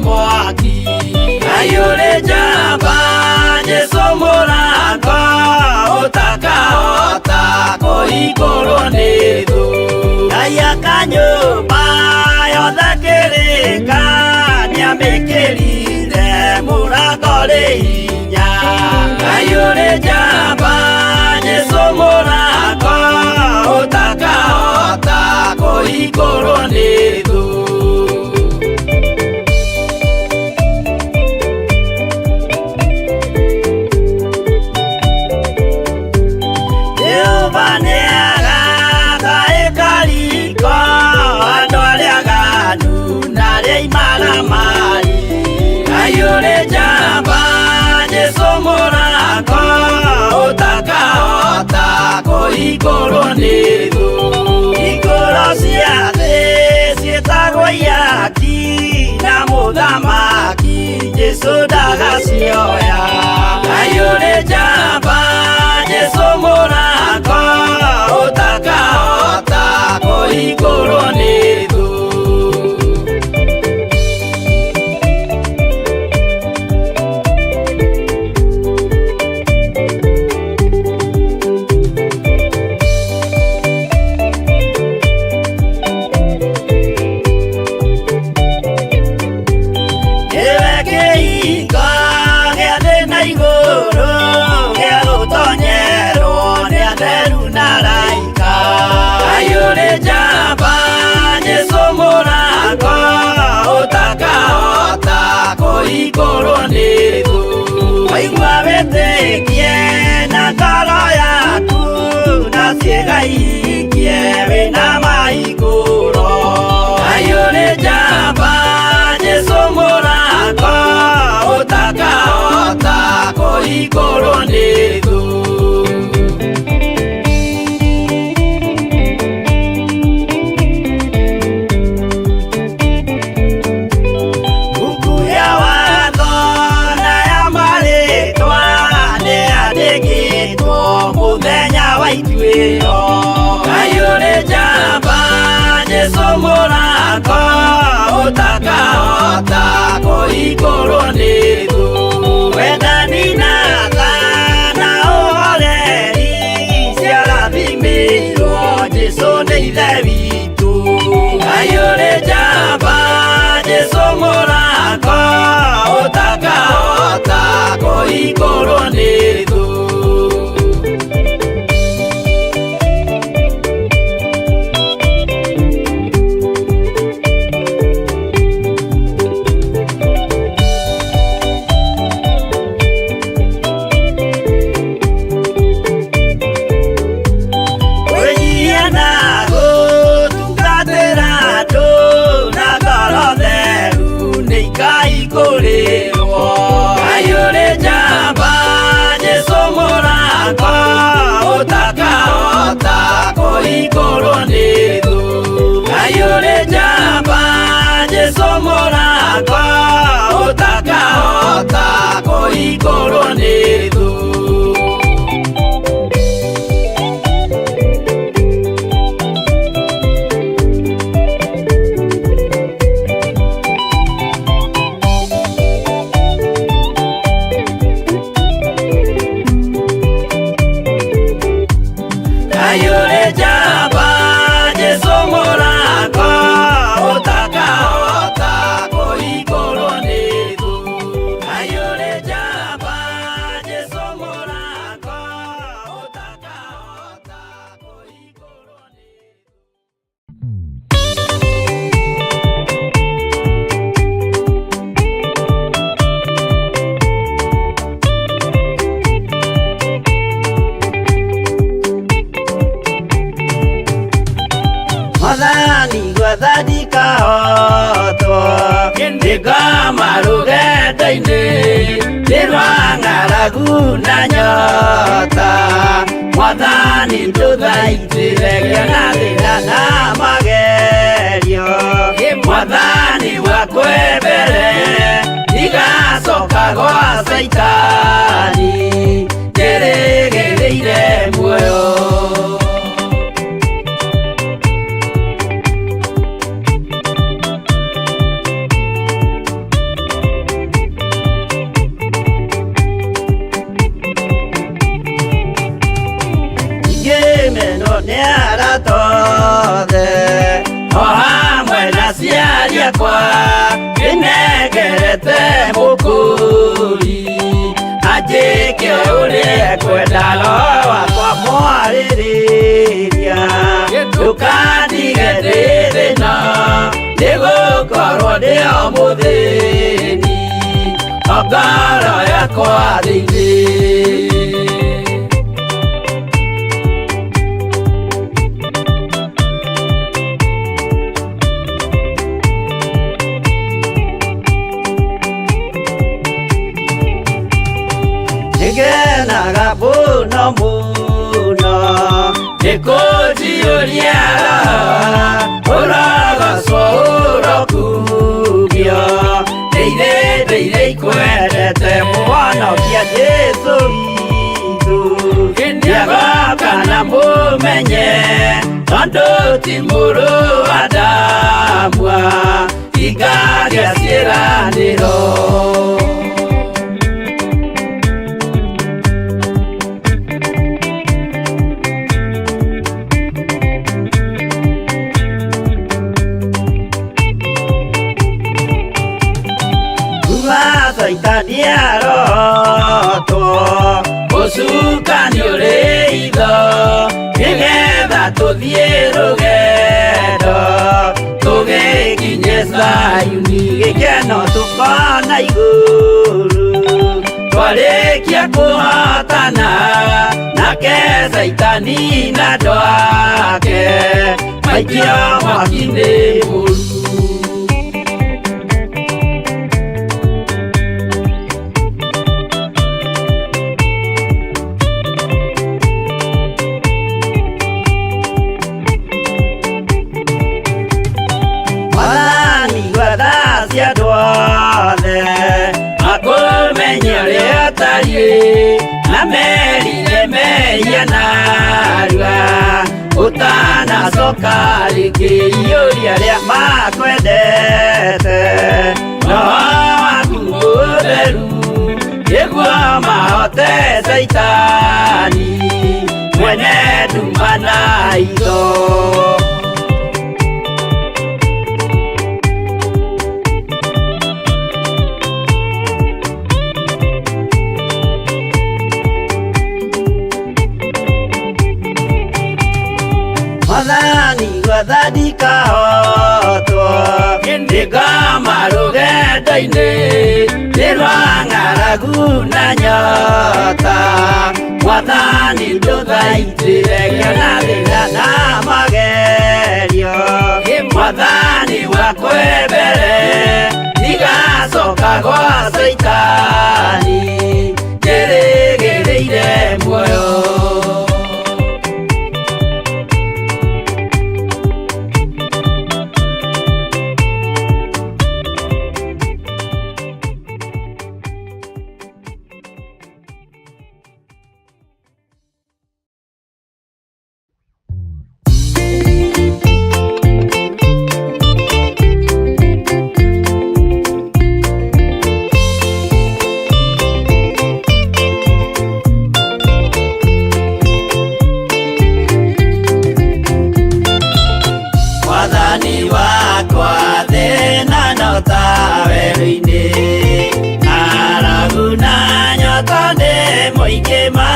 Mwaki. Ngai ũrĩ njamba, Jesũ mũrango ũtakahota kũhingũrwo nĩ thũ. Ngai aka nyũmba yothe kĩrĩka, nĩamĩkĩrire mũrango rĩ hinya. Ngai ũrĩ njamba, Jesũ mũrango ũtakahota kũhingũrwo nĩ thũ. Jehova nĩagaka ĩkariko andũ arĩa aganu na arĩa imaramari. Ngai ũrĩ njamba, Jesũ mũrango ũtakahota kũhingũrwo nĩ thũ. Hingũro cia thĩ ciĩtagwo ihaki na mũthamaki Jesũ ndagacioya. Ngai ũrĩ njamba, Jesũ mũrango ũtakahota kũhingũrwo nĩ thũ. Nĩwe kĩhingo gĩa thĩ na igũrũ, gĩa gũtonyerwo nĩ atheru na araika. Ngai ũrĩ njamba, Jesũ mũrango ũtakahota kũhingũrwo nĩ thũ. Waigua wĩtĩkie na ngoro yaku, na ciĩga ihingie wĩna mahingũro. Ngai ũrĩ njamba, Jesũ mũrango ũtakahota kũhingũrwo nĩ thũ. Mbuku ya watho na ya marĩtwa nĩyandĩkĩtwo mũthenya wa ituĩro. Ngai ũrĩ njamba, Jesũ mũrango ũtakahota kũhingũrwo nĩ thũ. Wendani na tha na ũhoreri ciarathimĩirwo Jesũ nĩ Ithe witũ. Ngai ũrĩ njamba, Jesũ mũrango ũtakahota kũhingũrwo nĩ thũ. Kwĩnyihia na gũtungatĩra andũ na ngoro theru nĩ ikahingũrĩrwo. Ngai ũrĩ njamba, Jesũ mũrango ũtakahota kũhingũrwo nĩ thũ. Ngai ũrĩ njamba, Jesũ mũrango ũtakahota kũhingũrwo nĩ thũ. Ngai ũrĩ njamba, Jesũ mũrango ũtakahota kũhingũrwo nĩ thũ. Ngai ũrĩ njamba, Jesũ mũrango ũtakahota kũhingũrwo nĩ thũ. Mwathani gwetha ndikahotwo, ndĩngoma rũgendo-inĩ, nĩ rwa ng'aragu na nyota. Mwathani ndũthaitĩre ngĩona thĩna na magerio. Mwathani wakwe mbere, ndigacoka gwa Caitani, njĩrĩgĩrĩire muoyo. Nĩ arata othe o hamwe na aciari akwa ndĩnengerete mũkũri anjĩke ũrĩa ekwenda roho wakwa mwarĩrĩria ndũkandige ndĩ thĩna nĩgũkorwo ndĩ o mũthĩni o ngoro yakwa thĩinĩ. Nĩngenaga mũno mũno nĩkũnjiyũria ũrogocwo ũrokugio ndĩire ndĩire ikwendete mũhonokia Jesũ witũ nĩagoka na mũmenye tondũ ti mũrũ wa Adamu hingagia ciĩranĩro. Kuma Caitani arotwo ũcukani ũrĩ itho nĩgetha tũthiĩ rũgendo tũgĩkinye Zayuni gĩkeno tũkona igũrũ twarĩkia kũhotana nake Caitani na andũ ake maikio mwaki-inĩ mũru. Mwathani gwetha cia andũ othe makũmenye ũrĩa ũtariĩ na merire mehia narua ũtanacoka rĩngĩ iyũria arĩa makwendete roho waku mũtheru nĩguo mahote Caitani mwene nduma na itho. Mwathani gwetha ndikahotwo ndĩngoma rũgendo-inĩ nĩ rwa ng'aragu na nyota Mwathani ndũthaitĩre ngĩona thĩna na magerio Mwathani wakwa mbere ndigacoka gwa Caitani njĩrĩgĩrĩire muoyo. Mwathani wakwa thĩna no ta werũ-inĩ ng'aragu na nyota nĩ mũingĩ ma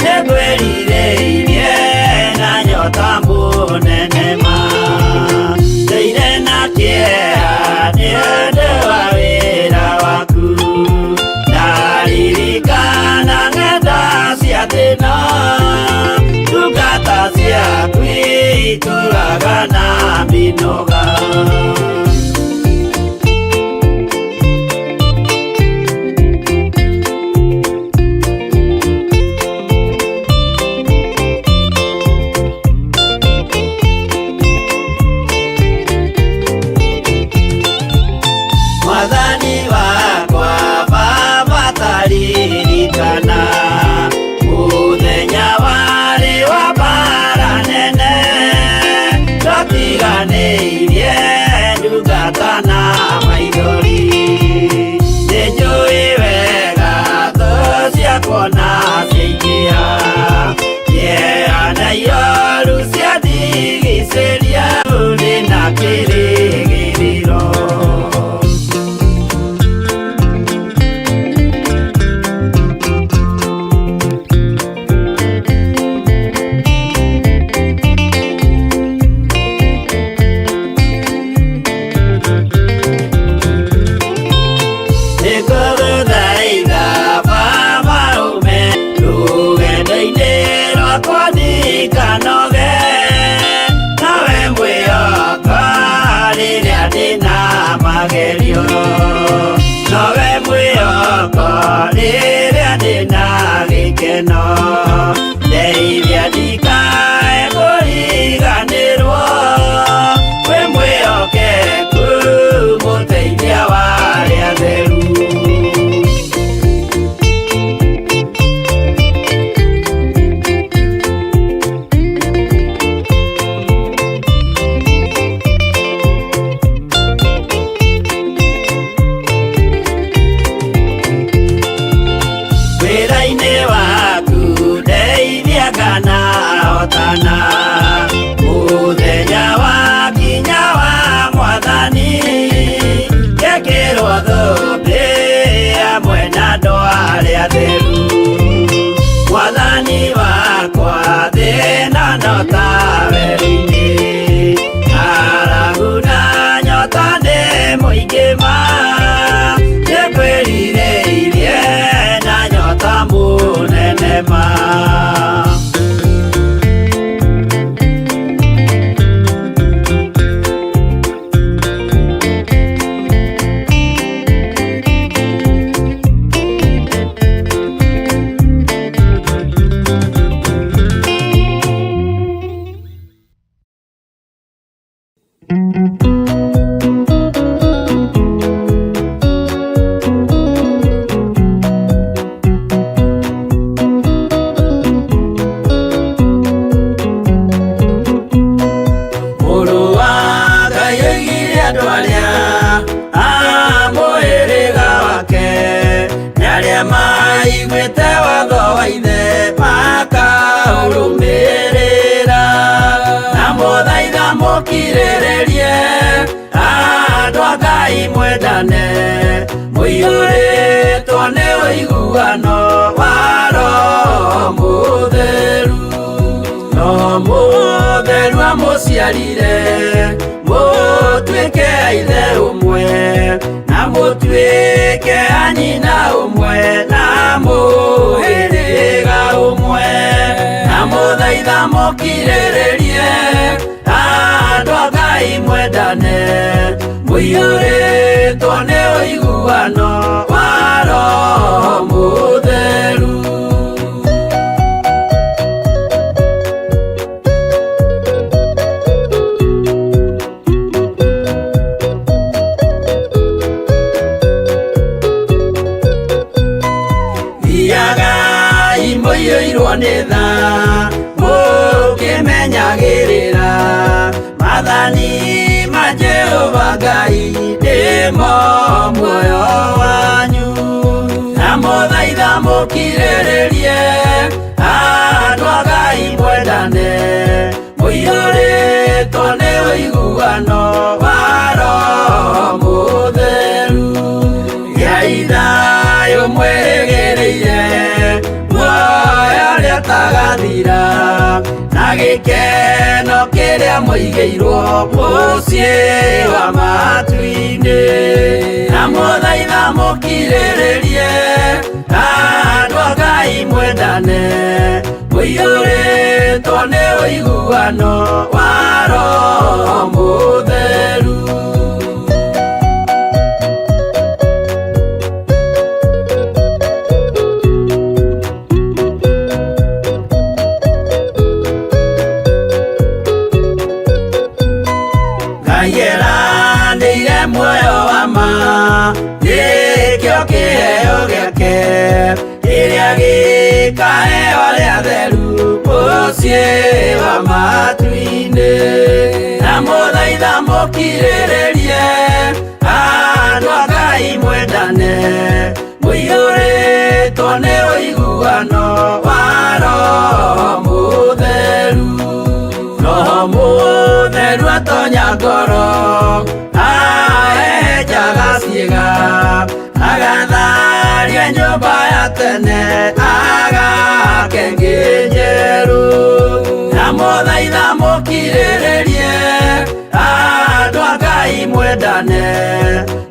nĩngwĩrirĩirie na nyota mũnene ma ndĩire na kĩeha nĩ ũndũ wa wĩra waku ndaririkana ng'enda cia thĩna ndungata ciaku itũraga na mĩnoga. Mwathani wakwa Baba taririkana mũthenya warĩ wa mbara nene twatiganĩirie ndungata na maithori nĩnjũĩ wega thũ ciakwa na ciaingĩha kĩeha na ihooru. Wendo-inĩ waku ndeithia kana hotana. Mũthenya wakinya wa Mwathani, ngekĩrwo thũmbĩ hamwe na andũ arĩa atheru. Mwathani wakwa, thĩna no ta werũ-inĩ, ng'aragu na nyota nĩ mũingĩ ma, nĩngwĩrirĩirie na nyota mũnene ma. Mũrũ wa Ngai oigire andũ arĩa a mũhĩrĩga wake nĩ arĩa maiguĩte watho wa ithe makaũrũmĩrĩra. Na mũthaitha mũkirĩrĩrie, andũ a Ngai mwendane, mũiyũrĩtwo nĩ ũiguano wa Roho Mũtheru. Roho Mũtheru amũciarire mũtuĩke a ithe ũmwe, na mũtuĩke a nyina ũmwe, na mũhĩrĩga ũmwe. Na mũthaitha mũkirĩrĩrie, andũ a Ngai mwendane, mũiyũrĩtwo nĩ ũiguano wa Roho Mũtheru. Thiagai mũiyũirwo nĩ tha, mũkĩmenyagĩrĩra maathani ma Jehova Ngai, nĩmo muoyo wanyu. Na mũthaitha mũkirĩrĩrie, andũ a Ngai mwendane, mũiyũrĩtwo nĩ ũiguano wa Roho Mũtheru. Gĩai thayũ mwĩrĩgĩrĩire muoyo ũrĩa ũtagathira, na gĩkeno kĩrĩa mũigĩirwo mũciĩ wa matu-inĩ. Na mũthaitha mũkirĩrĩrie, andũ a Ngai mwendane, mũiyũrĩtwo nĩ ũiguano wa Roho Mũtheru. Ngai eranĩire muoyo wa ma, nĩkĩo kĩheo gĩake kĩrĩa gĩkaheo arĩa atheru mũciĩ wa matu-inĩ. Na mũthaitha mũkirĩrĩrie, andũ a Ngai mwendane, mũiyũrĩtwo nĩ ũiguano wa Roho Mũtheru. Roho Mũtheru atonya ngoro, ahehenjaga ciĩga, agatharia nyũmba ya tene, agake ĩngĩ njerũ. Na mũthaitha mũkirĩrĩrie, andũ a Ngai mwendane,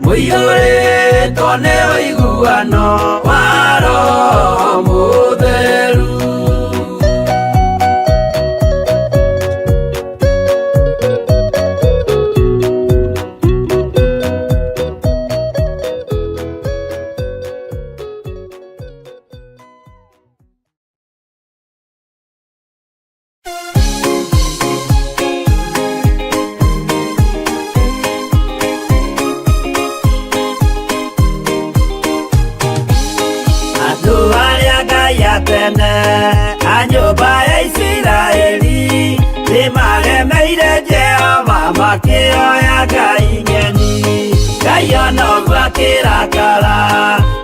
mũiyũrĩtwo nĩ ũiguano wa Roho Mũtheru. Andũ arĩa Ngai a tene a nyũmba ya Isiraeli nĩmaremeire Jehova makĩoya ngai ng'eni. Ngai ona ũguo akĩrakara,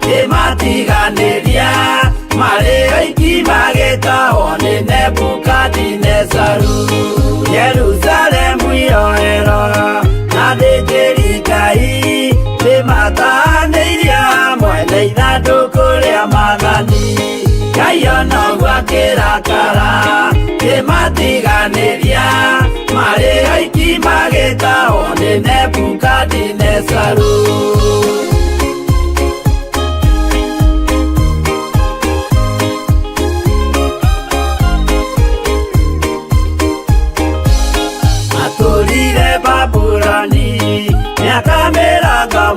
kĩmatiganĩria marĩ magĩtahwo nĩ Nebukadinezaru. Jerusalemu yoerwo na athĩnjĩri Ngai nĩmatahanĩirie hamwe na ithandũkũ rĩa maathani. Ngai ona ũguo akĩrakara kĩmatiganĩria marĩ oiki magĩtahwo nĩ Nebukadinezaru. Matũrire Babuloni mĩaka 70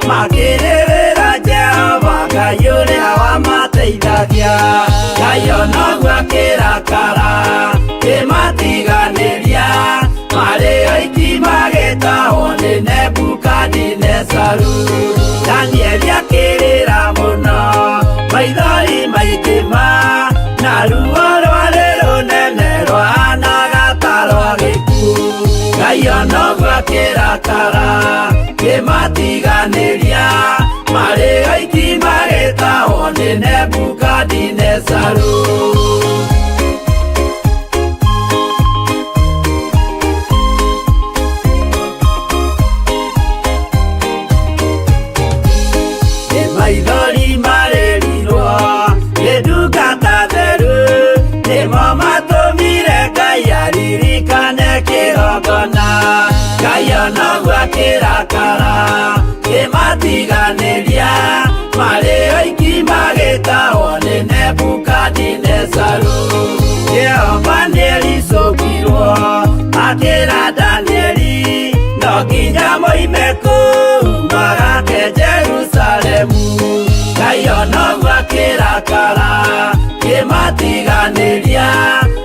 makĩrĩrĩra Jehova Ngai ũrĩa wamateithagia. Ngai ona ũguo akĩrakara kĩmatiganĩria marĩ oiki magĩtahwo nĩ Nebukadinezaru. Danieli akĩrĩra mũno maithori maingĩ ma na ruo rwarĩ rũnene rwahanaga ta rwa gĩkuũ. Ngai ona ũguo akĩrakara kĩmatiganĩria marĩ oiki magĩtahwo nĩ Nebukadinezaru. Nĩ maithori marĩrirwo nĩ ndungata theru nĩmo matũmire Ngai aririkane kĩgongona. Ngai ona ũguo akĩrakara kĩmatiganĩria marĩ oiki magĩtahwo nĩ Nebukadinezaru. Jehova nĩericũkirwo akĩra Danieli no nginya moime kũu magake Jerusalemu. Ngai ona ũguo akĩrakara kĩmatiganĩria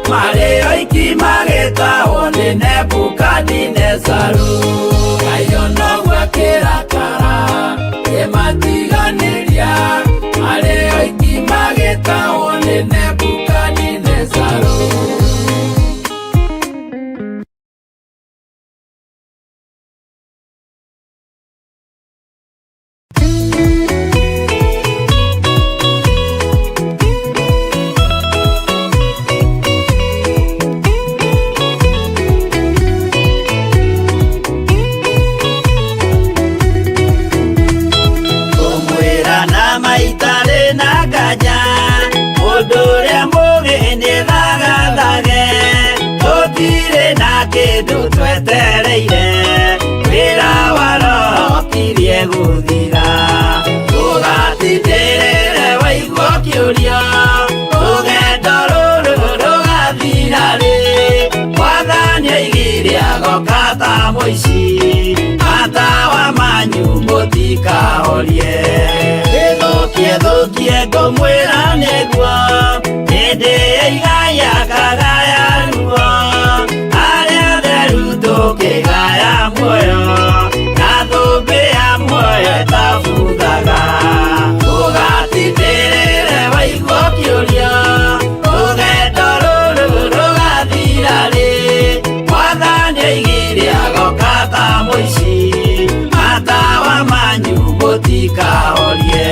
marĩ oiki magĩtahwo nĩ Nebukadinezaru. Ngai ona ũguo akĩrakara kĩmatiganĩria marĩ oiki magĩtahwo nĩ Nebukadinezaru. Kũmwĩra na maitarĩ na nganja mũndũ ũrĩa mũũgĩ nĩthagathage tũtirĩ na kĩndũ twetereire wĩra wa Roho ũkirie gũthira. Ũgatindĩrĩre waigua ũkĩũria rũgendo rũrũ rũgathira rĩ. Mwathani oigire agoka ta mũici matawa manyu mũtikahorie. Ĩthũkie thũkie ngũmwĩra nĩguo hĩndĩ ya igaya kagaya ruo arĩa atheru tũkĩgaya muoyo na thũmbĩ ya muoyo ĩtabuthaga. Ũgatindĩrĩre waigua ũkĩũria rũgendo rũrũ rũgathira rĩ. Mwathani oigire agoka ta mũici matawa manyu mũtikahorie.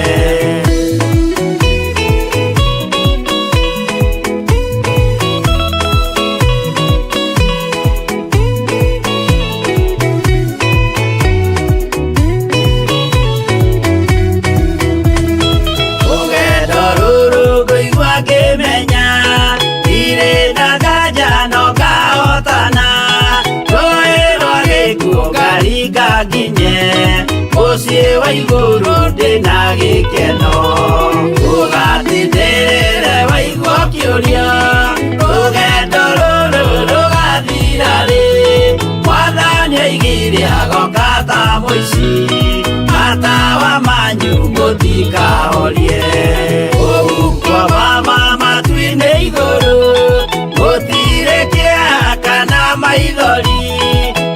Rũgendo rũrũ ngũigua ngĩmenya ndirĩ na nganja no ngahotana rũĩ rwa gĩkuũ ngaringa nginye mũciĩ wa igũrũ ndĩna gĩkeno. Ũgatindĩrĩre waigua ũkĩũria rũgendo rũrũ rũgathira rĩ. Mwathani oigire agoka ta mũici matawa manyu mũtikahorie. Ũhuko wa matu-inĩ igũrũ gũtirĩ kĩeha kana maithori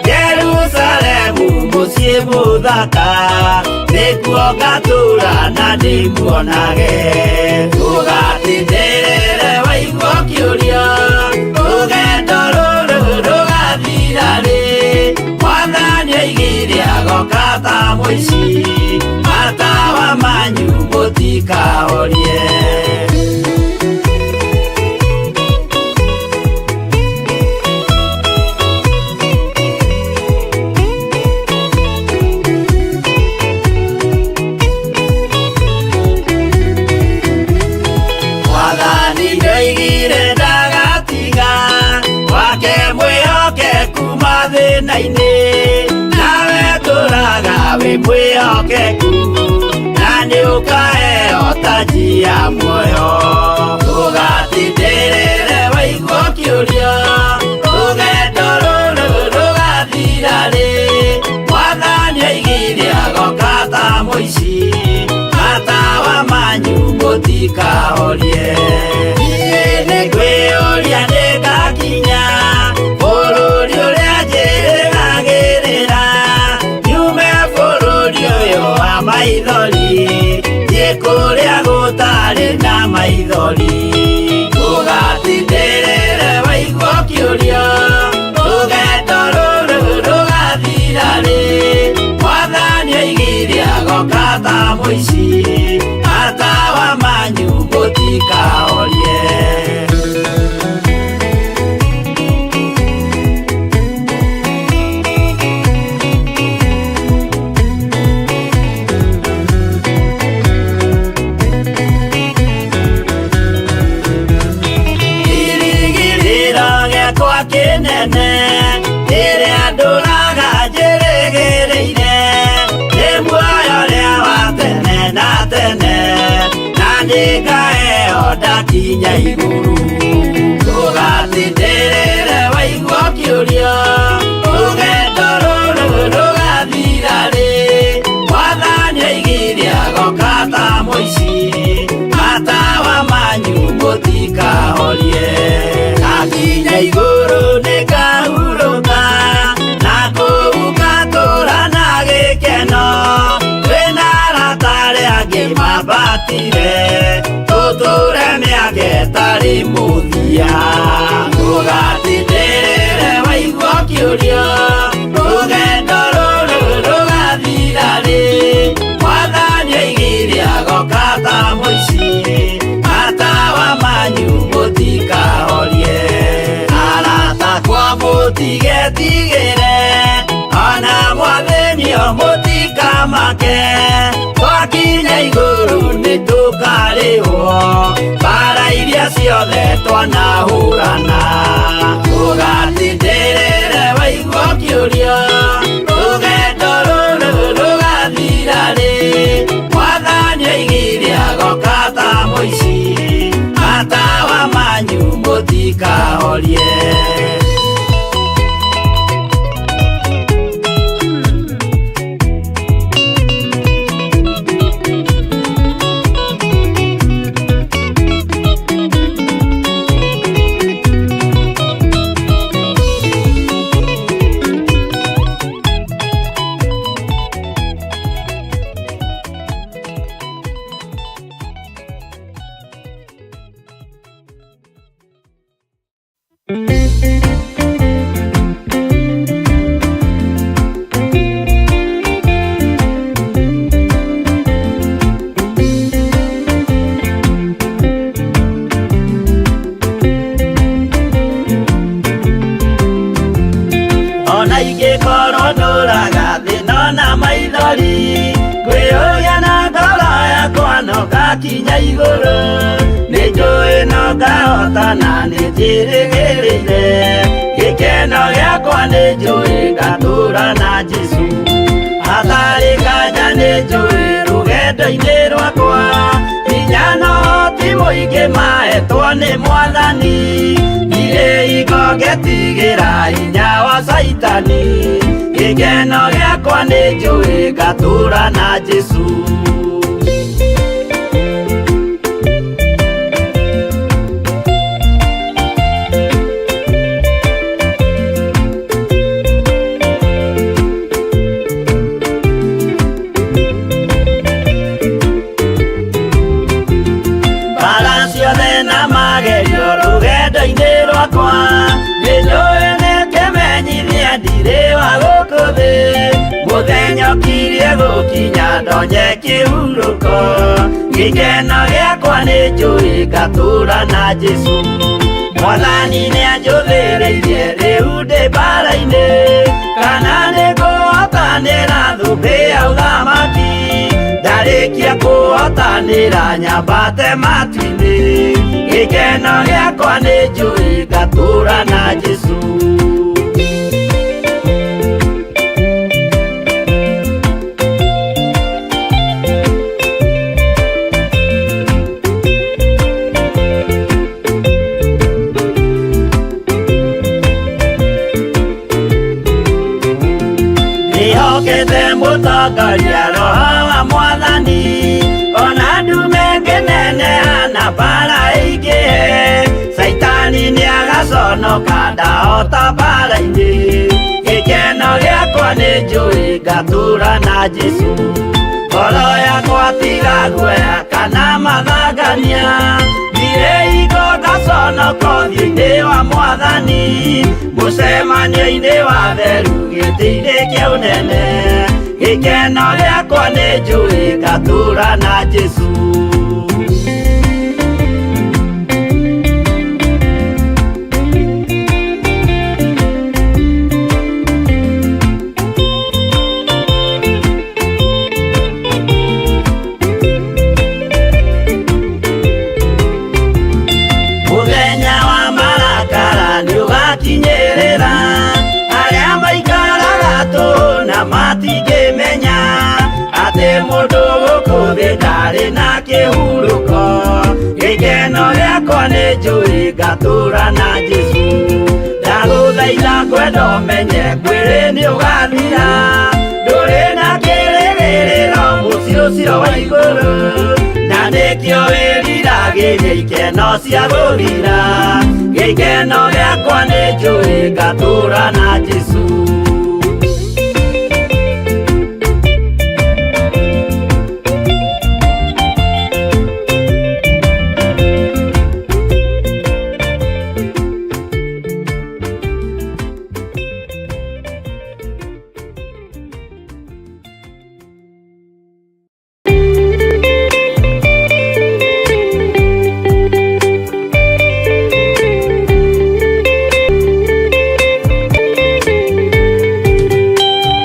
Jerusalemu mũciĩ mũthaka nĩkuo ngatũũra na ndĩmuonage. Ũgatindĩrĩre waigua ũkĩũria rũgendo rũrũ rũgathira rĩ. Mwathani oigire agoka ta mũici matawa manyu mũtikahorie. thĩna-inĩ, nawe tũraga wĩ mwĩhokeku, na nĩ ũkaheo taji ya muoyo. Ũgatindĩrĩre waigua ũkĩũria, rũgendo rũrũ rũgathira rĩ? Mwathani oigire agoka ta mũici, matawa manyu mũtikahorie. Niĩ nĩngwĩyũria nĩngakinya bũrũri ũrĩa njĩrĩgagĩrĩra, nyume bũrũri ũyũ wa maithori, thiĩ kũrĩa gũtarĩ na maithori. Ũgatindĩrĩre waigua ũkĩũria, rũgendo rũrũ rũgathira rĩ? Mwathani oigire agoka ta mũici, matawa manyu mũtikahorie. Kĩrĩgĩrĩro gĩakwa kĩnene, rĩrĩa ndũraga njĩrĩgĩrĩire, nĩ muoyo ũrĩa wa tene na tene, na nĩngaheo ndakinya igũrũ. Ũgatindĩrĩre waigua ũkĩũria, rũgendo rũrũ rũgathira rĩ? Mwathani oigire agoka ta mũici, matawa manyu mũtikahorie. Ndakinya igũrũ nĩngahurũka, na kũu ngatũũra na gĩkeno, twĩna arata arĩa angĩ mambatire, tũtũũre mĩaka ĩtarĩ mũthia. Ũgatindĩrĩre waigua ũkĩũria, rũgendo rũrũ rũgathira rĩ? Mwathani oigire agoka ta mũici, matawa manyu mũtikahorie. Arata akwa mũtigetigĩre, ona mwathĩnio mũtikamake, twakinya igũrũ nĩtũkarĩhwo mbara iria ciothe twanahũrana. Ũgatindĩrĩre waigua ũkĩũria, rũgendo rũrũ rũgathira rĩ? Mwathani oigire agoka ta mũici, matawa manyu mũtikahorie. Ona ingĩkorwo ndũraga thĩna na maithori, ngwĩyũria na ngoro yakwa no ngakinya igũrũ, nĩnjũĩ no ngahotana nĩnjĩrĩgĩrĩire, gĩkeno gĩakwa nĩnjũĩ ngatũũra na Jesũ. Hatarĩ nganja nĩnjũĩ rũgendo-inĩ rwakwa, hinya no ti mũingĩ mahetwo nĩ Mwathani, ndirĩ hingo ngetigĩra hinya wa Caitani, gĩkeno gĩakwa nĩnjũĩ ngatũũra na Jesũ. Mbara ciothe na magerio rũgendo-inĩ rwakwa, nĩnjũĩ nĩkĩmenyithia ndirĩ wa gũkũ thĩ, mũthenya ũkirie gũkinya ndonye kĩhurũko, gĩkeno gĩakwa nĩnjũĩ ngatũũra na Jesũ. Mwathani nĩanjũthĩrĩirie rĩu ndĩ mbara-inĩ, kana nĩngũhotanĩra thũmbĩ ya ũthamaki, ndarĩkia kũhotanĩra nyambate matu-inĩ, gĩkeno gĩakwa nĩnjũĩ ngatũũra na Jesũ. Mũtongoria Roho wa Mwathani, ona ndume ngĩneneha na mbara ĩingĩhe, Caitani nĩagaconoka ndahota mbara-inĩ. Gĩkeno gĩakwa nĩ njũĩ ngatũra na Jesũ, ngoro yakwa tiga guoya kana mathangania, ndirĩ hingo ngaconoka ũthiũ-inĩ wa Mwathani, mũcemanio-inĩ wa theru gĩtĩ-inĩ kĩa ũnene. Gĩkeno gĩakwa nĩ njũĩ ngatũra na Jesũ. Mũthenya wa marakara nĩũgakinyĩrĩra, arĩa maikaraga tũhũ na matingĩmenya atĩ mũndũ gũkũ thĩ ndarĩ na kĩhurũko. Gĩkeno gĩakwa nĩ njũĩ ngatũra na Jesũ, ndagũthaitha ngwenda ũmenye mwĩrĩ nĩũgathira, ndũrĩ na kĩrĩgĩrĩro mũciĩ ũcio wa igũrũ, na nĩkĩo wĩriragĩria ikeno cia gũthira. Gĩkeno gĩakwa nĩ njũĩ ngatũra na Jesũ.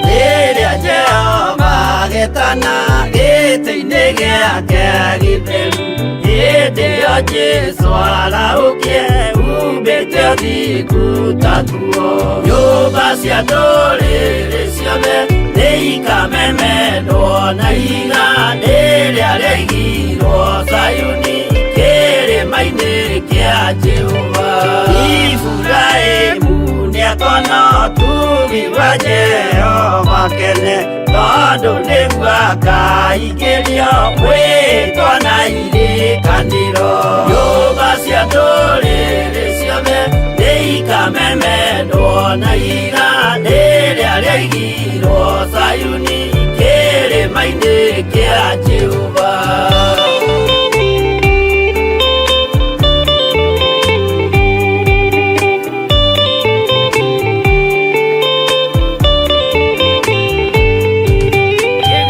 Rĩrĩa Jehova agetana gĩtĩ-inĩ gĩake gĩtheru, hĩndĩ ĩyo Jesũ arahũkie umbĩte ũthingu ta nguo. Nyũmba cia ndũrĩrĩ ciothe nĩikamemendwo na ihiga rĩrĩa rĩaigirwo Zayuni kĩrĩma-inĩ kĩa Jehova. Iburahĩmu nĩakona ũtugi wa Jehova kene, tondũ nĩguo akaingĩrio mwĩtwa na irĩkanĩro. Nyũmba cia ndũrĩrĩ ciothe nĩikamemendwo na ihiga rĩrĩa rĩaigirwo Zayuni kĩrĩma-inĩ kĩa Jehova.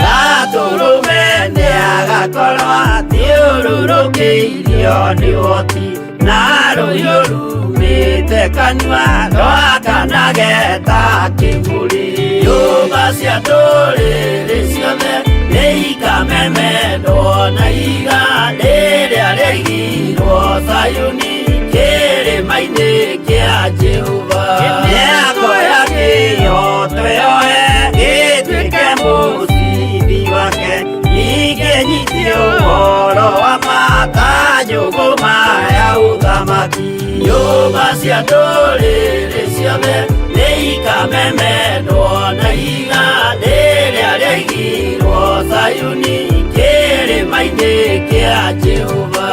Gatũrũme nĩagakorwo athiũrũrũkĩirio nĩ ũhoti, na rũhiũ rumĩte kanua rwakanage ta kĩbũri. Nyũmba cia ndũrĩrĩ ciothe nĩikamemendwo na ihiga rĩrĩa rĩaigirwo Zayuni kĩrĩma-inĩ kĩa Jehova. Mĩako ya kĩhooto yoe ĩtuĩke mũcibi wake, ningĩ nyite ũhoro wa ma ta njũgũma ya ũthamaki. Nyũmba cia ndũrĩrĩ ciothe nĩikamemendwo na ihiga rĩrĩa rĩaigirwo Zayuni kĩrĩma-inĩ kĩa Jehova.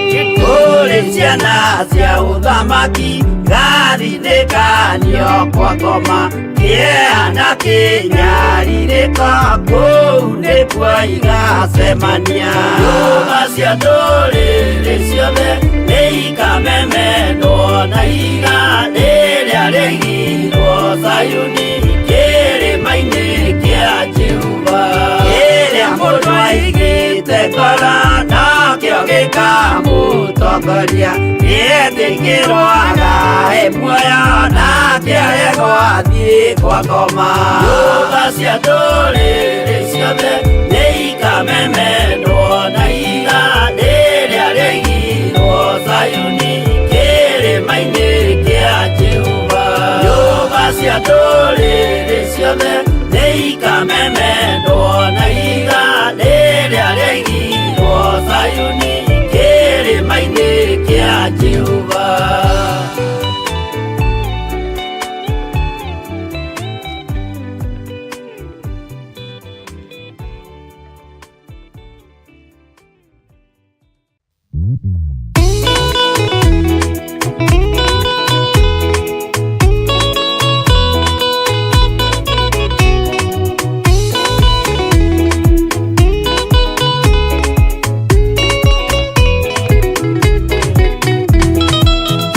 Kũrĩ ciana cia ũthamaki gathinĩkanio kwa ngoma, kĩeha na kĩnyarirĩko kũu nĩkuo igacemania. Nyũmba cia ndũrĩrĩ ciothe nĩikamemendwo na ihiga rĩrĩa rĩaigirwo Zayuni kĩrĩma-inĩ kĩa Jehova. Kĩrĩa mũndũ aigĩte ngoro nokĩo gĩkamũtongoria, nĩetĩkĩrwo agae muoyo nake aregwo athiĩ kwa ngoma. Nyũmba cia ndũrĩrĩ ciothe nĩikamemendwo na ihiga rĩrĩa rĩaigirwo Zayuni kĩrĩma-inĩ kĩa Jehova. Nyũmba cia ndũrĩrĩ ciothe nĩikamemendwo na ihiga rĩrĩa rĩaigirwo Jehova.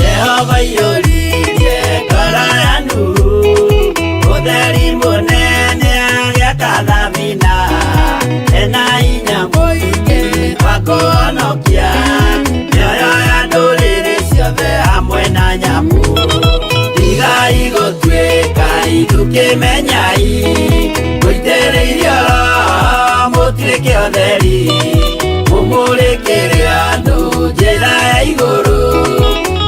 Jehova iyũririe ngoro ya Nuhu ũtheri mũnene agĩaka thabina ena hinya mũingĩ wa kũhonokia mĩoyo ya ndũrĩrĩ ciothe hamwe na nyamũ. Tigai gũtuĩka ithukĩmenyai mũitĩrĩirio Roho mũtuĩke ũtheri mũmũrĩkĩre andũ njĩra ya igũrũ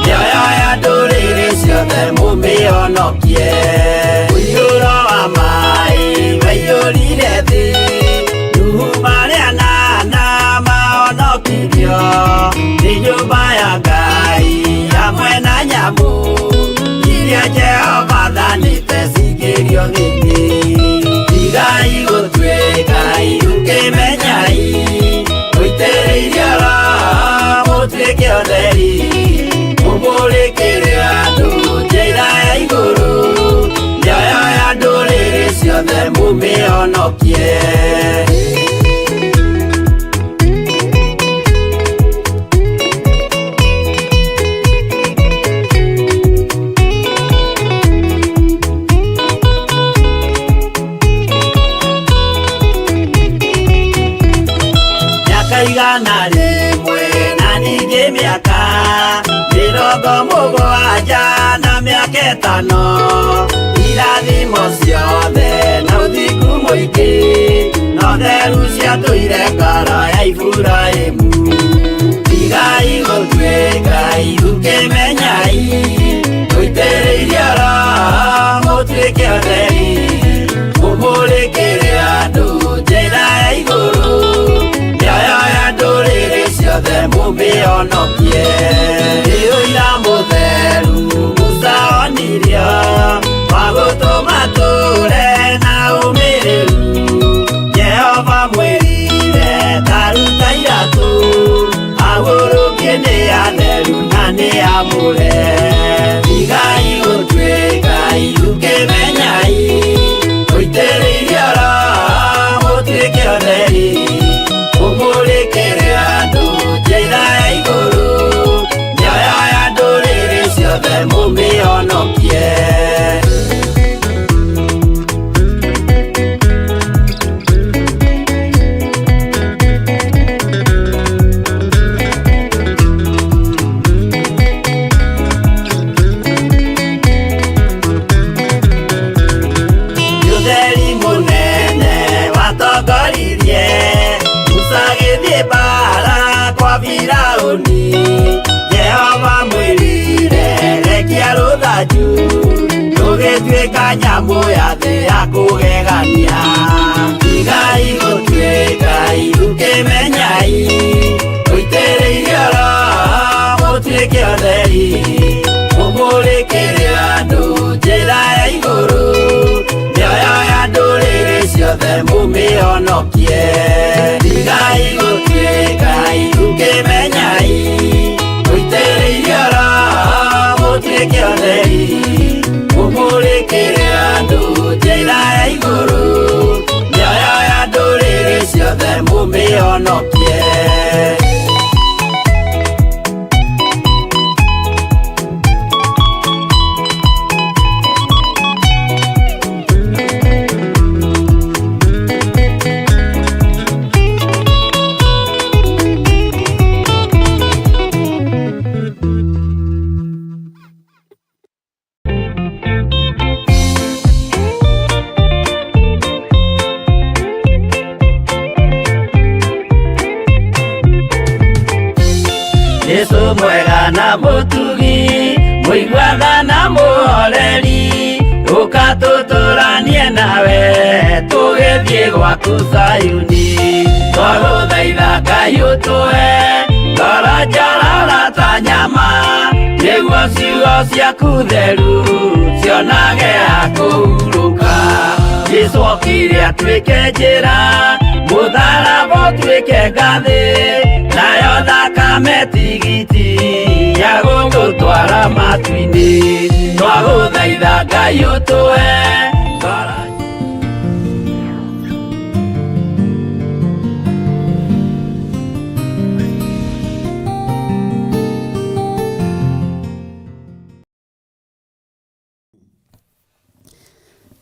mĩoyo ya ndũrĩrĩ ciothe mũmĩhonokie. Mũiyũro wa maĩ waiyũrire thĩ Nuhu marĩ anana mahonokirio nĩ nyũmba ya Ngai hamwe na nyamũ iria Jehova athanĩte cingĩrio thĩinĩ. Tigai gũtuĩka ithukĩmenyai mũitĩrĩirio Roho mũtuĩke ũtheri mũmũrĩkĩre andũ njĩra ya igũrũ mĩoyo ya ndũrĩrĩ ciothe mũmĩhonokie. Mĩaka 100 na ningĩ mĩaka 70 na mĩaka 5 irathimo ciothe na ũthingu mũingĩ na ũtheru ciatũire ngoro ya Iburahĩmu. Tigai gũtuĩka ithukĩmenyai mũitĩrĩirio Roho mũtuĩke ũtheri mũmũrĩkĩre andũ njĩra ya igũrũ mĩoyo ya ndũrĩrĩ ciothe mũmĩhonokie. Nĩ ũira mũtheru Musa onirio wa gũtũma tũre na ũmĩrĩru. Jehova mwĩrire ta ruta iratũ ahurũkie nĩ atheru na nĩ amũre. Tigai gũtuĩka ithukĩmenyai mũitĩrĩirio Roho mũtuĩke ũtheri mũmũrĩkĩre andũ njĩra ya igũrũ mĩoyo ya ndũrĩrĩ ciothe mũmĩhonokie. Ũtheri mũnene watongoririe Musa agĩthiĩ mbaara kwa Firaũni. Jehova mwĩrire rekia rũthanju rũgĩtuĩka nyamũ ya thĩ ya kũgegania. Tigai gũtuĩka ithukĩmenyai mũitĩrĩirio Roho mũtuĩke ũtheri mũmũrĩkĩre andũ njĩra ya igũrũ mĩoyo ya ndũrĩrĩ ciothe mũmĩhonokie. Tigai gũtuĩka ithukĩmenyai mũitĩrĩirio Roho mũtuĩke ũtheri mũmũrĩkĩre andũ njĩra ya igũrũ mĩoyo ya ndũrĩrĩ ciothe mũmĩhonokie. Jesu mwega na mũtugi mũiguaga na mũhoreri ũka tũtũranie nawe tũgĩthiĩ gwaku Zayuni. Twagũthaitha Ngai ũtũhe ngoro njororo ta nyama. Nĩguo ciugo ciaku theru cionage ha kũhurũka. Jesũ okire atuĩke njĩra, mũtharaba ũtuĩke ngathĩ, nayo thakame tigiti ya gũtũtwara matu-inĩ. Twagũthaitha Ngai ũtũhe twara.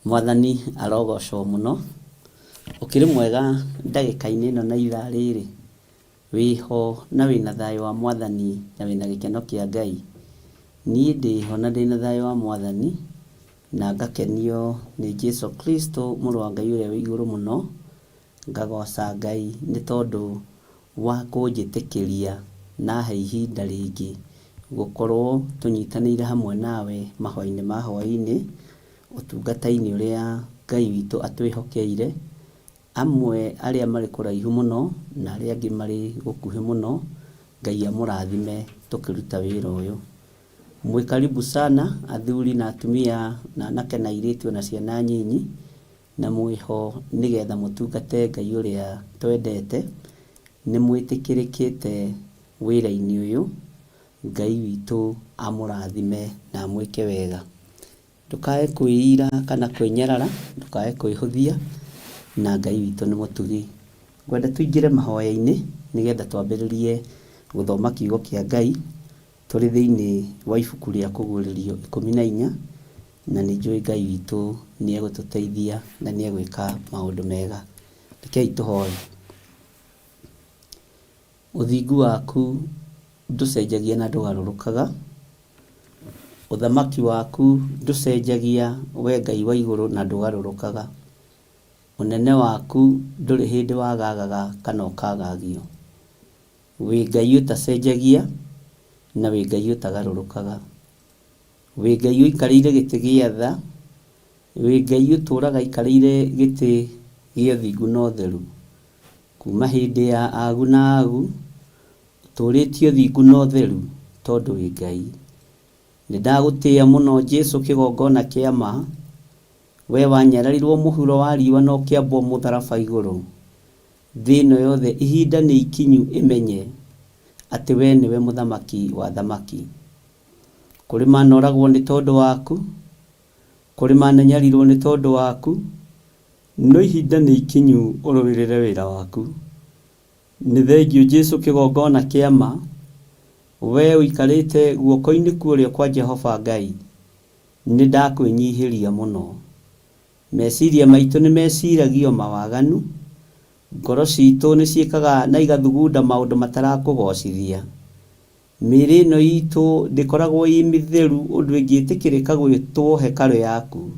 Mwathani arogocwo mũno. Ũkĩrĩ mwega ndagĩka-inĩ ĩno na ithaa rĩrĩ? Wĩho na wĩna thayũ wa Mwathani na wĩna gĩkeno kĩa Ngai? Niĩ ndĩho na ndĩna thayũ wa Mwathani na ngakenio nĩ Jesu Kristo mũrũ wa Ngai ũrĩa wĩ igũrũ mũno. Ngagoca Ngai nĩ tondũ wa kũnjĩtĩkĩria na ahe ihinda rĩngĩ gũkorwo tũnyitanĩire hamwe nawe mahoya-inĩ ma hwaĩ-inĩ, ũtungata-inĩ ũrĩa Ngai witũ atwĩhokeire, amwe arĩa marĩ kũraihu mũno na arĩa angĩ marĩ gũkuhĩ mũno, Ngai amũrathime tũkĩruta wĩra ũyũ. Mwĩ karibu sana athuri na atumia na anake na airĩtu ona ciana nyinyi. Na mwĩho nĩ getha mũtungate Ngai ũrĩa twendete, nĩ mwĩtĩkĩrĩkĩte wĩra-inĩ ũyũ, Ngai witũ amũrathime na amwĩke wega. Ndũkae kwĩira kana kwĩnyarara, ndũkae kwĩhũthia, na Ngai witũ nĩ mũtugi. Ngwenda tũingĩre mahoya-inĩ nĩgetha twambĩrĩrie gũthoma kiugo kĩa Ngai tũrĩ thĩinĩ wa ibuku rĩa Kũguũrĩrio 14. Na nĩ njũĩ Ngai witũ nĩ egũtũteithia na nĩ egwĩka maũndũ mega. Rekei tũhoe. Ũthingu waku ndũcenjagia na ndũgarũrũkaga. Ũthamaki waku ndũcenjagia we Ngai wa igũrũ na ndũgarũrũkaga. Ũnene waku ndũrĩ hĩndĩ wagagaga kana ũkagagio. Wĩ Ngai ũtacenjagia na wĩ Ngai ũtagarũrũkaga. Wĩ Ngai ũikarĩire gĩtĩ gĩa tha, wĩ Ngai ũtũũraga aikarĩire gĩtĩ gĩa ũthingu na ũtheru. Kuuma hĩndĩ ya agu na agu, ũtũũrĩtie ũthingu na ũtheru tondũ wĩ Ngai. Nĩndagũtĩĩa mũno Jesũ kĩgongona kĩa ma, wee wanyararirwo mũhuro wa riũa na ũkĩambwo mũtharaba igũrũ. Thĩ ĩno yothe ihinda nĩ ikinyu ĩmenye atĩ wee nĩwe Mũthamaki wa athamaki. Kũrĩ manoragwo nĩ tondũ waku, kũrĩ mananyarirwo nĩ tondũ waku, no ihinda nĩ ikinyu ũrũĩrĩre wĩra waku. Nĩ thengiũ Jesu kĩgongona kĩa ma, wee ũikarĩte guoko-inĩ kwa ũrĩo kwa Jehova Ngai, nĩ ndakwĩnyihĩria mũno. Meciria maitũ nĩ meciragio mawaganu, ngoro citũ nĩ ciĩkaga na igathugunda maũndũ matarakũgocithia. Mĩĩrĩ ĩno itũ ndĩkoragwo ĩ mĩtheru ũndũ ĩngĩtĩkĩrĩka gwĩtwo hekarũ yaku,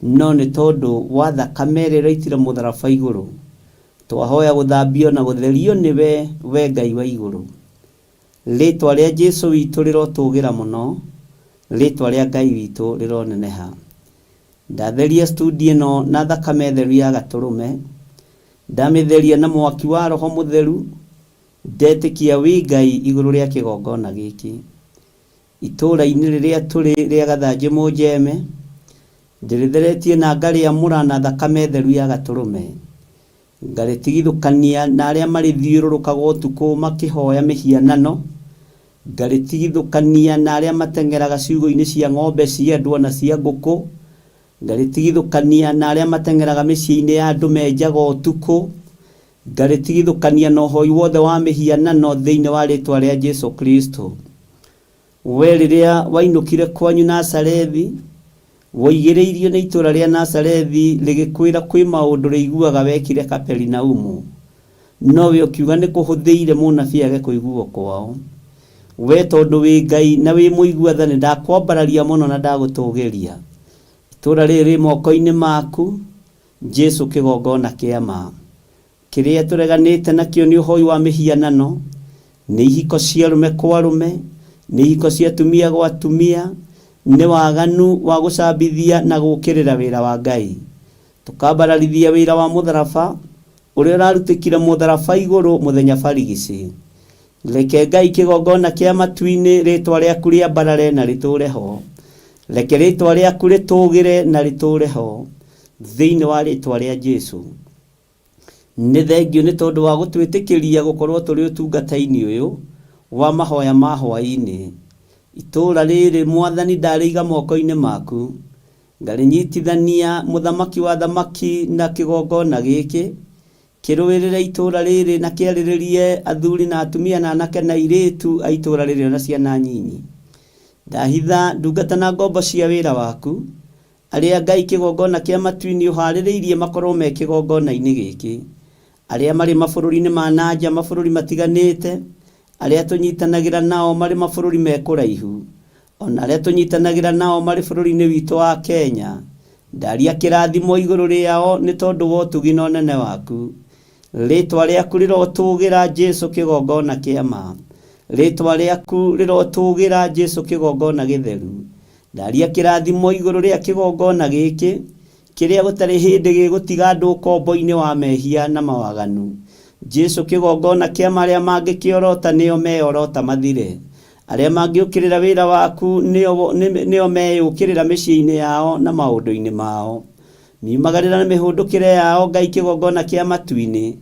no nĩ tondũ wa thakame ĩrĩa ũraitire mũtharaba igũrũ, twahoya gũthambio na gũtherio nĩwe, we Ngai wa igũrũ. Rĩĩtwa rĩa Jesu witũ rĩrotũgĩra mũno, rĩĩtwa rĩa Ngai witũ rĩroneneha. Ndatheria studio ĩno na thakame theru ya Gatũrũme, ndamĩtheria na mwaki wa Roho Mũtheru, Ndetĩkia wĩ Ngai igũrũ rĩa kĩgongona gĩkĩ. Itũũra-inĩ rĩrĩa tũrĩ rĩa Gathanjĩ Mũnjeme, ndĩrĩtheretie na ngarĩamũra na thakame theru ya Gatũrũme. Ngarĩtigithũkania na arĩa marĩthiũrũrũkaga ũtukũ makĩhoya mĩhianano, ngarĩtigithũkania na arĩa mateng'eraga ciugũ-inĩ cia ng'ombe cia andũ o na cia ngũkũ, ngarĩtigithũkania na arĩa mateng'eraga mĩciĩ-inĩ ya andũ menjaga ũtukũ, Ngarĩtigithũkania na ũhoi wothe wa mĩhianano thĩinĩ wa rĩĩtwa rĩa Jesu Kristo. We rĩrĩa wainũkire kwanyu Nazarethi, woigĩrĩirio nĩ itũũra rĩa Nazarethi rĩgĩkwĩra kwĩ maũndũ rĩiguaga wekire Kaperinaumu. No we ũkiuga nĩ kũhũthĩire mũnabii age kũiguo kwao. We tondũ wĩ Ngai na wĩ mũigua tha nĩndakwambararia mũno na ndagũtũgĩria. Itũũra rĩrĩ rĩ moko-inĩ maku. Jesu kĩgongona kĩa ma. Kĩrĩa tũreganĩte nakĩo nĩ ũhoi wa mĩhianano, nĩ ihiko cia arũme kwa arũme, nĩ ihiko cia atumia gwa atumia, nĩ waganu wa gũcambithia na gũũkĩrĩra wĩra wa Ngai. Tũkambararithia wĩra wa mũtharaba ũrĩa ũrarutĩkire mũtharaba igũrũ mũthenya barigici. Reke Ngai kĩgongona kĩa matu-inĩ rĩtwa rĩaku rĩambarare na rĩtũre ho. Reke rĩtwa rĩaku rĩtũgĩre na rĩtũre ho thĩinĩ wa rĩtwa rĩa Jesu. Nĩ thengiũ nĩ tondũ wa gũtwĩtĩkĩria gũkorwo tũrĩ ũtungata-inĩ ũyũ wa mahoya ma hwaĩ-inĩ. Itũũra rĩrĩ Mwathani ndarĩiga moko-inĩ maku. Ngarĩnyitithania mũthamaki wa athamaki na kĩgongona gĩkĩ. Kĩrũĩrĩre itũũra rĩrĩ na kĩarĩrĩrie athuri na atumia na anake na airĩtu a itũũra rĩrĩ o na ciana nyinyi. Ndahitha ndungata na ngombo cia wĩra waku, arĩa Ngai kĩgongona kĩa matu-inĩ ũhaarĩrĩirie makorwo me kĩgongona-inĩ gĩkĩ, arĩa marĩ mabũrũri-inĩ ma na nja, mabũrũri matiganĩte, arĩa tũnyitanagĩra nao marĩ mabũrũri me kũraihu, o na arĩa tũnyitanagĩra nao marĩ bũrũri-inĩ witũ wa Kenya. Ndaria kĩrathimo igũrũ rĩao nĩ tondũ wa ũtugi na ũnene waku. Rĩtwa rĩaku rĩrotũgĩra Jesu kĩgongona kĩa ma. Rĩtwa rĩaku rĩrotũgĩra Jesu kĩgongona gĩtheru. Ndaria kĩrathimo igũrũ rĩa kĩgongona gĩkĩ, kĩrĩa gũtarĩ hĩndĩ gĩgũtiga andũ ũkombo-inĩ wa mehia na mawaganu. Jesu kĩgongona kĩa ma arĩa mangĩkĩorota nĩo meorota mathire. Arĩa mangĩũkĩrĩra wĩra waku nĩo meyũkĩrĩra mĩciĩ-inĩ yao na maũndũ-inĩ mao. Miumagarĩra na mĩhũndũkĩre yao Ngai kĩgongona kĩa matu-inĩ,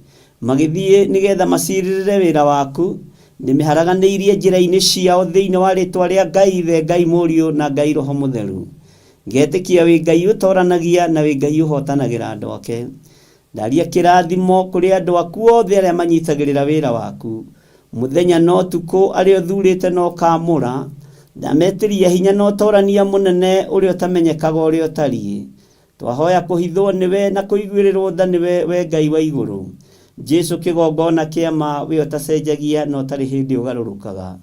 magĩthiĩ nĩgetha macirĩrĩre wĩra waku. Nĩmĩharaganĩirie njĩra-inĩ ciao thĩinĩ wa rĩtwa rĩa Ngai Ithe, Ngai Mũriũ na Ngai Roho Mũtheru. Ngetĩkia wĩ Ngai ũtoranagia na wĩ Ngai ũhotanagĩra andũ ake. Ndaria kĩrathimo kũrĩ andũ aku othe arĩa manyitagĩrĩra wĩra waku. Mũthenya na ũtukũ arĩa ũthurĩte na ũkaamũra. Ndametĩria hinya na ũtorania mũnene ũrĩa ũtamenyekaga ũrĩa ũtariĩ. Twahoya kũhithwo nĩwe na kũiguĩrĩrwo tha nĩwe we Ngai wa igũrũ. Jesu kĩgongona kĩa ma we ũtacenjagia na ũtarĩ hĩndĩ ũgarũrũkaga.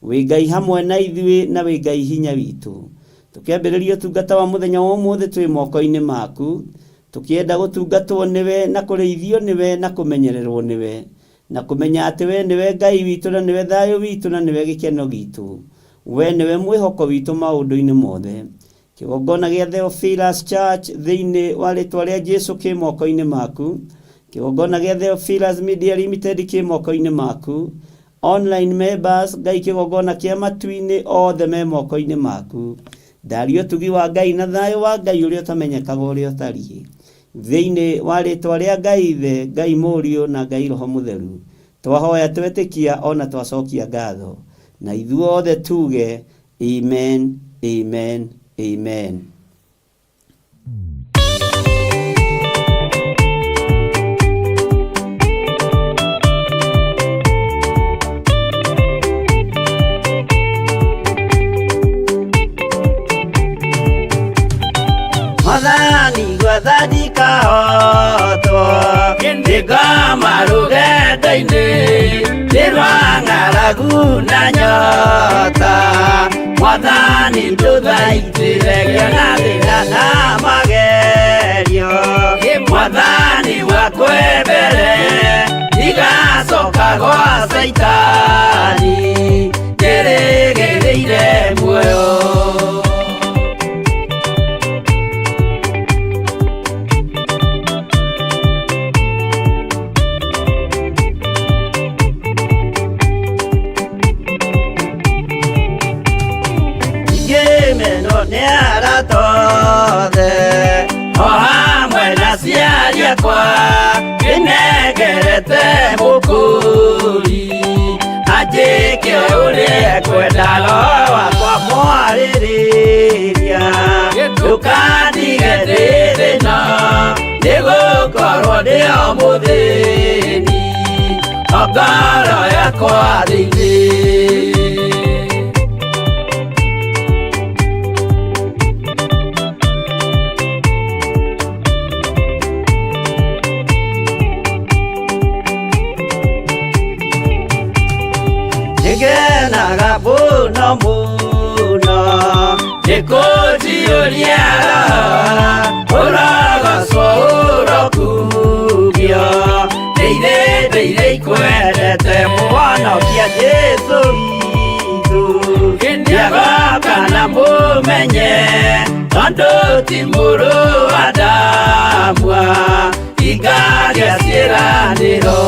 Wĩ Ngai hamwe na ithuĩ na wĩ Ngai hinya witũ. Tũkĩambĩrĩria ũtungata wa mũthenya wa ũmũthĩ twĩ moko-inĩ maku. Tũkĩenda gũtungatwo nĩwe na kũrĩithio nĩwe na kũmenyererwo nĩwe. Na kũmenya atĩ we nĩwe Ngai witũ na nĩwe thayũ witũ na nĩwe gĩkeno gitũ. We nĩwe mwĩhoko witũ maũndũ-inĩ mothe. Kĩgongona gĩa Theophilus Church thĩinĩ wa rĩtwa rĩa Jesu kĩ moko-inĩ maku. Kĩgongona gĩa Theophilus Media Limited kĩ moko-inĩ maku. Online members Ngai kĩgongona kĩa matu-inĩ othe me moko-inĩ maku. Ndaria ũtugi wa Ngai na thayũ wa Ngai ũrĩa ũtamenyekaga ũrĩa ũtariĩ. Thĩinĩ wa rĩtwa rĩa Ngai Ithe, Ngai Mũriũ na Ngai Roho Mũtheru. Twahoya twetĩkia ona twacokia ngatho. Na ithuothe tuge Amen, amen, amen. Mwathani gwetha ndikahotwo ndĩngoma rũgendo-inĩ nĩ rwa ng'aragu na nyota Mwathani ndũthaitĩre ngĩona thĩna na magerio Mwathani wakwe mbere ndigacoka gwa Caitani ndĩrĩgĩrĩire muoyo. Ingĩmenwo nĩ arata othe o hamwe na aciari akwa ndĩnengerete mũkũri anjĩke ũrĩa ekwenda roho wakwa mwarĩrĩria ndũkandige ndĩ thĩna nĩgũkorwo ndĩ o mũthĩni o ngoro yakwa thĩinĩ. Nĩngenaga mũno mũno nĩkũnjiyũria ũrogocwo ũrokumio ndĩire ndĩire ikwendete mũhonokia Jesũ witũ nĩagoka na mũmenye tondũ ti mũrũ wa Adamu ingagĩa ciĩranĩro.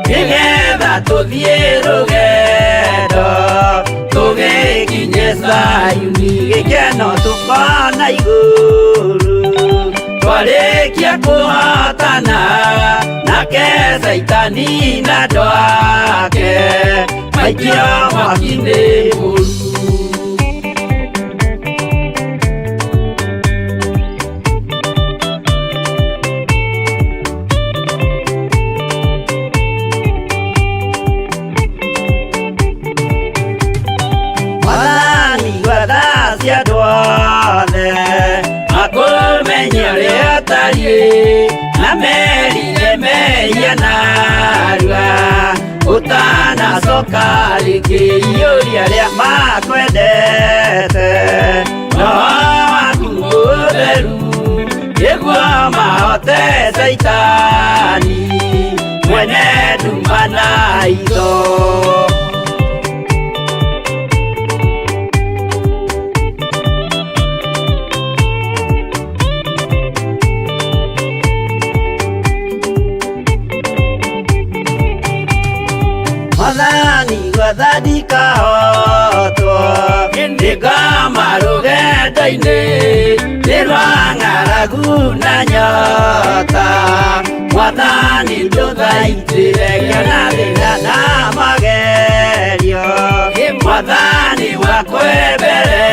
Nĩgetha tũthiĩ rũgendo tũgĩkinye Zayuni, gĩkeno tũkona igũrũ twarĩkia kũhotana nake Caitani na andũ ake maikio mwaki-inĩ mũru. Mwathani gwetha cia andũ othe makũmenye ũrĩa ũtariĩ na merire mehia narua ũtanacoka rĩngĩ iyũria arĩa makwendete roho waku mũtheru nĩguo mahote Caitani mwene nduma na itho. Mwathani gwetha ndikahotwo nĩngoma rũgendo-inĩ nĩ rwa ng'aragu na nyota Mwathani ndũthaitĩre ngĩona thĩna na magerio Mwathani wakwe mbere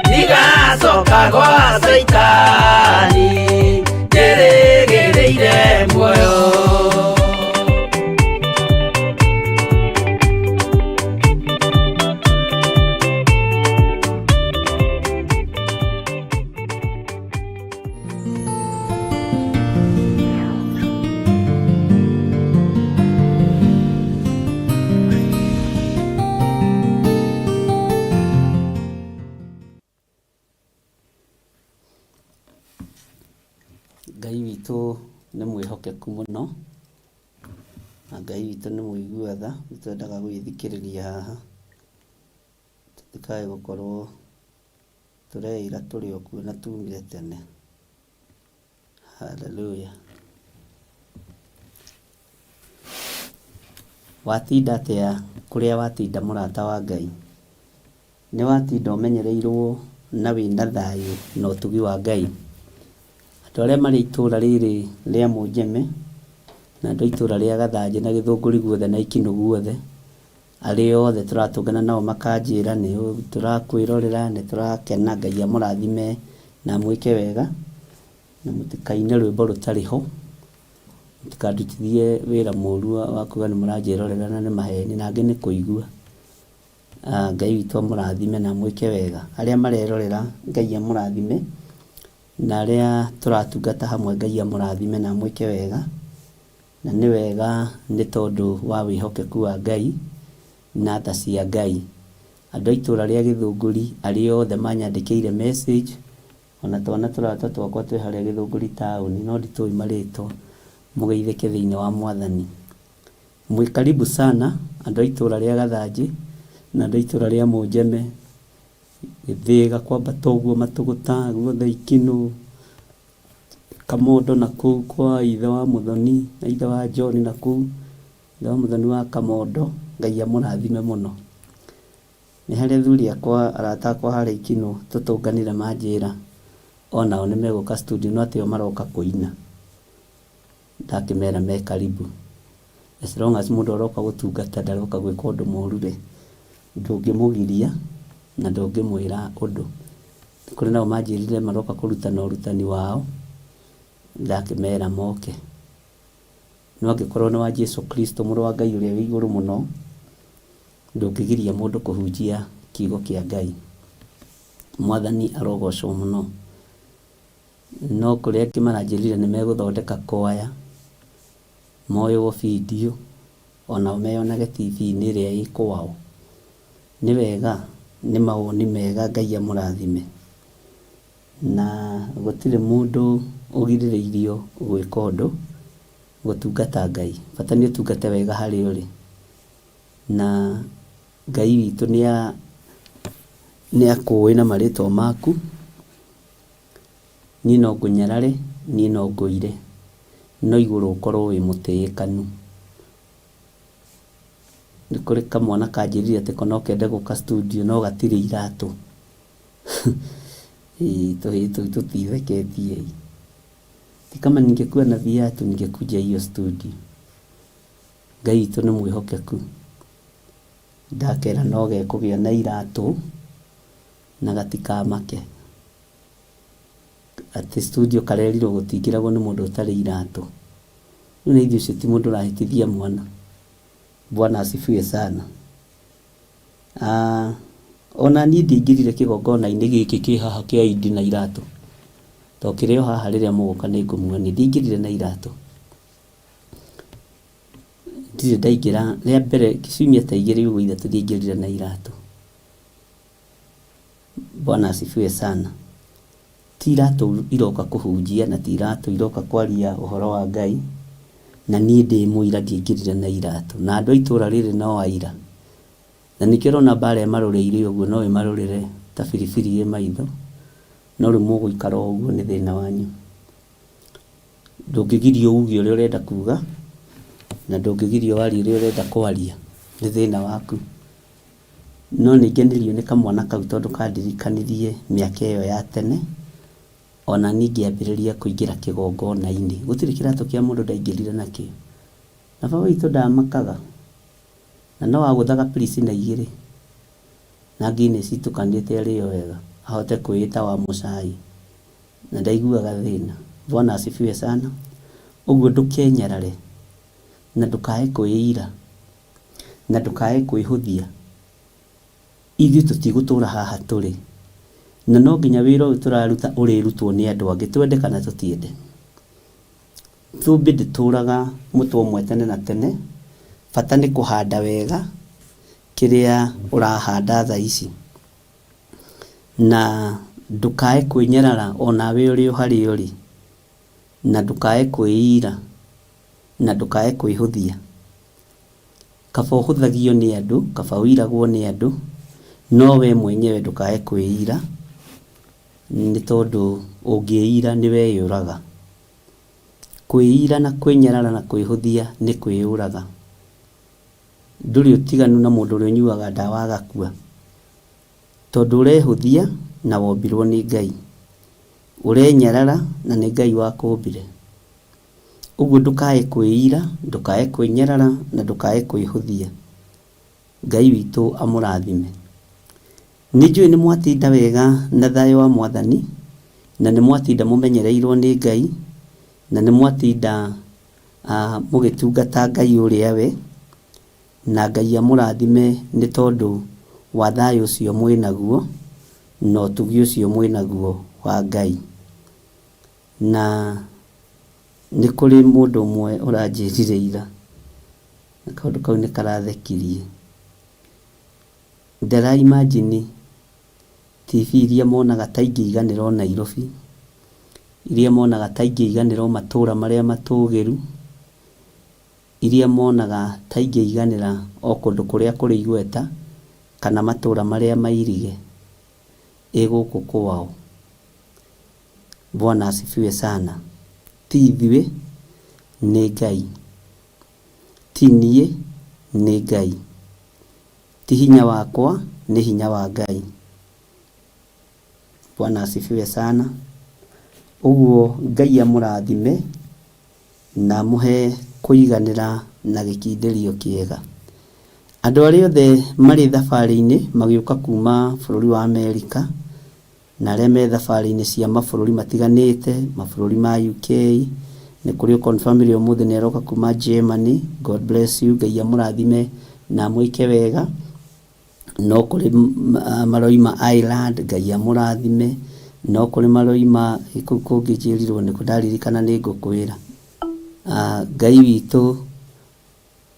ndigacoka gwa Caitani njĩrĩgĩrĩire muoyo. Ngai witũ nĩ mwĩhokeku mũno, na Ngai witũ nĩ mũigua tha, nĩ twendaga gũgĩthikĩrĩria haha, tũtikae gũkorwo tũreĩra tũrĩ o kuo na tumire tene. Hallelujah. Watinda atĩa kũrĩa watinda mũrata wa Ngai? Nĩ watinda ũmenyereirwo na wĩna thayũ na ũtugi wa Ngai? Andũ arĩa marĩ itũra rĩrĩ rĩa Mũnjeme, na andũ a itũra rĩa Gathanjĩ na Gĩthũngũri guothe na Ikinũ guothe, arĩa othe tũratũngana nao makanjĩra nĩ tũrakwĩrorera, nĩ tũrakena, Ngai amũrathime na amwĩke wega, na mũtikaine rwĩmbo rũtarĩ ho, mũtikandutithie wĩra mũru wa kuga nĩ mũranjĩrorera na nĩ maheni, na angĩ nĩ kũigua. Ngai witũ amũrathime na amwĩke wega. Arĩa marerorera Ngai amũrathime, na arĩa tũratungata hamwe Ngai amũrathime na amwĩke wega. Na nĩ wega nĩ tondũ wa wĩhokeku wa Ngai na tha cia Ngai. Andũ a itũra rĩa Gĩthũngũri arĩa othe manyandĩkĩire message, ona twana tũrata twakwa twĩ harĩa Gĩthũngũri taũni no nditũĩ marĩtwa, mũgeithĩke thĩinĩ wa Mwathani. Mwĩ karibu sana andũ a itũra rĩa Gathanjĩ na andũ a itũra rĩa Mũnjeme, Gĩthĩga kwambata ũguo Matũgũta guothe Ikinũ, Kamondo na kũu kwa ithe wa Mũthoni na ithe wa John na kũu, ithe wa Mũthoni wa Kamondo, Ngai amũrathime mũno. Nĩ harĩ athuri akwa, arata akwa harĩa Ikinũ tũtũnganire manjĩra onao nĩ megũka studio no atĩ o maroka kũina. Ndakĩmera me karibu. As long as mũndũ aroka gũtungata ndaroka gwĩka ũndũ mũru rĩ, ndũngĩmũgiria na ndũngĩmwĩra ũndũ. Kũrĩ nao manjĩrire maroka kũrutana ũrutani wao, ndakĩmera moke. No angĩkorwo nĩ wa Jesu Kristo mũrũ wa Ngai ũrĩa wĩ igũrũ mũno, ndũngĩgiria mũndũ kũhunjia kiugo kĩa Ngai. Mwathani arogocwo mũno. No kũrĩ angĩ maranjĩrire nĩ megũthondeka kwaya, moywo video, onao meyonage TV-inĩ ĩrĩa ĩ kwao. Nĩ wega, nĩ mawoni mega Ngai amũrathime. Na gũtirĩ mũndũ ũgirĩrĩirio gwĩka ũndũ, gũtungata Ngai. Bata nĩ ũtungate wega harĩa ũrĩ. Na Ngai witũ nĩ akũĩ na marĩtwa maku. Niĩ no ngũnyarare, niĩ no ngũire, no igũrũ ũkorwo wĩ mũtĩĩkanu. Nĩ kũrĩ kamwana kanjĩrire atĩ ko no kende gũka studio no gatirĩ iratũ. Ĩĩ tũhĩĩ tũu tũtitheketie ĩ. Ti kama ningekuwa na viatu ningekuja hiyo studio. Ngai witũ nĩ mwĩhokeku. Ndakera no gekũgĩa na iratũ na gatikamake. Atĩ studio karerirwo gũtingĩragwo nĩ mũndũ ũtarĩ iratũ. Rĩu na ithuĩ ũcio ti mũndũ ũrahĩtithia mwana. Bwana asifiwe sana. Ah, ona niĩ ndiaingĩrire kĩgongona-inĩ gĩkĩ kĩ haha kĩa Idi na iratũ. To kĩrĩ o haha rĩrĩa mũgũka nĩ ngũmuonia. Ndiaingĩrire na iratũ. Ndirĩ ndaingĩra rĩa mbere ciumia ta igĩrĩ ũguo ithatũ ndiaingĩrire na iratũ. Bwana asifiwe sana. Ti iratũ iroka kũhunjia na ti iratũ iroka kwaria ũhoro wa Ngai, na niĩ ndĩ mũira ndiaingĩrire na iratũ. Na andũ a itũra rĩrĩ no aira. Na nĩkĩo ũrona mbara ĩmarũrĩire ũguo no ĩmarũrĩre ta biribiri ĩ maitho, no rĩu mũgũikara o ũguo nĩ thĩna wanyu. Ndũngĩgirio uge ũrĩa ũrenda kuga, na ndũngĩgirio warie ũrĩa ũrenda kwaria, nĩ thĩna waku. No nĩ ngenirio nĩ kamwana kau tondũ kandirikanirie mĩaka ĩyo ya tene, ona niĩ ngĩambĩrĩria kũingĩra kĩgongona-inĩ. Gũtirĩ kĩratũ kĩa mũndũ ndaingĩrire nakĩo. Na baba witũ ndamakaga, na no agũthaga prisoner igĩrĩ na Guinness itukanĩte arĩo wega, ahote kwĩĩta wa mũcai. Na ndaiguaga thĩna. Bwana asifiwe sana. Ũguo ndũkenyarare, na ndũkae kwĩira. Na ndũkae kwĩhũthia. Ithuĩ tũtigũtũũra haha tũrĩ. Na no nginya wĩra ũyũ tũraruta ũrĩrutwo nĩ andũ angĩ twende kana tũtiende. Thũmbĩ ndĩtũraga mũtwe ũmwe tene na tene, bata nĩ kũhanda wega kĩrĩa ũrahanda thaa ici. Na ndũkae kwĩnyarara onawe ũrĩ o harĩa ũrĩ, na ndũkae kwĩira, na ndũkae kwĩhũthia. Kaba ũhũthagio nĩ andũ, kaba ũiragwo nĩ andũ, no we mwenyewe ndũkae kwĩira, nĩ tondũ ũngĩĩira nĩ weyũraga. Kwĩira na kwĩnyarara na kwĩhũthia nĩ kwĩyũraga. Ndũrĩ ũtiganu na mũndũ ũrĩa ũnyuaga ndawa agakua, tondũ ũrehũthia na wombirwo nĩ Ngai. Ũrenyarara na nĩ Ngai wakũmbire. Ũguo ndũkae kwĩira, ndũkae kwĩnyarara na ndũkae kwĩhũthia. Ngai witũ amũrathime. Nĩ njũĩ nĩ mwatinda wega na thayũ wa Mwathani, na nĩ mwatinda mũmenyereirwo nĩ Ngai, na nĩ mwatinda mũgĩtungata Ngai ũrĩa we, na Ngai amũrathime nĩ tondũ wa thayũ ũcio mwĩnaguo, na ũtugi ũcio mwĩnaguo wa Ngai. Na nĩ kũrĩ mũndũ ũmwe ũranjĩrire ira, na kaũndũ kau nĩ karathekirie. Ndara imagine TV iria monaga ta ingĩiganĩra o Nairobi, iria monaga ta ingĩiganĩra o matũra marĩa matũgĩru, iria monaga ta ingĩiganĩra o kũndũ kũrĩa kũrĩ igweta, kana matũra marĩa mairige, ĩ gũkũ kwao. Bwana asifiwe sana. Ti ithuĩ, nĩ Ngai. Ti niĩ, nĩ Ngai. Ti hinya wakwa, nĩ hinya wa Ngai. Bwana asifiwe sana. Ũguo Ngai amũrathime na amũhe kũiganĩra na gĩkindĩrio kĩega. Andũ arĩa othe marĩ thabarĩ-inĩ magĩũka kuma bũrũri wa Amerika, na arĩa me thabarĩ-inĩ cia mabũrũri matiganĩte, mabũrũri ma UK, nĩ kũrĩ ũ confirm ũmũthĩ nĩ aroka kuma Germany, God bless you, Ngai amũrathime na amwĩke wega. No kũrĩ maroima Ireland, Ngai amũrathime. No kũrĩ maroima kũu kũngĩ njĩrirwo nĩkũ ndaririkana nĩ ngũkwĩra. Ngai witũ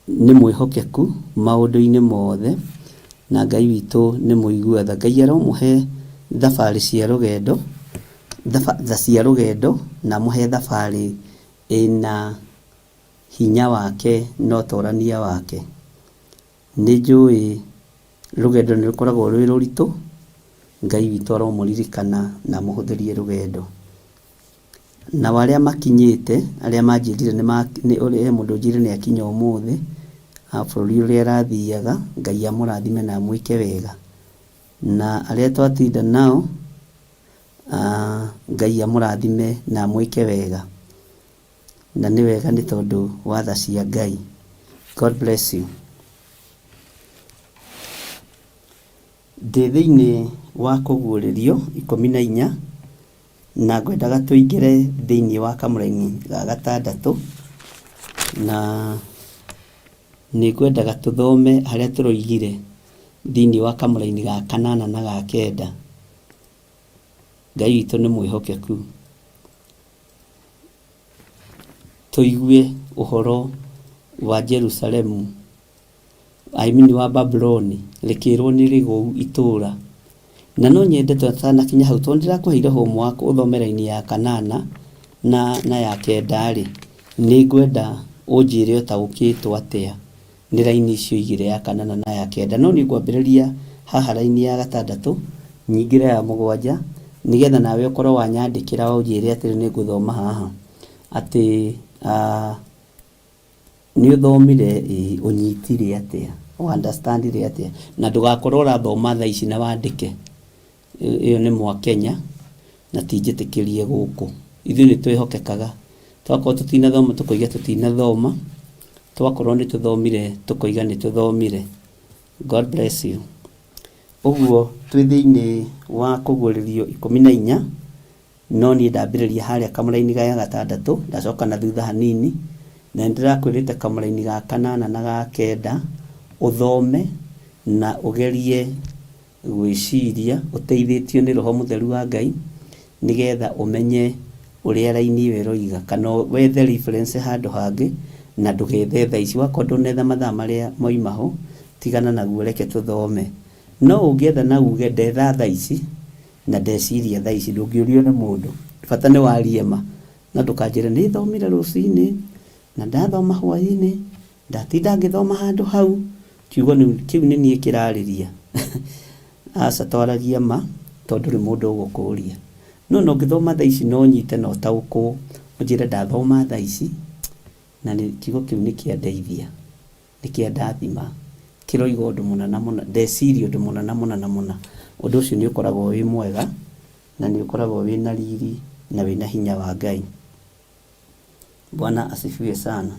Nĩ mwĩhokeku maũndũ-inĩ mothe, na Ngai witũ nĩ mũigua tha. Ngai aromũhe thabarĩ cia rũgendo, tha cia rũgendo, na amũhe thabarĩ ĩna hinya wake na ũtorania wake. Nĩ njũĩ rũgendo nĩ rũkoragwo rwĩ rũritũ, Ngai witũ aromũririkana na amũhũthĩrie rũgendo. Nao arĩa makinyĩte, arĩa manjĩrire nĩ, he mũndũ ũnjĩrire nĩ akinya ũmũthĩ, Bũrũri ũrĩa arathiaga, Ngai amũrathime na amwĩke wega. Na arĩa twatinda nao, Ngai amũrathime na amwĩke wega. Na nĩ wega nĩ tondũ wa tha cia Ngai. God bless you. Ndĩ thĩinĩ wa kũguũrĩrio 14 na ngwendaga tũingĩre thĩinĩ wa kamũraini ga gatandatũ na nĩ ngwendaga tũthome harĩa tũroigire thĩinĩ wa kamũraini ga kanana na ga kenda. Ngai witũ nĩ mwĩhokeku. Tũigue ũhoro wa Jerusalemu I mean wa Babuloni rĩkĩrwo nĩ rĩgũu itũũra. Na no nyende tũtanakinya hau tondũ ndĩrakũheire homework ũthome raini ya kanana na, na ya kenda-rĩ, nĩ ngwenda ũnjĩre ũtaũkĩtwo atĩa nĩ raini icio igĩrĩ ya kanana na ya kenda. No niĩ ngwambĩrĩria haha raini ya gatandatũ nyingĩre ya mũgwanja nĩgetha nawe ũkorwo wanyandĩkĩra ũnjĩre atĩrĩ nĩ ngũthoma haha atĩ Nĩ ũthomire ĩĩ, ũnyitire atĩa? Ũ understand ire atĩa? Na ndũgakorwo ũrathoma thaa ici na wandĩke. Ĩyo nĩ Mwakenya na ti njĩtĩkĩrie gũkũ. Ithuĩ nĩ twĩhokekaga. Twakorwo tũtinathoma tũkoiga tũtinathoma, twakorwo nĩ tũthomire tũkoiga nĩ tũthomire. God bless you. Ũguo twĩ thĩinĩ wa kũguũrĩrio 14 No niĩ ndambĩrĩria harĩa kamũraini ga gatandatũ, ndacoka na thutha hanini, na nĩndĩrakwĩrĩte kamũraini ga kanana na ga kenda ũthome na ũgerie gwĩciria ũteithĩtio nĩ Roho Mũtheru wa Ngai, nĩgetha ũmenye ũrĩa raini ĩyo ĩroiga, kana wethe reference handũ hangĩ, na ndũgethe thaa ici. Wakorwo ndũnetha mathaa marĩa moima ho, tigana naguo reke tũthome. No ũngĩetha na uge ndetha thaa ici, Na ndeciria thaa ici ndũngĩũrio nĩ mũndũ, bata nĩ warie ma. No ndũkanjĩre nĩ thomire rũcinĩ, na ndathoma hwainĩ, ndatinda ngĩthoma handũ hau, kiugo kĩu nĩ niĩ kĩrarĩria. Aca twaragia ma tondũ ndũrĩ mũndũ ũgũkũria. No ona ũngĩthoma thaa ici na ũnyite na ũtaũkwo, ũnjĩre ndathoma thaa ici na kiugo kĩu nĩ kĩandeithia. Nĩ kĩandathima, kĩroiga ũndũ mũna na mũna, ndeciria ũndũ mũna na mũna na mũna. Ũndũ ũcio nĩ ũkoragwo wĩ mwega, na nĩ ũkoragwo wĩna riri, na wĩna hinya wa Ngai. Bwana asifiwe sana.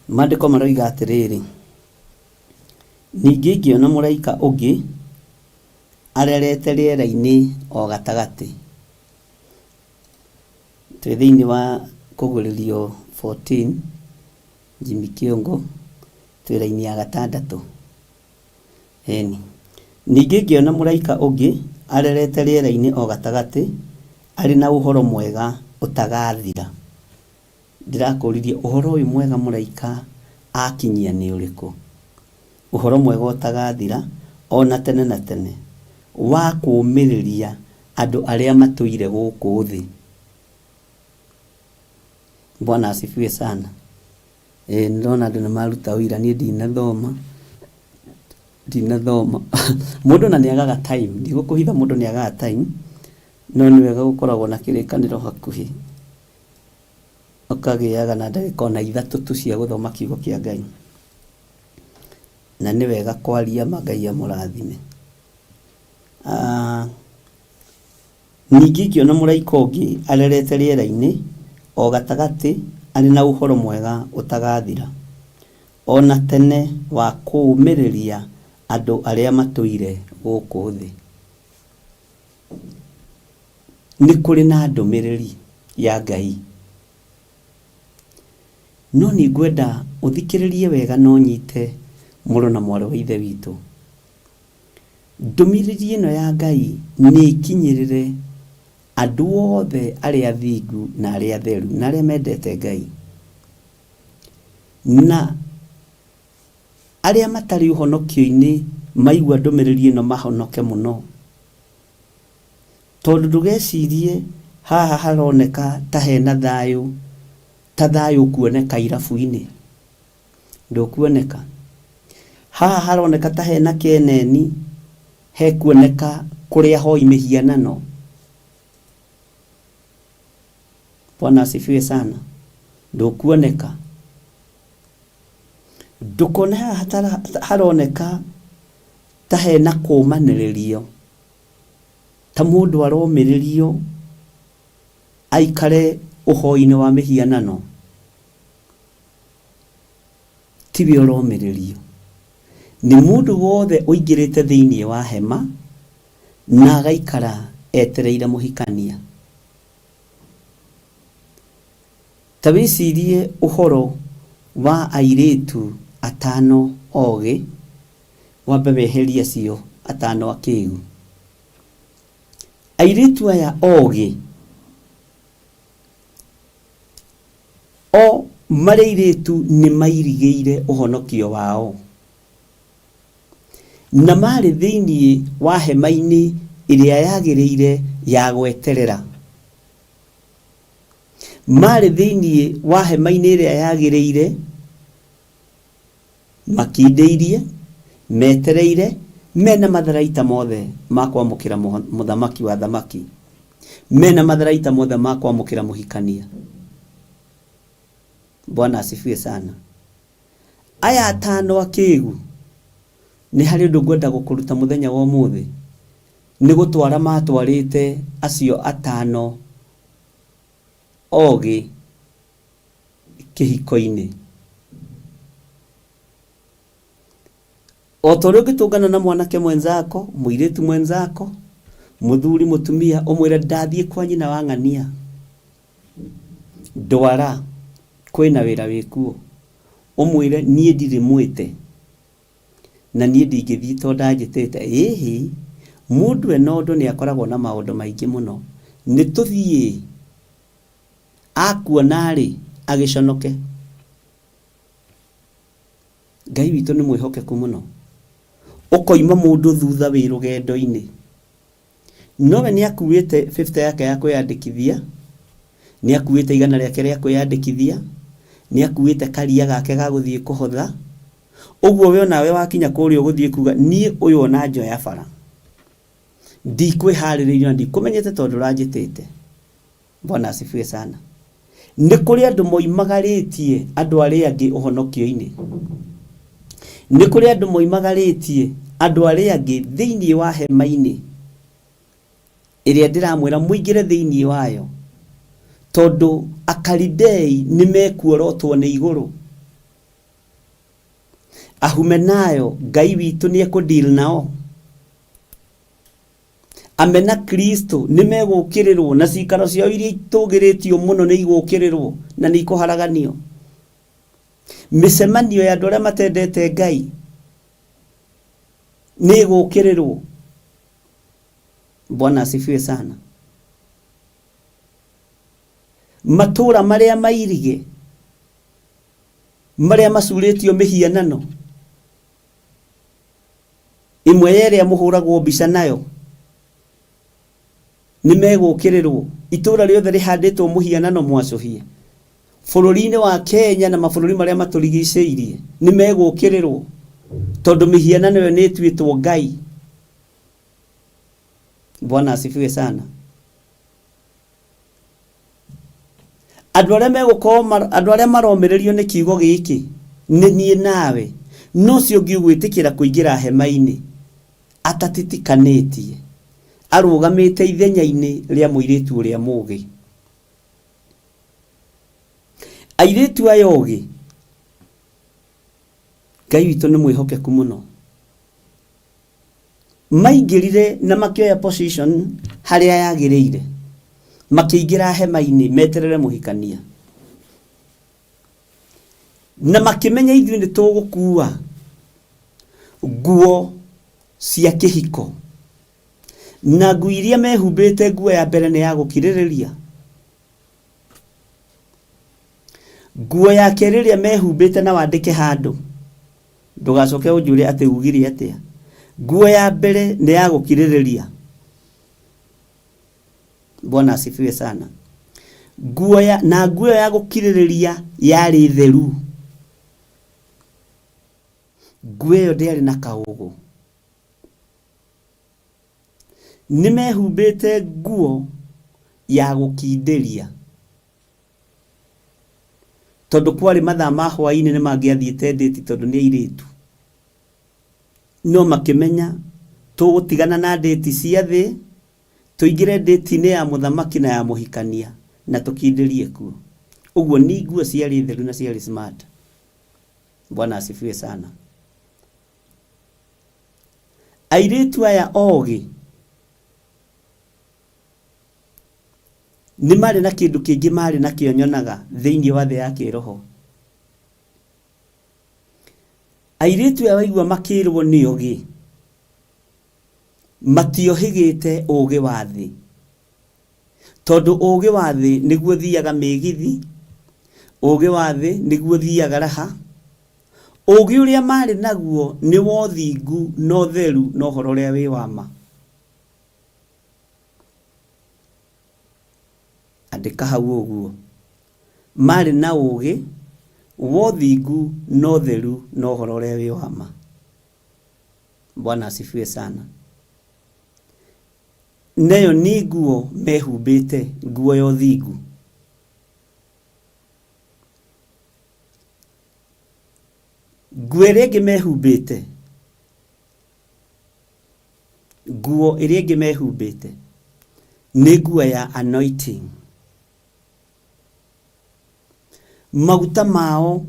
Maandĩko maroiga atĩrĩrĩ, ningĩ ngĩona mũraika ũngĩ arerete rĩera-inĩ o gatagatĩ. Twĩ thĩinĩ wa kũgũrĩrio 14 Jimmy Kĩongo, twĩ raini ya gatandatũ. Ĩni. Ningĩ ngĩona mũraika ũngĩ arerete rĩera-inĩ o gatagatĩ, arĩ na ũhoro mwega ũtagathira. Ndĩrakũririe ũhoro ũyũ mwega mũraika akinyia nĩ ũrĩkũ? Ũhoro mwega ũtagathira o na tene na tene, wa kũũmĩrĩria andũ arĩa matũire gũkũ thĩ. Bwana asifiwe sana. Ĩĩ nĩndĩrona andũ nĩmaruta ũira, niĩ ndinathoma, ndinathoma. Mũndũ ona nĩagaga time, ndigũkũhitha mũndũ nĩagaga time, no nĩ wega gũkoragwo na kĩrĩkanĩro hakuhĩ, ũkagĩaga na ndagĩka ona ithatũ tu cia gũthoma kiugo kĩa Ngai. Na nĩ wega kwaria ma Ngai amũrathime. Ningĩ ngĩona mũraika ũngĩ arerete rĩera-inĩ o gatagatĩ arĩ na ũhoro mwega ũtagathira, o na tene wa kũũmĩrĩria andũ arĩa matũire gũkũ thĩ. Nĩ kũrĩ na ndũmĩrĩri ya Ngai. No nĩ ngwenda ũthikĩrĩrie wega na ũnyite mũrũ na mwarĩ wa Ithe witũ. Ndũmĩrĩri ĩno ya Ngai nĩ ĩkinyĩrĩre andũ othe arĩa athingu na arĩa atheru na arĩa mendete Ngai. Na arĩa matarĩ ũhonokio-inĩ maigua ndũmĩrĩri ĩno mahonoke mũno. Tondũ ndũgecirie haha haroneka ta hena thayũ, ta thayũ ũkuoneka irabu-inĩ. Ndũkuoneka. Haha haroneka ta hena kĩeneni, hekuoneka kũrĩ ahoi mĩhianano. Bwana asifiwe sana. Ndũkuoneka. Ndũkone haha haroneka ta hena kũmanĩrĩrio, ta mũndũ aromĩrĩrio aikare ũhoi-inĩ wa mĩhianano. Tiwe ũromĩrĩrio. Nĩ mũndũ wothe ũingĩrĩte thĩinĩ wa hema na agaikara etereire mũhikania. Ta wĩcirie ũhoro wa airĩtu atano ogĩ, wambe weherie acio atano akĩgu. Airĩtu aya ogĩ o marĩ airĩtu nĩ mairigĩire ũhonokio wao. Na marĩ thĩinĩ wa hema-inĩ ĩrĩa yagĩrĩire ya gweterera. Marĩ thĩinĩ wa hema-inĩ ĩrĩa yagĩrĩire, makindĩirie, metereire, mena matharaita mothe ma kwamũkĩra mũthamaki wa athamaki, mena matharaita mothe ma kwamũkĩra mũhikania. Bwana asifiwe sana. Aya atano akĩgu, nĩ harĩ ũndũ ngwenda gũkũruta mũthenya wa ũmũthĩ, nĩ gũtwara matwarĩte acio atano ogĩ kĩhiko-inĩ. O ta ũrĩa ũngĩtũngana na mwanake mwenzako, mũirĩtu mwenzako, mũthuri mũtumia, ũmwĩre ndathiĩ kwa nyina wa ng'ania, ndwara, kwĩna wĩra wĩkuo, ũmwĩre niĩ ndirĩ mwĩte, na niĩ ndingĩthiĩ tondũ ndanjĩtĩte. Ĩhĩ, mũndũ ena ũndũ nĩ akoragwo na maũndũ maingĩ mũno. Nĩ tũthiĩ, akuona-rĩ, agĩconoke. Ngai witũ nĩ mwĩhokeku mũno. Ũkoima mũndũ thutha wĩ rũgendo-inĩ. Nowe nĩ akuĩte 50 yake ya kwĩyandĩkithia, nĩ akuĩte igana rĩake rĩa kwĩyandĩkithia, nĩ akuĩte karia gake ga gũthiĩ kũhotha. Ũguo we onawe wakinya kũrĩa ũgũthiĩ kuga niĩ ũyũ ona njoya bara. Ndikwĩharĩrĩirie na ndikũmenyete tondũ ũranjĩtĩte. Bwana asifiwe sana. Nĩ kũrĩ andũ moimagarĩtie andũ arĩa angĩ ũhonokio-inĩ. Nĩ kũrĩ andũ moimagarĩtie andũ arĩa angĩ thĩinĩ wa hema-inĩ ĩrĩa ndĩramwĩra mũingĩre thĩinĩ wayo, tondũ Akalidei nĩ mekuorotwo nĩ igũrũ. Ahumenayo Ngai witũ nĩ ekũ deal nao. Amena Kristo nĩ megũkĩrĩrwo na cikaro ciao iria itũgĩrĩtio mũno nĩ igũkĩrĩrwo na nĩ ikũharaganio. Mĩcemanio ya andũ arĩa matendete Ngai nĩ ĩgũkĩrĩrwo. Bwana asifiwe sana. Matũũra marĩa mairige, marĩa macurĩtio mĩhianano, ĩmwe ya ĩrĩa mũhũragwo mbica nayo, nĩ megũkĩrĩrwo. Itũũra rĩothe rĩhandĩtwo mũhianano mwacũhie bũrũri-inĩ wa Kenya na mabũrũri marĩa matũrigicĩirie nĩ megũkĩrĩrwo, tondũ mĩhianano ĩyo nĩ ĩtuĩtwo Ngai. Bwana asifiwe sana. Andũ arĩa megũkorwo andũ arĩa maromĩrĩrio nĩ kiugo gĩkĩ nĩ niĩ nawe, no ũcio ũngĩ ũgwĩtĩkĩra kũingĩra hema-inĩ atatitikanĩtie, arũgamĩte ithenya-inĩ rĩa mũirĩtu ũrĩa mũũgĩ. Airĩtu aya ogĩ, Ngai witũ nĩ mwĩhokeku mũno. Maingĩrire na makĩoya position harĩa yagĩrĩire, makĩingĩra hema-inĩ meterere mũhikania. Na makĩmenya ithuĩ nĩ tũgũkua nguo cia kĩhiko. Na nguo iria mehumbĩte, nguo ya mbere nĩ ya gũkirĩrĩria. Nguo ya kerĩ ĩrĩa mehumbĩte na wandĩke handũ, ndũgacoke ũnjũrie atĩ ugire atĩa. Nguo ya mbere nĩ ya gũkirĩrĩria. Bwana asifiwe sana. Nguo ya, na nguo ĩyo ya gũkirĩrĩria yarĩ theru. Nguo ĩyo ndĩarĩ na kaũgũ. Nĩ mehumbĩte nguo ya gũkindĩria. Tondũ kwarĩ mathaa ma hwaĩ-inĩ nĩ mangĩathiĩte ndĩti tondũ nĩ airĩtu. No makĩmenya tũgũtigana na ndĩti cia thĩ, tũingĩre ndĩti-inĩ ya mũthamaki na ya mũhikania na tũkindĩrie kuo. Ũguo ni nguo ciarĩ theru na ciarĩ smart. Bwana asifiwe sana. Airĩtu aya ogĩ nĩ marĩ na kĩndũ kĩngĩ marĩ nakĩo nyonaga thĩinĩ wa thĩ ya kĩroho. Airĩtu aya waigua makĩrwo nĩ ogĩ, matiohĩgĩte ũgĩ wa thĩ. Tondũ ũgĩ wa thĩ nĩguo thiaga mĩgithi, ũgĩ wa thĩ nĩguo thiaga raha. Ũgĩ ũrĩa marĩ naguo nĩ wa ũthingu na ũtheru na ũhoro ũrĩa wĩ wa ma. Andĩka hau ũguo. Marĩ na ũgĩ wa ũthingu na ũtheru na ũhoro ũrĩa wĩ wa ma. Bwana asifiwe sana. Nayo nĩ nguo mehumbĩte, nguo ya ũthingu. Nguo ĩrĩa ĩngĩ mehumbĩte, nguo ĩrĩa ĩngĩ mehumbĩte nĩ nguo ya anointing. Maguta mao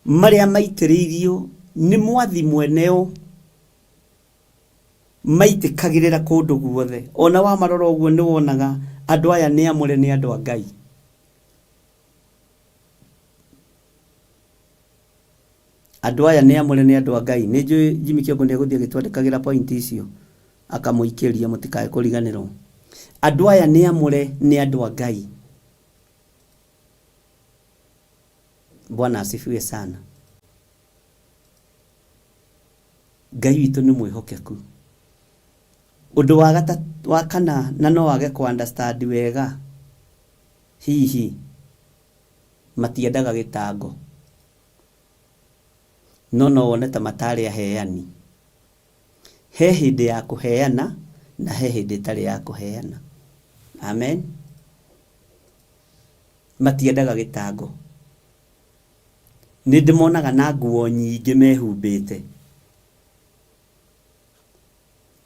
marĩa maitĩrĩirio nĩ mwathi mweneo maitĩkagĩrĩra kũndũ guothe. Ona wamarora ũguo nĩ wonaga andũ aya nĩ amũre, nĩ andũ a Ngai. Andũ aya nĩ amũre, nĩ andũ a Ngai. Nĩ njũĩ Jimmy Kĩongo nĩ egũthiĩ agĩtwandĩkagĩra point icio akamũikĩria mũtikae kũriganĩrwo. Andũ aya nĩ amũre, nĩ andũ a Ngai. Bwana asifiwe sana. Ngai witũ nĩ mwĩhokeku. Ũndũ wa gatatũ, wa kana na no wage kũ understand wega hihi matiendaga gĩtango. No no wone ta matarĩ aheani. He hĩndĩ ya kũheana na he hĩndĩ ĩtarĩ ya kũheana. Amen. Matiendaga gĩtango. Nĩ ndĩmonaga na nguo nyingĩ mehumbĩte.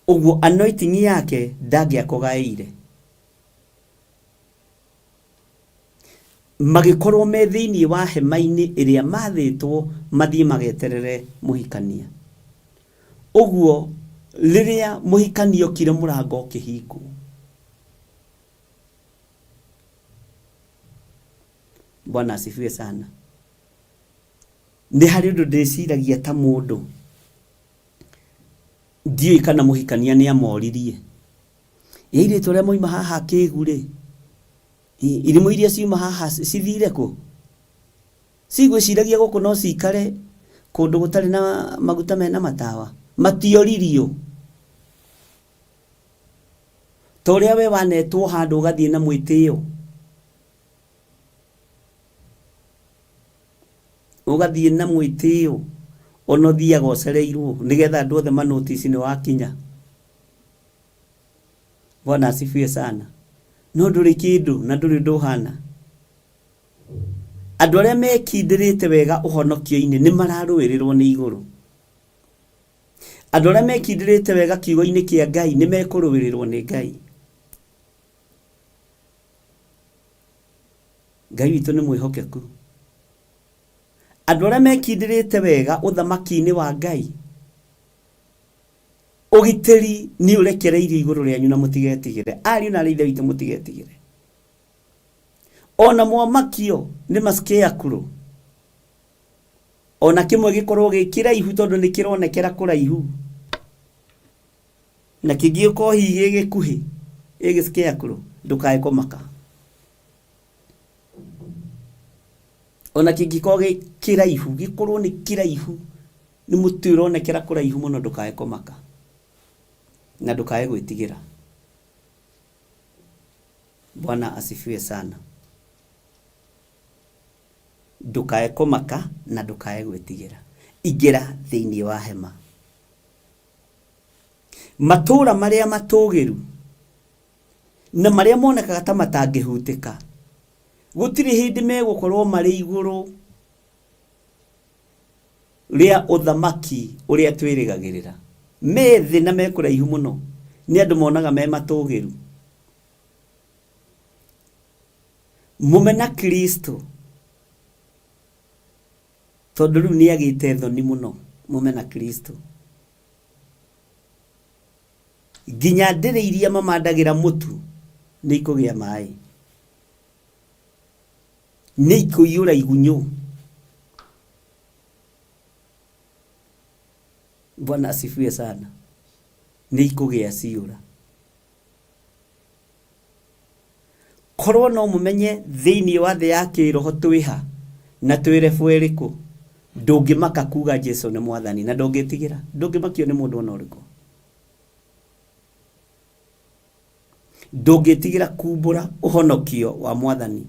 Ũguo anointing yake ndangĩakũgaĩire. Magĩkorwo me thĩinĩ wa hema-inĩ ĩrĩa mathĩtwo mathiĩ mageterere mũhikania. Ũguo rĩrĩa mũhikania okire mũrango ũkĩhingwo. Bwana asifiwe sana. Nĩ harĩ ũndũ ndĩciragia ta mũndũ, ndiũĩ kana mũhikania nĩ amoririe, ĩ airĩtu arĩa moima haha akĩgu rĩ, irimũ iria ciuma haha cithire kũ? Cigwĩciragia gũkũ no cikare kũndũ gũtarĩ na maguta mena matawa? Matioririo. Ta ũrĩa we wanetwo handũ ũgathiĩ na mwĩtĩo. Ũgathiĩ na mwĩtĩo ona ũthiaga ũcereirwo nĩgetha andũ othe ma notice nĩ wakinya. Bwana asifiwe sana. No ndũrĩ kĩndũ na ndũrĩ ũndũ ũhana. Andũ arĩa mekindĩrĩte wega ũhonokio-inĩ nĩ mararũĩrĩrwo nĩ igũrũ. Andũ arĩa mekindĩrĩte wega kiugo-inĩ kĩa Ngai nĩ mekũrũĩrĩrwo nĩ Ngai. Ngai witũ nĩ mwĩhokeku. Andũ arĩa mekindĩrĩte wega ũthamaki-inĩ wa Ngai, ũgitĩri nĩ ũrekereirio igũrũ rĩanyu na mũtigetigĩre. Ariũ na aarĩ a Ithe witũ mũtigetigĩre. Ona mwamakio nĩ ma scarecrow, ona kĩmwe gĩkorwo gĩ kĩraihu tondũ nĩ kĩronekera kũraihu, na kĩngĩ gĩkorwo hihi gĩ gĩkuhĩ, gĩ scarecrow, ndũkae kũmaka. Ona kĩngĩkorwo gĩ kĩraihu, gĩkorwo nĩ kĩraihu, nĩ mũtĩ ũronekera kũraihu mũno, ndũkae kũmaka na ndũkae gwĩtigĩra. Bwana asifiwe sana. Ndũkae kũmaka na ndũkae gwĩtigĩra. Ingĩra thĩinĩ wa hema. Matũũra marĩa matũũgĩru na marĩa monekaga ta matangĩhutĩka Gũtirĩ hĩndĩ megũkorwo marĩ igũrũ rĩa ũthamaki ũrĩa twĩrĩgagĩrĩra. Me thĩ na me kũraihu mũno. Nĩ andũ monaga me matũgĩru. Mũmena Kristo tondũ rĩu nĩ agĩte thoni mũno mũmena Kristo. Nginya ndĩrĩ iria mamandagĩra mũtu nĩ ikũgĩa maĩ. Nĩ ikũiyũra igunyũ. Bwana asifiwe sana. Nĩ ikũgĩa ciũra. Korwo no mũmenye thĩinĩ wa thĩ ya kĩroho twĩha na twĩ level ĩrĩkũ, ndũngĩmaka kuga Jesu nĩ mwathani na ndũngĩtigĩra, ndũngĩmakio nĩ mũndũ ona ũrĩkũ. Ndũngĩtigĩra kumbũra ũhonokio wa mwathani.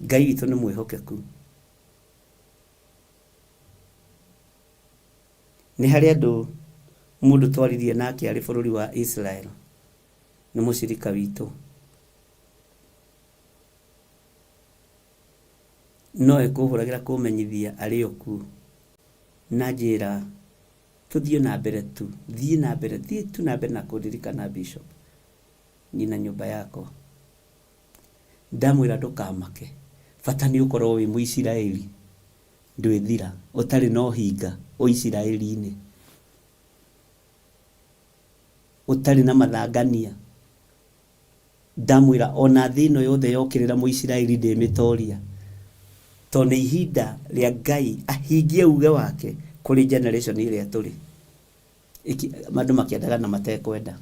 Ngai witũ nĩ mwĩhokeku. Nĩ harĩ andũ mũndũ twaririe nake arĩ bũrũri wa Israel, nĩ mũcirika witũ. No ekũhũragĩra kũmenyithia arĩ o kuo na njĩra tũthiĩ na mbere tu, thiĩ na mbere, thiĩ tu na mbere na kũndirikana Bishop, niĩ na nyũmba yakwa. Ndamwĩra ndũkamake, bata nĩ ũkorwo wĩ Mũisiraeli. Ndwĩthira ũtarĩ na ũhinga Ũisiraeli-inĩ, ũtarĩ na mathangania. Ndamwĩra o na thĩ ĩno yothe yokĩrĩra Mũisiraeli ndĩmĩtoria, tondũ nĩ ihinda rĩa Ngai ahingie uge wake kũrĩ generation ĩrĩa tũrĩ. Andũ makĩendaga na matekwenda.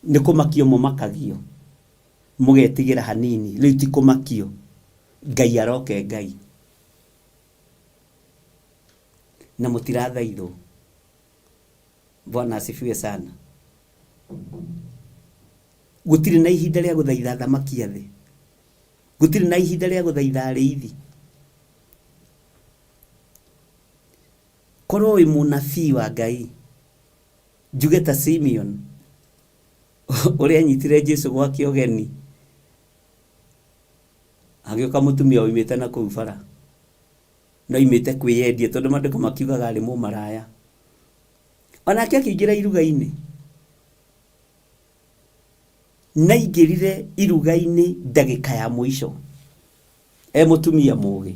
Nĩ kũmakio mũmakagio. Mũgetigĩra hanini, rĩu ti kũmakio. Ngai aroke Ngai. Na mũtirathaithwo. Bwana asifiwe sana. Gũtirĩ na ihinda rĩa gũthaitha athamaki a thĩ. Gũtirĩ na ihinda rĩa gũthaitha arĩithi. Korwo wĩ mũnabii wa Ngai, njuge ta Simeon, ũrĩa anyitire Jesu gwake ũgeni, agĩũka mũtumia oimĩte na kũu bara, na oimĩte kwĩyendia tondũ maandĩko makiugaga arĩ mũmaraya. Onake akĩingĩra iruga-inĩ, na aingĩrire iruga-inĩ ndagĩka ya mũico, e mũtumia mũgĩ.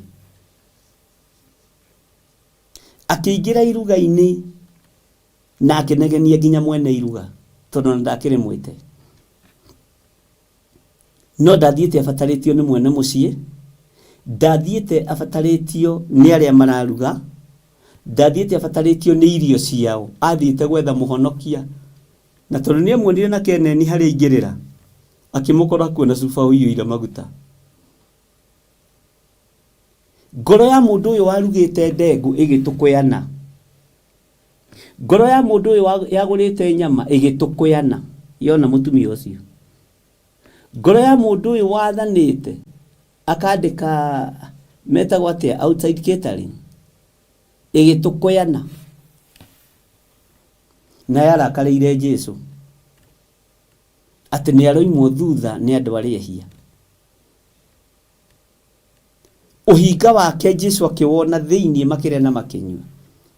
Akĩingĩra iruga-inĩ na akĩnegenia nginya mwene iruga tondũ ona ndakĩrĩ mwĩte. No ndathiĩte abatarĩtio nĩ mwene mũciĩ, ndathiĩte abatarĩtio nĩ arĩa mararuga, ndathiĩte abatarĩtio nĩ irio ciao, athiĩte gwetha mũhonokia. Na tondũ nĩ amuonire na keneni harĩa aingĩrĩra, akĩmũkora kuo na cuba ũiyũire maguta. Ngoro ya mũndũ ũyũ warugĩte ndengũ ĩgĩtũkũyana. Ngoro ya mũndũ ũyũ yagũrĩte nyama ĩgĩtũkũyana yona mũtumia ũcio. Ngoro ya mũndũ ũyũ wathanĩte akandĩka metagwo atĩa outside catering ĩgĩtũkũyana na yarakarĩire Jesu atĩ nĩ aroimwo thutha nĩ andũ arĩa ehia. Ũhinga wake Jesu akĩwona thĩinĩ makĩrĩa na makĩnyua.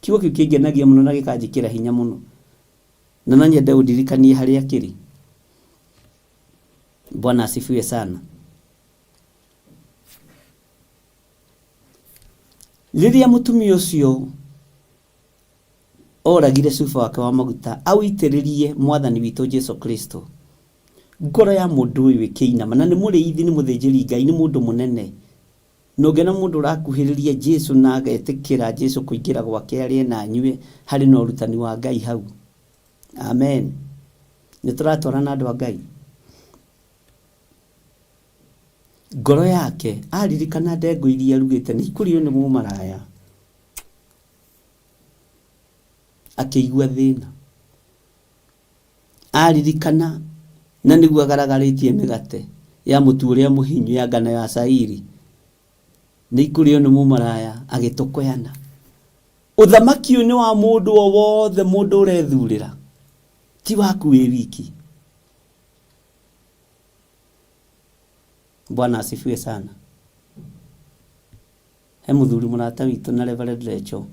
Kiugo kĩu kĩngenagia mũno na gĩkanjĩkĩra hinya mũno. Na no nyende ũndirikanie harĩa kĩrĩ. Bwana asifiwe sana. Rĩrĩa mũtumia ũcio oragire cuba wake wa maguta awĩitĩrĩrie mwathani witũ Jesu Kristo, Ngoro ya mũndũ ũyũ ĩkĩinama, na nĩ mũrĩithi, nĩ mũthĩnjĩri Ngai, nĩ mũndũ mũnene. Na ũngĩona mũndũ ũrakuhĩrĩria Jesu na agetĩkĩra Jesu kũingĩra gwake arĩe na anyue, harĩ na ũrutani wa Ngai hau. Amen. Nĩ tũratwarana andũ a Ngai? Ngoro yake, aririkana ndengũ iria arugĩte nĩ ikũrĩo nĩ mũmaraya, akĩigua thĩna. Aririkana na nĩguo agaragarĩtie mĩgate ya mũtu ũrĩa mũhinyu ya ngano ya cairi, nĩ ikũrĩo nĩ mũmaraya, agĩtũkũyana. Ũthamaki ũyũ nĩ wa mũndũ o wothe mũndũ ũrethurĩra, ti waku wĩ wiki. Bwana asifiwe sana. He mũthuri mũrata witũ na Reverend Recho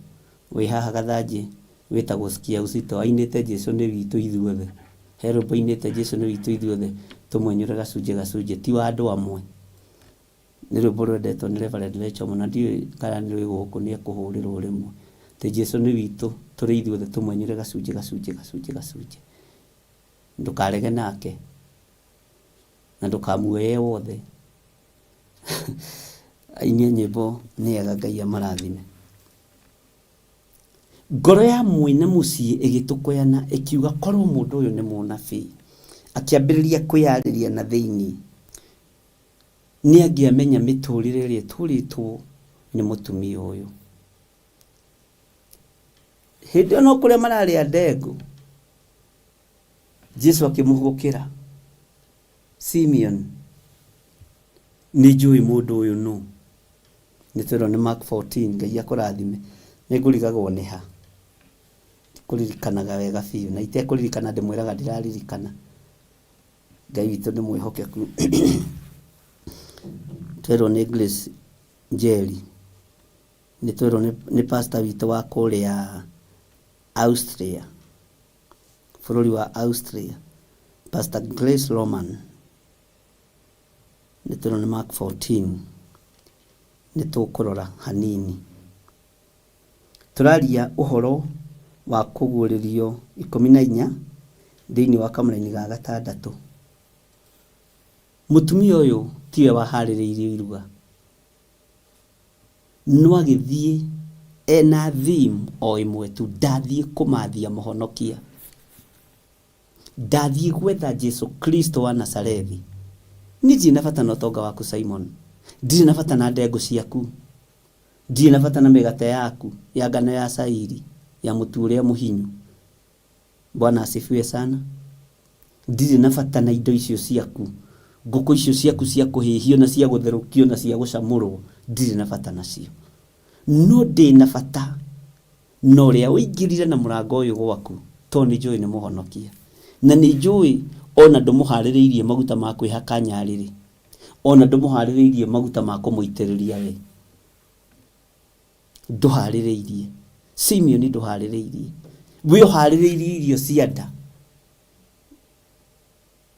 wĩ haha Gathanjĩ wĩtagwo Sikia Uzito ainĩte Jesu nĩ witũ ithuothe. He rwĩmbo ainĩte Jesu nĩ witũ ithuothe tũmwenyũre gacunjĩ gacunjĩ ti wa andũ amwe. Nĩ rwĩmbo rwendetwo nĩ Reverend Recho mũno na ndiũĩ kana nĩ rwĩ gũkũ nĩ ekũhũrĩrwo rĩmwe. Atĩ Jesu nĩ witũ tũrĩ ithuothe tũmwenyũre gacunjĩ gacunjĩ gacunjĩ gacunjĩ. Ndũkarege nake na ndũkamuoye wothe. Aini a nyĩmbo nĩ ega Ngai amarathime. Ngoro ya mwene mũciĩ ĩgĩtũkũyana ĩkiuga korwo mũndũ ũyũ nĩ mũnabii. Akĩambĩrĩria kwĩyarĩria na thĩinĩ. Nĩ angĩamenya mĩtũrĩre ĩrĩa ĩtũrĩtwo nĩ mũtumia ũyũ. Hĩndĩ ĩyo no kũrĩa mararĩa ndengũ, Jesu akĩmũhũgũkĩra, Simeon, nĩ njũĩ mũndũ ũyũ nũ. Nĩ twerwo nĩ Mark 14, Ngai akũrathime. Nĩ ngũrigagwo nĩ ha. Ndikũririkanaga wega biũ, na itekũririkana ndĩmwĩraga ndiraririkana. Ngai witũ nĩ mwĩhokeku. Twerwo nĩ Grace Njeri, nĩ twerwo nĩ pastor witũ wa kũrĩa Austria, bũrũri wa Austria, Pastor Grace Roman, nĩ twerwo nĩ Mark 14, nĩ tũkũrora hanini. Tũraria ũhoro wa kũguũrĩrio 14 thĩinĩ wa kamũraini ga gatandatũ. Mũtumia ũyũ tiwe waharĩrĩirio iruga, no agĩthiĩ ena theme o ĩmwe tu, ndathiĩ kũmathia mũhonokia. Ndathiĩ gwetha Jesu Kristo wa Nazarethi. Niĩ ndirĩ na bata na ũtonga waku Simon. Ndirĩ na bata na ndengũ ciaku. Ndirĩ na bata na mĩgate yaku ya ngano ya cairi ya mũtu ũrĩa mũhinyu. Bwana asifiwe sana. Ndirĩ na bata na indo icio ciaku, ngũkũ icio ciaku cia kũhĩhio na cia gũtherũkio na cia gũcamũrwo, ndirĩ na bata nacio. No ndĩ na bata na ũrĩa ũingĩrire na mũrango ũyũ gwaku, tondũ nĩ njũĩ nĩ mũhonokia. Na nĩ njũĩ ona ndũmũharĩrĩirie maguta ma kwĩhaka nyarĩrĩ. Ona ndũmũharĩrĩirie maguta ma kũmũitĩrĩria we. Ndũharĩrĩirie. Simeoni ndũharĩrĩirie. We ũharĩrĩirie irio cia nda.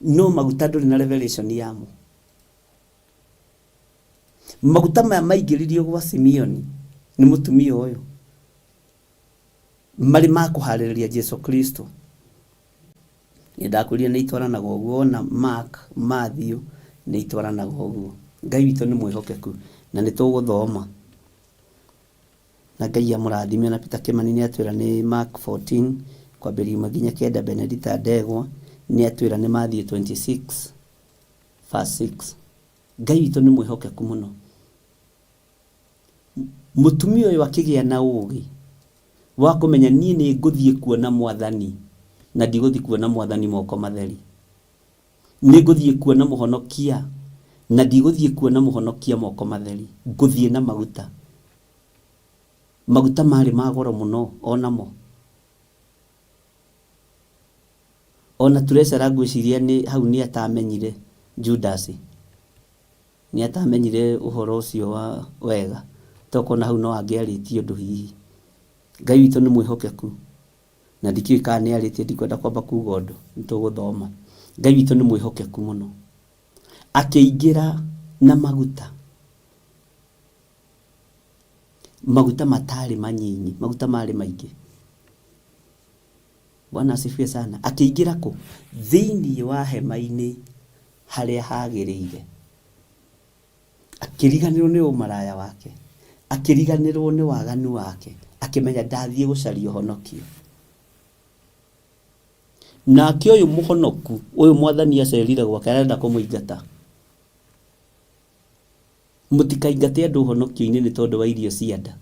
No maguta ndũrĩ na revelation yamo. Maguta maya maingĩririo gwa Simeoni nĩ mũtumia ũyũ marĩ ma kũharĩrĩria Jesu Kristo. Nĩ ndakwĩrire nĩ itwaranaga ũguo ona Mark, Matthew nĩ itwaranaga ũguo. Ngai witũ nĩ mwĩhokeku na nĩ tũgũthoma. Na Ngai amũrathime na Peter Kimani nĩ atwĩra nĩ Mark 14 kwambĩrĩria ĩmwe nginya kenda, Benedita Ndegwa nĩ atwĩra nĩ Matthew 26 verse 6. Ngai witũ nĩ mwĩhokeku mũno. Mũtumia ũyũ akĩgĩa na ũgĩ wa kũmenya niĩ nĩ ngũthiĩ kuona mwathani na ndigũthiĩ kuona mwathani moko matheri. Nĩ ngũthiĩ kuona mũhonokia na ndigũthiĩ kuona mũhonokia moko matheri. Ngũthiĩ na maguta. Maguta marĩ ma goro mũno onamo. Ona treasurer ngwĩciria nĩ hau nĩ atamenyire Judas. Nĩ atamenyire ũhoro ũcio wa wega. Tokorwo hau no angĩarĩtie ũndũ hihi. Ngai witũ nĩ mwĩhokeku. Na ndikĩũĩ kana nĩ arĩtie ndikwenda kwamba kuga ũndũ, nĩ tũgũthoma. Ngai witũ nĩ mwĩhokeku mũno. Akĩingĩra na maguta. Maguta matarĩ manyinyi, maguta marĩ maingĩ. Bwana asifiwe sana. Akĩingĩra kũ? Thĩinĩ wa hema-inĩ harĩa hagĩrĩire. Akĩriganĩrwo nĩ ũmaraya wake, akĩriganĩrwo nĩ waganu wake, akĩmenya ndathiĩ gũcaria ũhonokio. Nake ũyũ mũhonoku, ũyũ mwathani acerire gwake arenda kũmũingata. Mũtikaingate andũ ũhonokio-inĩ nĩ tondũ wa irio cia nda.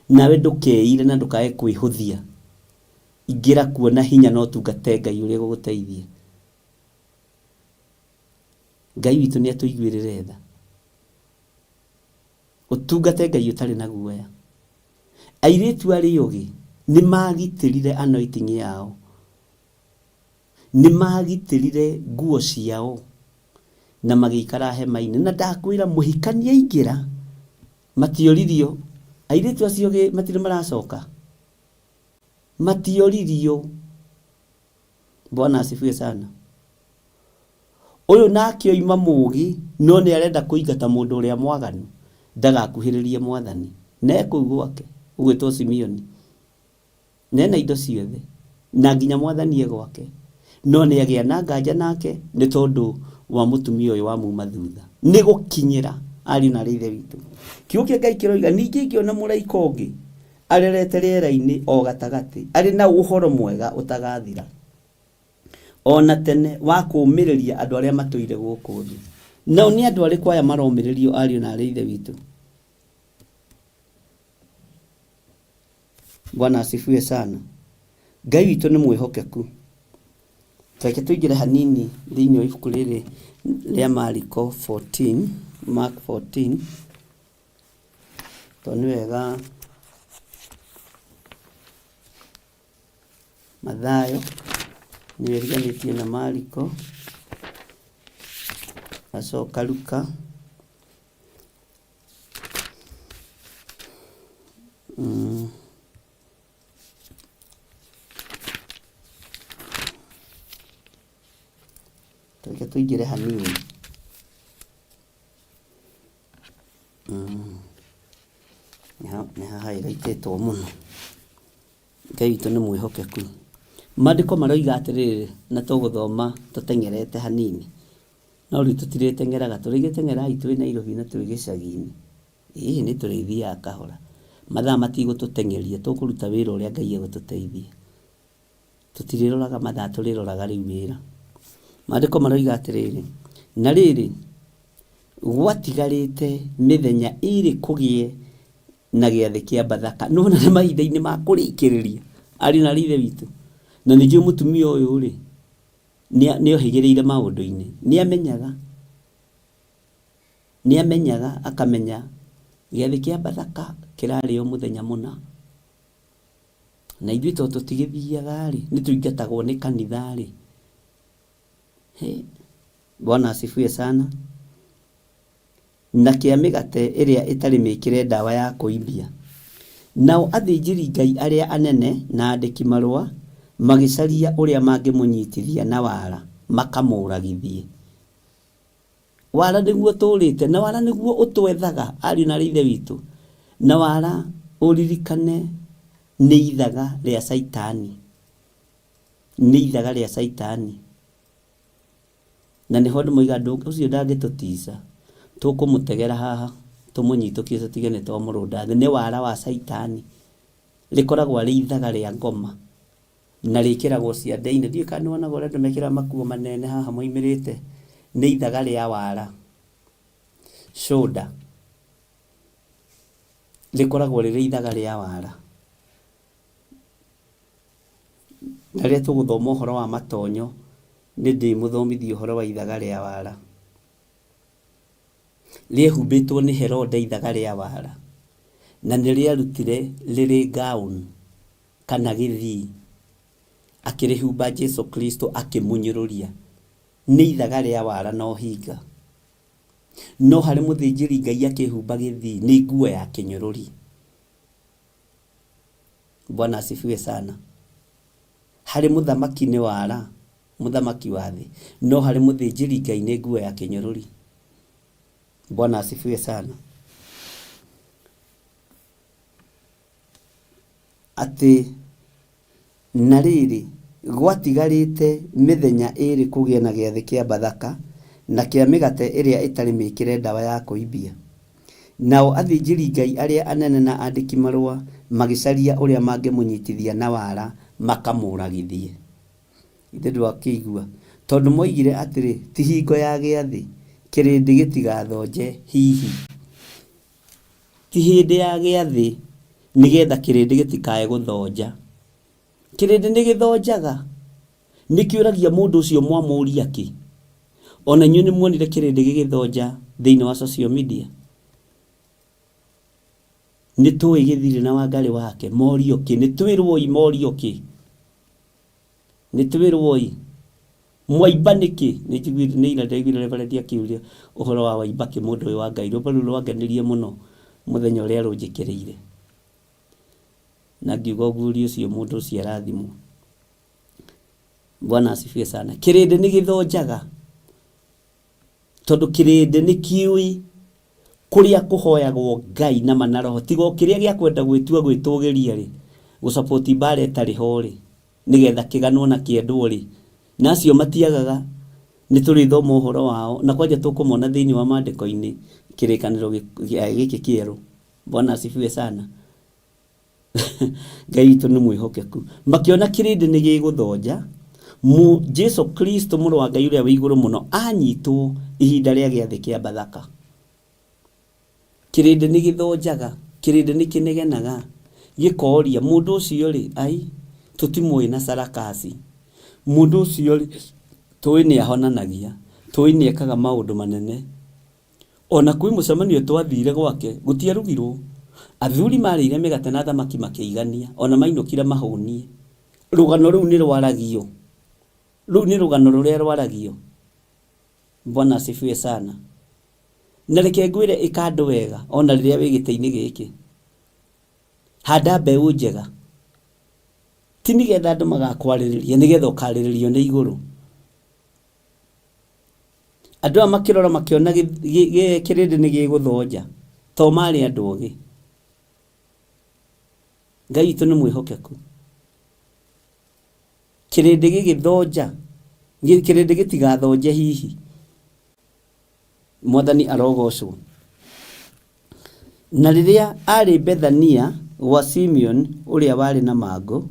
Nawe ndũkeire na ndũkae kwĩhũthia. Ingĩra kuo na hinya na ũtungate Ngai ũrĩa ũgũgũteithia. Ngai witũ nĩ atũiguĩrĩre tha. Ũtungate Ngai ũtarĩ na guoya. Airĩtu arĩa ogĩ nĩ magitĩrire anointing yao. Nĩ magitĩrire nguo ciao. Na magĩikara hema-inĩ. Na ndakwĩra mũhikania aingĩra, matioririo. Airĩtu acio matirĩ maracoka. Matioririo. Bwana asifiwe sana. Ũyũ nake oima mũũgĩ no nĩ arenda kũingata mũndũ ũrĩa mwaganu ndagakuhĩrĩrie mwathani. Na e kũu gwake ũgwĩtwo Simeoni. Na ena indo ciothe na nginya mwathani e gwake. No nĩ agĩa na nganja nake nĩ tondũ wa mũtumia ũyũ wamuma thutha. Nĩ gũkinyĩra ariũ na aarĩ a Ithe witũ. Kiugo kĩa Ngai kĩroiga, ningĩ ngĩona mũraika ũngĩ arerete rĩera-inĩ o gatagatĩ arĩ na ũhoro mwega ũtagathira. O na tene wa kũũmĩrĩria andũ arĩa matũire gũkũ thĩ. Nao nĩ andũ arĩkũ aya maromĩrĩrio ariũ na aarĩ a Ithe witũ? Bwana asifiwe sana. Ngai witũ nĩ mwĩhokeku. Reke tũingĩre hanini thĩinĩ wa ibuku rĩrĩ rĩa Mariko 14, Mark 14, tondũ nĩ wega Mathayo nĩwe ĩriganĩtie na Mariko, acoka Luka, Reke tũingĩre hanini. Nĩ haha ĩraitĩtwo mũno. Ngai witũ nĩ mwĩhokeku. Maandĩko maroiga atĩrĩrĩ, na tũgũthoma tũteng'erete hanini, no rĩu tũtirĩteng'eraga, tũrĩgĩteng'erai twĩ Nairobi na twĩ gĩcagi-inĩ. Ĩĩ nĩ tũrĩthiaga kahora. Mathaa matigũtũteng'eria, tũkũruta wĩra ũrĩa Ngai egũtũteithia. Tũtirĩroraga mathaa tũrĩroraga rĩu wĩra. Maandĩko maroiga atĩrĩrĩ, na rĩrĩ, gwatigarĩte mĩthenya ĩrĩ kũgĩe na gĩathĩ kĩa Bathaka. Nĩ wona nĩ mahinda-inĩ ma kũrĩkĩrĩria, ariũ na aarĩ a Ithe witũ. Na nĩ njũĩ mũtumia ũyũ rĩ, nĩ ohĩgĩrĩire maũndũ-inĩ. Nĩ amenyaga, nĩ amenyaga akamenya gĩathĩ kĩa Bathaka kĩrarĩo mũthenya mũna. Na ithuĩ tondũ tũtigĩthiaga rĩ, nĩ tũingatagwo nĩ kanitha rĩ, Bwana asifiwe sana. Na kĩa mĩgate ĩrĩa ĩtarĩ mĩĩkĩre ndawa ya kũimbia. Nao athĩnjĩri-Ngai arĩa anene na aandĩki-marũa magĩcaria ũrĩa mangĩmũnyitithia na wara makamũũragithie. Wara nĩguo tũrĩte, na wara nĩguo ũtwethaga, ariũ na aarĩ a Ithe witũ. Na wara ũririkane nĩ ithaga rĩa Caitani, nĩ ithaga rĩa Caitani. Na nĩho andũ moigaga ũcio ndangĩtũtica, tũkũmũtegera haha tũmũnyitũkie tũtige nĩ twamũrũnda thĩ. Nĩ wara wa Caitani, rĩkoragwo arĩ ithaga rĩa ngoma na rĩkĩragwo ciande-inĩ. Ndiũĩ kana nĩwonaga ũrĩa andũ mekĩraga makuo manene haha moimĩrĩte, nĩ ithaga rĩa wara, shoulder, rĩkoragwo rĩrĩ ithaga rĩa wara. Na rĩrĩa tũgũthoma ũhoro wa matonyo, nĩ ndĩmũthomithia ũhoro wa ithaga rĩa wara. Rĩehumbĩtwo nĩ Herode ithaga rĩa wara, na nĩ rĩarutire rĩrĩ gown kana gĩthii, akĩrĩhumba Jesu Kristo akĩmũnyũrũria. Nĩ ithaga rĩa wara na ũhinga. No harĩ mũthĩnjĩri Ngai akĩhumba gĩthii nĩ nguo ya kĩnyũrũri. Bwana asifiwe sana. Harĩ mũthamaki nĩ wara, mũthamaki wa thĩ, no harĩ mũthĩnjĩri Ngai nĩ nguo ya kĩnyũrũri. Bwana asifiwe sana. Atĩ na rĩrĩ, gwatigarĩte mĩthenya ĩĩrĩ kũgĩe na gĩathĩ kĩa Bathaka, na kĩa mĩgate ĩrĩa ĩtarĩ mĩĩkĩre ndawa ya kũimbia. Nao athĩnjĩri-Ngai arĩa anene na aandĩki-marũa magĩcaria ũrĩa mangĩmũnyitithia na wara makamũũragithie. Githĩ ndwakĩigua? Tondũ moigire atĩrĩ, Ti hingo ya gĩathĩ, kĩrĩndĩ gĩtigathonje hihi. Ti hĩndĩ ya gĩathĩ, nĩ getha kĩrĩndĩ gĩtikae gũthonja. Kĩrĩndĩ nĩ gĩthonjaga. Nĩ kĩũragia mũndũ ũcio mwamũria kĩ. O na inyuĩ nĩ muonire kĩrĩndĩ gĩgĩthonja thĩinĩ wa social media. Nĩ tũĩ gĩthirĩ na Wangarĩ wake morio kĩ. Nĩ twĩrwoi morio kĩ. Nĩ twĩrwoi. Mwaimba nĩkĩ? Nĩ njiguire nĩ ira ndĩraiguire Reverend akĩũria ũhoro wa Waibakĩ mũndũ ũyũ wa Ngai. Rwĩmbo rũu rwangenirie mũno mũthenya ũrĩa rũnjĩkĩrĩire. Na ngiuga ũguũrio ũcio mũndũ ũcio arathimwo. Bwana asifiwe sana. Kĩrĩndĩ nĩ gĩthonjaga tondũ kĩrĩndĩ nĩ kĩũĩ kũrĩa kũhoyagwo Ngai na ma na roho tiga o kĩrĩa gĩa kwenda gwĩtua gwĩtũgĩria rĩ gũsapoti mbara ĩtarĩ ho rĩ nĩgetha kĩganwo na kĩendwo rĩ na acio matiagaga nĩ tũrĩthoma ũhoro wao na kwanja tũkũmona thĩinĩ wa maandĩko-inĩ kĩrĩkanĩro gĩkĩ kĩerũ. Bwana asifiwe sana. Ngai witũ nĩ mwĩhokeku. Makĩona kĩrĩndĩ nĩ gĩgũthonja, mũ Jesu Kristo mũrũ wa Ngai ũrĩa wĩ igũrũ mũno anyitwo ihinda rĩa gĩathĩ kĩa Bathaka. Kĩrĩndĩ nĩ gĩthonjaga, kĩrĩndĩ nĩ kĩnegenaga, gĩkoria mũndũ ũcio rĩ, ai tũtimũĩ na sarakasi. Mũndũ ũcio rĩ, tũĩ nĩ ahonanagia, tũĩ nĩ ekaga maũndũ manene. O na kwĩ mũcemanio twathire gwake, gũtiarugirwo. Athuri marĩire mĩgate na thamaki makĩigania, o na mainũkire mahũniĩ. Rũgano rũu nĩ rwaragio. Rũu nĩ rũgano rũrĩa rwaragio. Bwana asifiwe sana. Na reke ngwĩre ĩka andũ wega o na rĩrĩa wĩ gĩtĩ-inĩ gĩkĩ. Handa mbeũ njega. Ti nĩgetha andũ magakwarĩrĩria, nĩgetha ũkarĩrĩrio nĩ igũrũ. Andũ aya makĩrora makĩona kĩrĩndĩ nĩ gĩgũthonja to marĩ andũ ogĩ. Ngai witũ nĩ mwĩhokeku. Kĩrĩndĩ gĩgĩthonja, kĩrĩndĩ gĩtigathonje hihi. Mwathani arogocwo. Na rĩrĩa aarĩ Bethania gwa Simeoni ũrĩa warĩ na mangũ,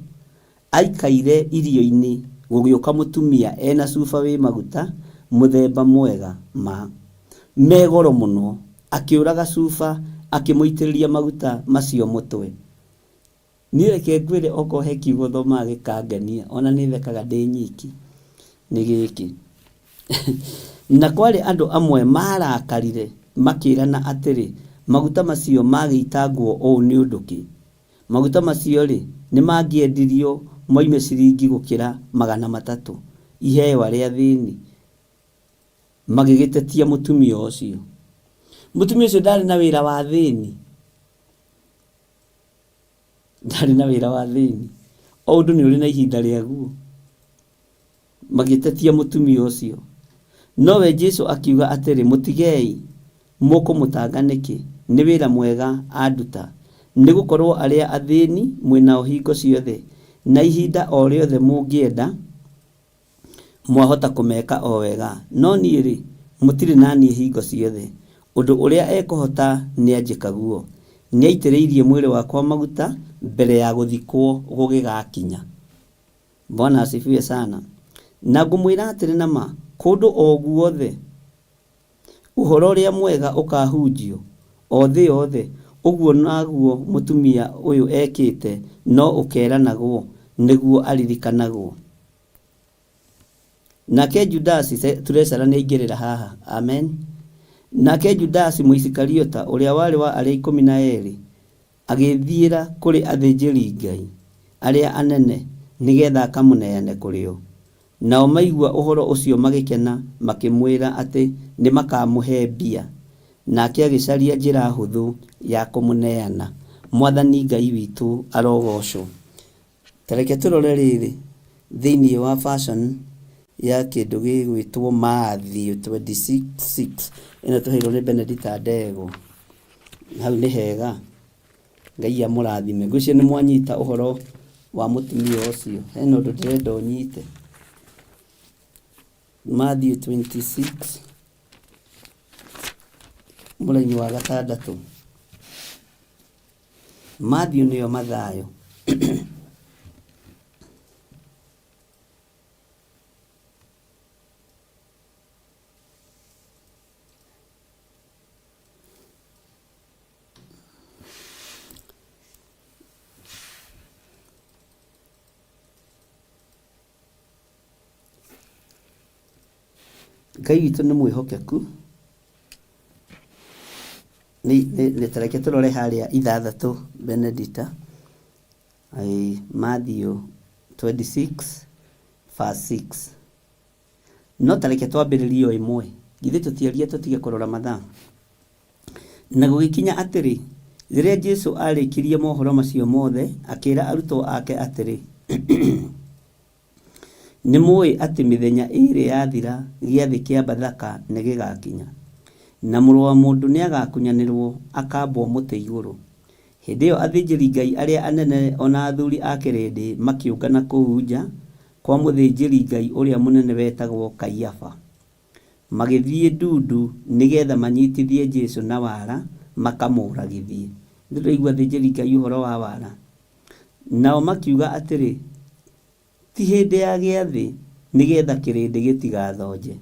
aikaire irio-inĩ, gũgĩũka mũtumia e na cuba wĩ maguta mũthemba mwega ma, me goro mũno, akĩũraga cuba, akĩmũitĩrĩria maguta macio mũtwe. Niĩ reke ngwĩre okorwo he kiugo thomaga gĩkangenia ona nĩ thekaga ndĩ nyiki nĩ gĩkĩ. Na kwarĩ andũ amwe maarakarire makĩĩrana atĩrĩ, Maguta macio magĩitangwo ũũ nĩ ũndũ kĩ? Maguta macio-rĩ, nĩmangĩendirio moime ciringi gũkĩra 300, iheo arĩa athĩni. Magĩgĩtetia mũtumia ũcio. Mũtumia ũcio ndaarĩ na wĩra wa athĩni. Ndarĩ na wĩra wa thĩni. O ũndũ nĩ ũrĩ na ihinda rĩaguo. Magĩtetia mũtumia ũcio. Nowe Jesu akiuga atĩrĩ, Mũtigei, mũkũmũtanga nĩkĩ? Nĩ wĩra mwega anduta. Nĩ gũkorũo arĩa athĩni mwĩ nao hingo ciothe, na ihinda o rĩothe mũngĩenda, Mwahota kũmeka o wega, no niĩ-rĩ, mũtirĩ na niĩ hingo ciothe. Ũndũ ũrĩa ekũhota nĩanjĩka guo. Nĩaitĩrĩirie mwĩrĩ wakwa maguta mbere ya gũthikwo gũgĩgakinya. Bwana asifiwe sana. Na ngũmwĩra atĩrĩ na ma, kũndũ o guothe Ũhoro-ũrĩa-Mwega ũkaahunjio o thĩ yothe, ũguo naguo mũtumia ũyũ ekĩte no ũkeeranagwo nĩguo aririkanagwo. Nake Judasi, Turecara nĩaingĩrĩra haha. Amen. Nake Judasi Mũisikariota, ũrĩa warĩ wa arĩa 12, Agĩĩthiĩra kũrĩ athĩnjĩri-Ngai arĩa anene nĩ getha akamũneane kũrĩ o. Nao maigua ũhoro ũcio magĩkena, makĩmwĩra atĩ nĩmakamũhe mbia. Nake agĩcaria njĩra hũthũ ya kũmũneana. Mwathani Ngai witũ arogoocwo. Ta reke tũrore rĩrĩ thĩinĩ wa version ya kĩndũ gĩgwĩtwo Matthew 26:6 ĩno tũheirwo nĩ Benedita Ndegwa. Hau nĩ hega, Ngai amũrathime. Ngwĩciria nĩ mwanyita ũhoro wa mũtumia ũcio. Hena ũndũ ndĩrenda ũnyite. Matthew 26 mũraini wa gatandatũ. Matthew nĩyo Mathayo. Ngai witũ nĩ mwĩhokeku. Nĩ ta reke tũrore harĩa ithathatũ Benedita. Matthew 26 verse 6. No ta reke twambĩrĩrie o ĩmwe. Githĩ tũtiaria tũtige kũrora mathaa? Na gũgĩkinya atĩrĩ, rĩrĩa Jesu aarĩkirie mohoro macio mothe, akĩĩra arutwo ake atĩrĩ, Nĩ mũĩ atĩ mĩthenya ĩĩrĩ yathira gĩathĩ kĩa Bathaka nĩ gĩgakinya, na Mũrũ wa Mũndũ nĩagakunyanĩrwo akambwo mũtĩ igũrũ. Hĩndĩ ĩyo athĩnjĩri-Ngai arĩa anene o na athuri a kĩrĩndĩ makĩũngana kũu nja kwa mũthĩnjĩri-Ngai ũrĩa mũnene wetagwo Kaiafa. Magĩthiĩ ndundu nĩ getha manyitithie Jesu na wara makamũũragithie. Ndũraigua athĩnjĩri-Ngai ũhoro wa wara? Nao makiuga atĩrĩ, Ti hĩndĩ ya gĩathĩ, nĩ getha kĩrĩndĩ gĩtigathonje.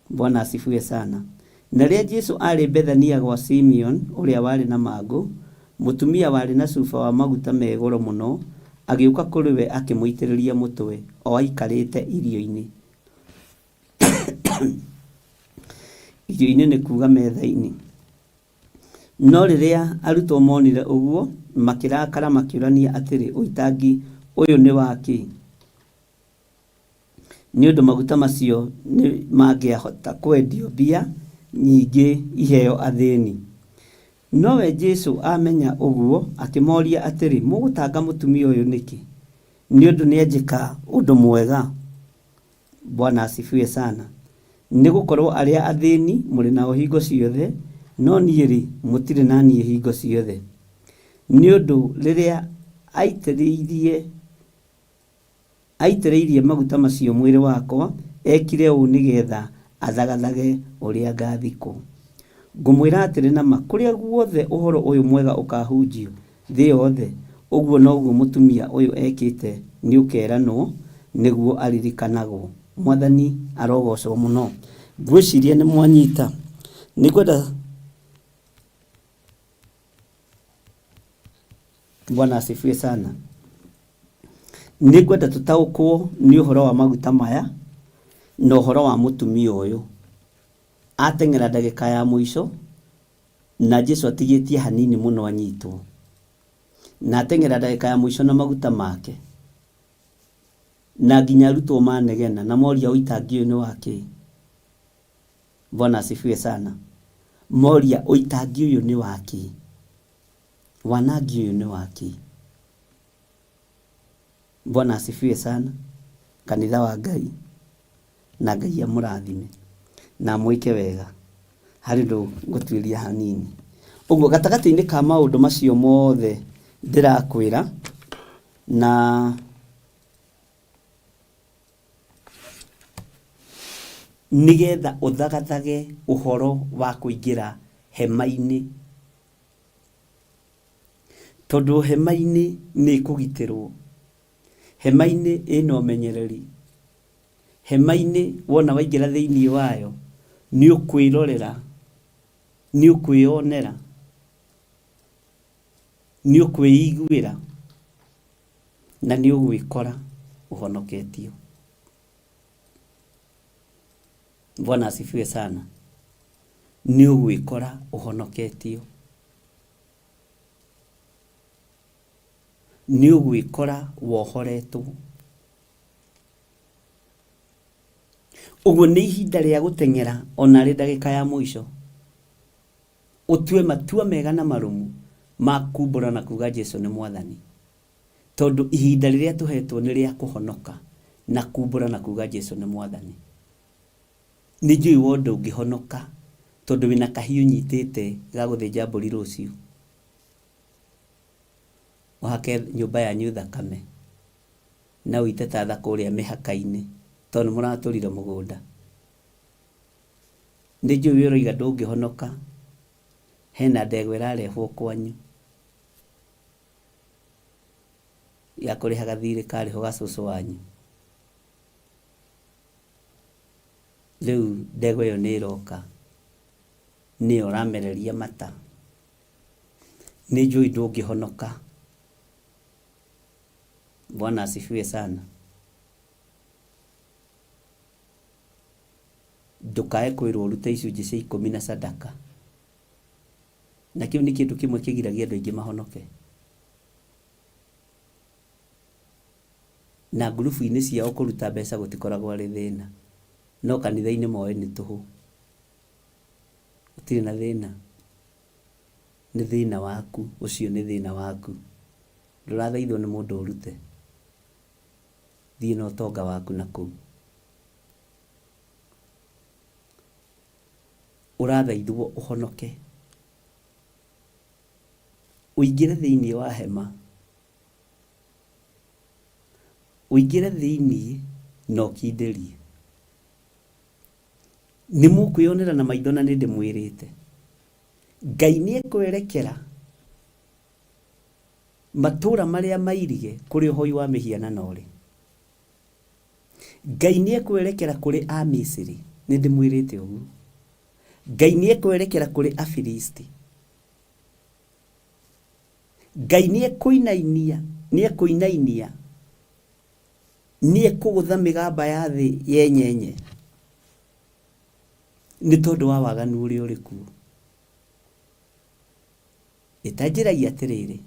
Bwana asifiwe sana. Na rĩrĩa Jesu aarĩ Bethania gwa Simeon ũrĩa warĩ na mangũ, mũtumia warĩ na cuba wa maguta me goro mũno agĩũka kũrĩ we akĩmũitĩrĩria mũtwe o aikarĩte irio-inĩ. Irio-inĩ nĩ kuuga metha-inĩ. No rĩrĩa arutwo moonire ũguo, makĩrakara makĩũrania atĩrĩ, Ũitangi ũyũ nĩ wa kĩ? Nĩ ũndũ maguta macio nĩ mangĩahota kwendio mbia nyingĩ iheo athĩni. Nowe Jesu aamenya ũguo, akĩmoria atĩrĩ, Mũgũtanga mũtumia ũyũ nĩkĩ? Nĩ ũndũ nĩanjĩka ũndũ mwega. Bwana asifiwe sana. Nĩ gũkorũo arĩa athĩni mũrĩ nao hingo ciothe, no niĩ-rĩ, mũtirĩ na niĩ hingo ciothe. Nĩ ũndũ rĩrĩa aitĩrĩirie aitĩrĩirie maguta macio mwĩrĩ wakwa, eekire ũũ nĩ getha athagathage ũrĩa ngaathikwo. Ngũmwĩra atĩrĩ na ma, kũrĩa guothe ũhoro ũyũ mwega ũkaahunjio thĩ yothe, ũguo noguo mũtumia ũyũ ekĩte nĩũkeranwo nĩguo aririkanagwo. Mwathani arogocwo mũno. Ngwĩciria nĩ mwanyita. Nĩngwenda Bwana asifiwe sana. Nĩngwenda tũtaũkwo nĩ ũhoro wa maguta maya na ũhoro wa mũtumia ũyũ. Ateng'era ndagĩka ya mũico na Jesu atigĩtie hanini mũno anyitwo. Na ateng'era ndagĩka ya mũico na maguta make. Na nginya arutwo manegena na moria ũitangi ũyũ nĩ wa kĩ? Bwana asifiwe sana. Moria ũitangi ũyũ nĩ wa kĩ? Wanangi ũyũ nĩ wa kĩ? Bwana asifiwe sana. Kanitha wa Ngai. Na Ngai amũrathime na amwĩke wega. Harĩ ũndũ ngũtuĩria hanini. Ũguo gatagatĩ-inĩ ka maũndũ macio mothe ndĩrakwĩra na nĩgetha ũthagathage ũhoro wa kũingĩra hema-inĩ, tondũ hema-inĩ nĩ ĩkũgitĩrwo. Hema-inĩ ĩna ũmenyereri. Hema-inĩ wona waingĩra thĩinĩ wayo, nĩ ũkwĩrorera, nĩ ũkwĩyonera, nĩ ũkwĩiguĩra, na nĩ ũgwĩkora ũhonoketio. Bwana asifiwe sana. Nĩ ũgwĩkora ũhonoketio. Nĩ ũgwĩkora wohoretwo. Ũguo nĩ ihinda rĩa gũteng'era ona arĩ ndagĩka ya mũico. Ũtue matua mega na marũmu ma kumbũra na kuga Jesu nĩ Mwathani. Tondũ ihinda rĩrĩa tũhetwo nĩ rĩa kũhonoka na kumbũra na kuga Jesu nĩ Mwathani. Nĩ njũĩ wo ndũngĩhonoka tondũ wĩna kahiũ ũnyitĩte ga gũthĩnja mbũri rũciũ. Ũhake nyũmba yanyu thakame na ũite tatha kũrĩa mĩhaka-inĩ tondũ nĩ mũratũrire mũgũnda. Nĩ njũĩ we ũroiga ndũngĩhonoka, hena ndegwa ĩrarehwo kwanyu ya kũrĩha gathirĩ karĩ ho ga cũcũ wanyu. Rĩu ndegwa ĩyo nĩ ĩroka, nĩyo ũramereria mata. Nĩ njũĩ ndũngĩhonoka. Bwana asifiwe sana. Ndũkae kwĩrwo ũrute icunjĩ cia ikũmi na sadaka. Na kĩu nĩ kĩndũ kĩmwe kĩgiragia andũ aingĩ mahonoke. Na ngurubu-inĩ ciao kũruta mbeca gũtikoragwo arĩ thĩna. No kanitha-inĩ moĩ nĩ tũhũ. Gũtirĩ na thĩna. Nĩ thĩna waku, ũcio nĩ thĩna waku. Ndũrathaithwo nĩ mũndũ ũrute. Thiĩ na ũtonga waku na kũu. Ũrathaithwo ũhonoke. Ũingĩre thĩinĩ wa hema. Ũingĩre thĩinĩ na ũkindĩrie. Nĩ mũkwĩyonera na maitho na nĩ ndĩmwĩrĩte. Ngai nĩ ekwerekera matũũra marĩa mairige kũrĩa ũhoi wa mĩhianano ũrĩ. Ngai nĩ ekwerekera kũrĩ Amisiri, nĩ ndĩmwĩrĩte ũguo. Ngai nĩ ekwerekera kũrĩ Afilisti. Ngai nĩ ekũinainia, nĩ ekũinainia, nĩ ekũgũtha mĩgamba ya thĩ yenyenye nĩ tondũ wa waganu ũrĩa ũrĩ kuo. Ĩ ta njĩrai atĩrĩrĩ,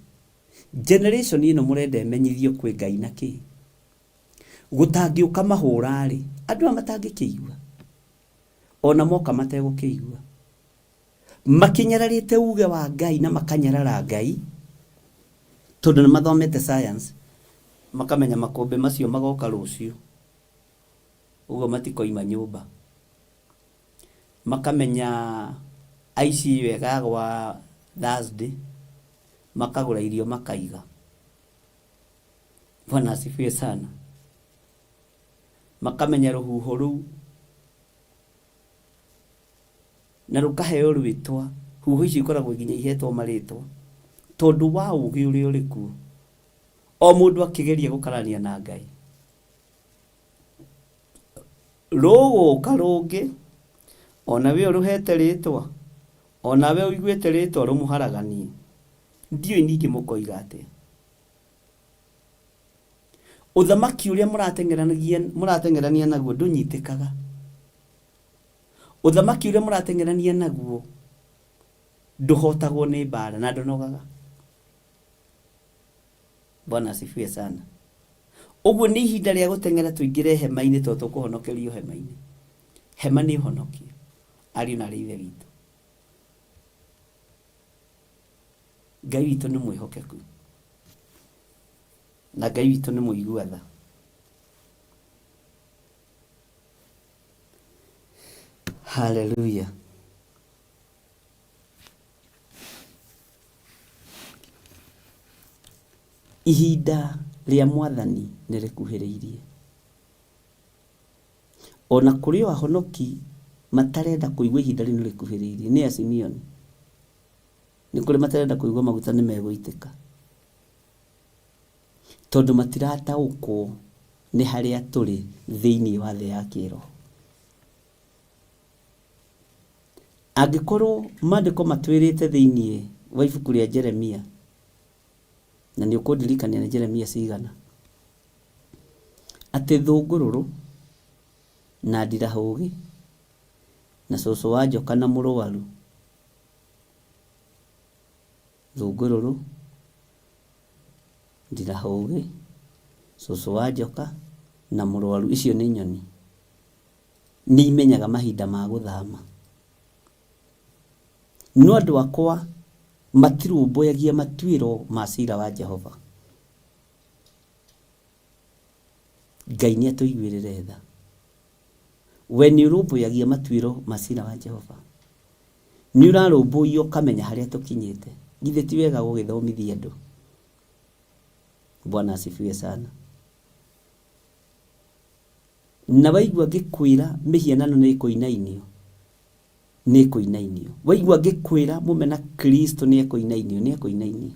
generation ĩno mũrenda ĩmenyithio kwĩ Ngai na kĩ? Gũtangĩũka mahũra-rĩ, andũ aya matangĩkĩigua? Ona moka mategũkĩigua. Makĩnyararĩte uge wa Ngai na makanyarara Ngai, tondũ nĩ mathomete science, makamenya makũmbĩ macio magoka rũciũ, ũguo matikoima nyũmba. Makamenya aici ĩyo ĩkagwa Thursday, makagũra irio makaiga. Bwana asifiwe sana. Makamenya rũhuho rũu na rũkaheo rwĩtwa, huho icio ikoragwo nginya ihetwo marĩtwa tondũ wa ũgĩ ũrĩa ũrĩ kuo. O mũndũ akĩgeria gũkararania na Ngai. Rũgũka rũngĩ, ona we ũrũhete rĩtwa, ona we ũiguĩte rĩtwa rũmũharaganie. Ndiũĩ ningĩ mũkoiga atĩa. Ũthamaki ũrĩa mũrateng'eranagia mũrateng'erania naguo ndũnyitĩkaga. Ũthamaki ũrĩa mũrateng'erania naguo ndũhotagwo nĩ mbara na ndũnogaga. Bwana asifiwe sana. Ũguo nĩ ihinda rĩa gũteng'era tũingĩre hema-inĩ tondũ tũkũhonokerio hema-inĩ. Hema nĩ ũhonokio, ariũ na aarĩ a Ithe witũ. Ngai witũ nĩ mwĩhokeku na Ngai witũ nĩ mũigua tha. Haleluya. Ihinda rĩa Mwathani nĩ rĩkuhĩrĩirie. O na kũrĩ o ahonoki matarenda kũigua ihinda rĩu nĩ rĩkuhĩrĩirie, nĩ Asimeoni. Nĩ kũrĩ matarenda kũigua maguta nĩ megũitĩka. Tondũ matirataũkwo nĩ harĩa tũrĩ thĩinĩ wa thĩ ya kĩroho. Angĩkorwo maandĩko matwĩrĩte thĩinĩ wa ibuku rĩa Jeremia, na nĩ ũkũndirikania nĩ Jeremia cigana, atĩ thũngũrũrũ na ndirahũgĩ na cũcũ wa njoka na mũrwaru, thũngũrũrũ, ndirahũgĩ, cũcũ wa njoka na mũrwaru, icio nĩ nyoni. Nĩ imenyaga mahinda ma gũthama. No andũ akwa matirũmbũyagia matuĩro ma cira wa Jehova. Ngai nĩ atũiguĩrĩre tha. We nĩ ũrũmbũyagia matuĩro ma cira wa Jehova? Nĩ ũrarũmbũiya ũkamenya harĩa tũkinyĩte? Githĩ ti wega gũgĩthomithia andũ? Bwana asifiwe sana. Na waigua ngĩkwĩra mĩhianano nĩ ĩkũinainio, nĩ ĩkũinainio. Waigua ngĩkwĩra mũmena Kristo nĩ ekũinainio, nĩ ekũinainio.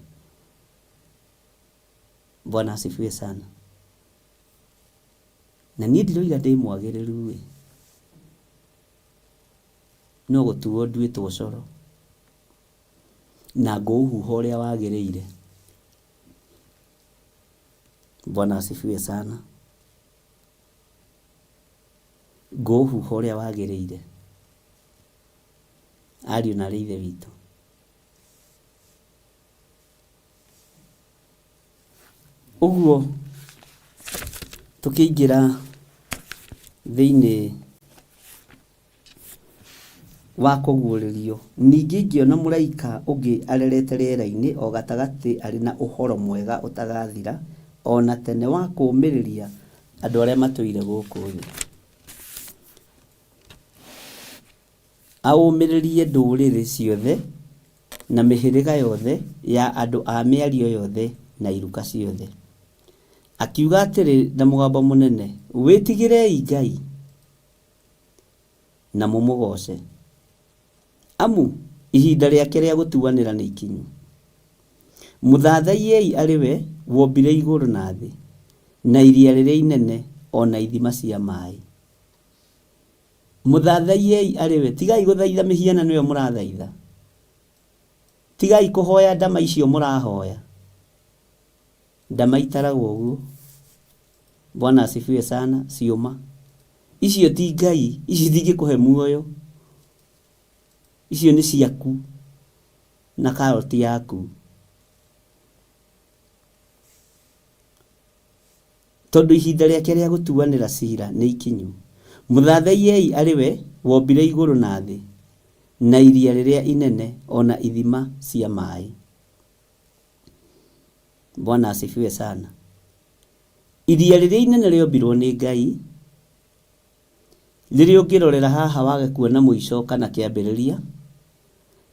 Bwana asifiwe sana. Na niĩ ndiroiga ndĩ mwagĩrĩru ĩ, no gũtuo nduĩtwo coro, na ngũũhuha ũrĩa wagĩrĩire. Bwana asifiwe sana. Ngũũhuha ũrĩa wagĩrĩire. Ariũ na aarĩ a Ithe witũ. Ũguo tũkĩingĩra thĩinĩ. Wa kũguũrĩrio. Ningĩ ngĩona mũraika ũngĩ arerete rĩera-inĩ o gatagatĩ arĩ na ũhoro mwega ũtagathira o na tene wa kũũmĩrĩria andũ arĩa matũire gũkũ thĩ. Aũmĩrĩrie ndũrĩrĩ ciothe na mĩhĩrĩga yothe ya andũ a mĩario yothe na iruka ciothe. Akiuga atĩrĩ na mũgambo mũnene, Wĩtigĩrei Ngai, na mũmũgooce, amu ihinda rĩake rĩa gũtuanĩra nĩ ikinyu. Mũthathaiyei arĩ we wombire igũrũ na thĩ, na iria rĩrĩa inene, o na ithima cia maĩ. Mũthathaiyei arĩ we. Tigai gũthaitha mĩhianano ĩyo mũrathaitha. Tigai kũhoya ndama icio mũrahoya. Ndama itaragwo ũguo. Bwana asifiwe sana. Ciũma. Icio ti Ngai. Icio itingĩkũhe muoyo. Icio nĩ ciaku na karoti yaku. Tondũ ihinda rĩake rĩa gũtuanĩra ciira nĩ ikinyu. Mũthathaiyei arĩ we wombire igũrũ na thĩ, na iria rĩrĩa inene, o na ithima cia maĩ. Bwana asifiwe sana. Iria rĩrĩa inene rĩombirwo nĩ Ngai, rĩrĩa ũngĩrorera haha wage kuona mũico kana kĩambĩrĩria,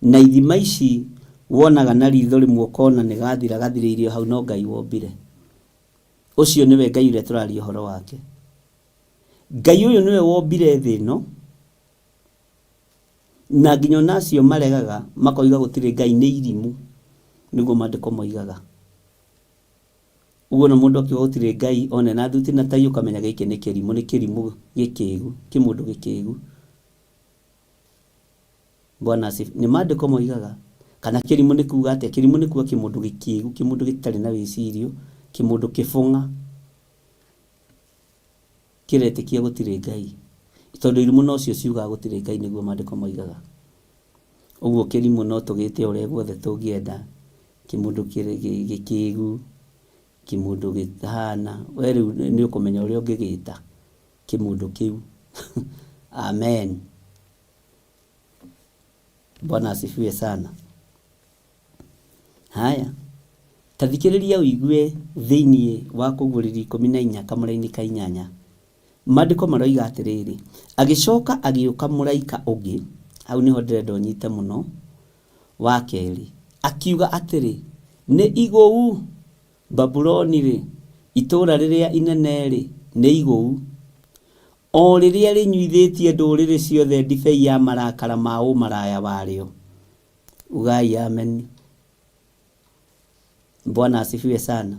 na ithima ici wonaga na ritho rĩmwe ũkona nĩ gathira gathirĩire o hau no Ngai wombire. Ũcio nĩwe Ngai ũrĩa tũraria ũhoro wake. Ngai ũyũ nĩwe wombire thĩ ĩno, na nginya ona acio maregaga makoiga gũtirĩ Ngai nĩ irimũ, nĩguo maandĩko moigaga. Ũguo ona mũndũ akiuga gũtirĩ Ngai one na thuti na tai ũkamenya gĩkĩ nĩ kĩrimũ, nĩ kĩrimũ gĩkĩgu, kĩmũndũ gĩkĩgu. Bwana asifiwe. Nĩ maandĩko moigaga. Kana kĩrimũ nĩ kuga atĩa? Kĩrimũ nĩ kuga kĩmũndũ gĩkĩgu, kĩmũndũ gĩtarĩ na wĩcirio, kĩmũndũ kĩbũng'a, kĩretĩkia gũtirĩ Ngai. Tondũ irimũ nocio ciugaga gũtirĩ Ngai nĩguo maandĩko moigaga. Ũguo kĩrimũ no tũgĩte ũrĩa guothe tũngĩenda, kĩmũndũ gĩkĩgu, kĩmũndũ gĩtahana, we rĩu nĩ ũkũmenya ũrĩa ũngĩgĩta kĩmũndũ kĩu. Amen. Bwana asifiwe sana. Haya, ta thikĩrĩria ũigue thĩinĩ wa Kũguũrĩrio 14 kamũra-inĩ ka inyanya. Maandĩko maroiga atĩrĩrĩ, agĩcoka agĩũka mũraika ũngĩ, hau nĩho ndĩrenda ũnyite mũno, wa kerĩ, akiuga atĩrĩ, nĩ igũu Babuloni-rĩ, itũũra rĩrĩa inene-rĩ, nĩ igũu, o rĩrĩa rĩnyuithĩtie ndũrĩrĩ ciothe ndibei ya marakara ma ũmaraya warĩo. Ugai ameni. Bwana asifiwe sana.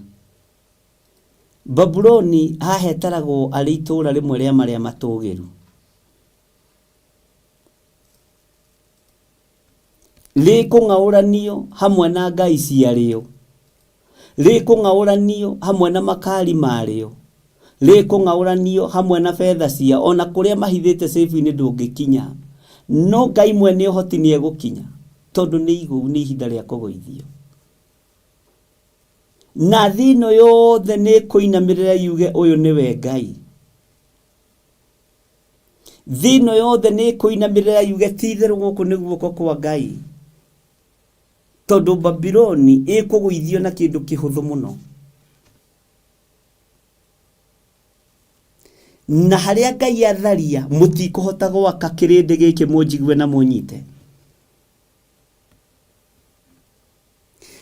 Babuloni hahetaragwo arĩ itũũra rĩmwe rĩa marĩa matũũgĩru. Rĩkũng'aũranio hamwe na ngai ciarĩo, rĩkũng'aũranio hamwe na makari marĩo, rĩkũng'aũranio hamwe na betha ciao, o na kũrĩa mahithĩte cĩbu-inĩ ndũngĩkinya. No Ngai mwene ũhoti nĩ egũkinya, tondũ nĩ igũu, nĩ ihinda rĩa kũgũithio. Na thĩ ĩno yothe nĩ ĩkũinamĩrĩra yuge ũyũ nĩwe Ngai. Thĩ ĩno yothe nĩ ĩkũinamĩrĩra yuge ti itherũ gũkũ nĩ guoko kwa Ngai. Tondũ Babuloni ĩkũgũithio na kĩndũ kĩhũthũ mũno. Na harĩa Ngai atharia mũtikũhota gwaka kĩrĩndĩ gĩkĩ mũnjigue na mũnyite.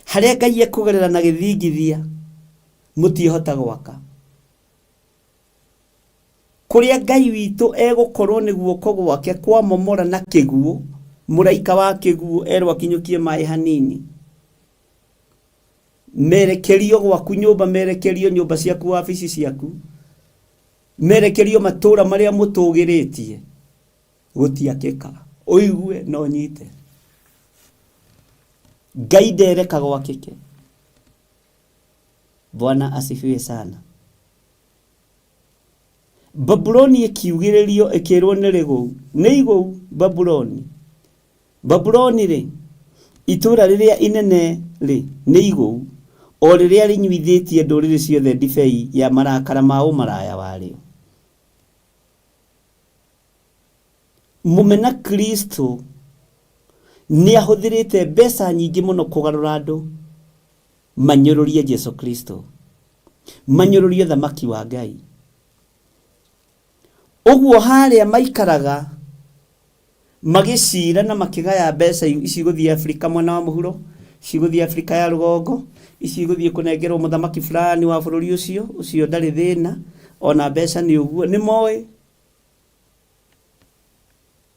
Harĩa Ngai ekũgerera na gĩthingithia mũtiĩhota gwaka. Kũrĩa Ngai witũ egũkorwo nĩ guoko gwake kwamomora na kĩguũ, mũraika wa kĩguũ erwo akinyũkie maĩ hanini. Merekerio gwaku nyũmba, merekerio nyũmba ciaku, wabici ciaku, merekerio matũũra marĩa mũtũgĩrĩtie, gũtiakĩka. Ũigue na ũnyite. Ngai ndereka gwakĩke. Bwana asifiwe sana. Babuloni ĩkiugĩrĩrio ĩkĩrwo nĩ rĩgũu. Nĩ igũu Babuloni. Babuloni-rĩ, itũũra rĩrĩa inene-rĩ, nĩ igũu, o rĩrĩa rĩnyuithĩtie ndũrĩrĩ ciothe ndibei ya marakara ma ũmaraya warĩo. Mũmena Kristo Nĩ ahũthĩrĩte mbeca nyingĩ mũno kũgarũra andũ manyũrũrie Jesu Kristo, manyũrũrie ũthamaki wa Ngai. Ũguo harĩa maikaraga magĩcira na makĩgaya mbeca ici igũthiĩ Afrika mwena wa mũhuro, ici igũthiĩ Afrika ya rũgongo, ici igũthiĩ kũnengerwo mũthamaki fulani wa bũrũri ũcio, ũcio ndarĩ thĩna, ona mbeca nĩ ũguo, nĩ moĩ.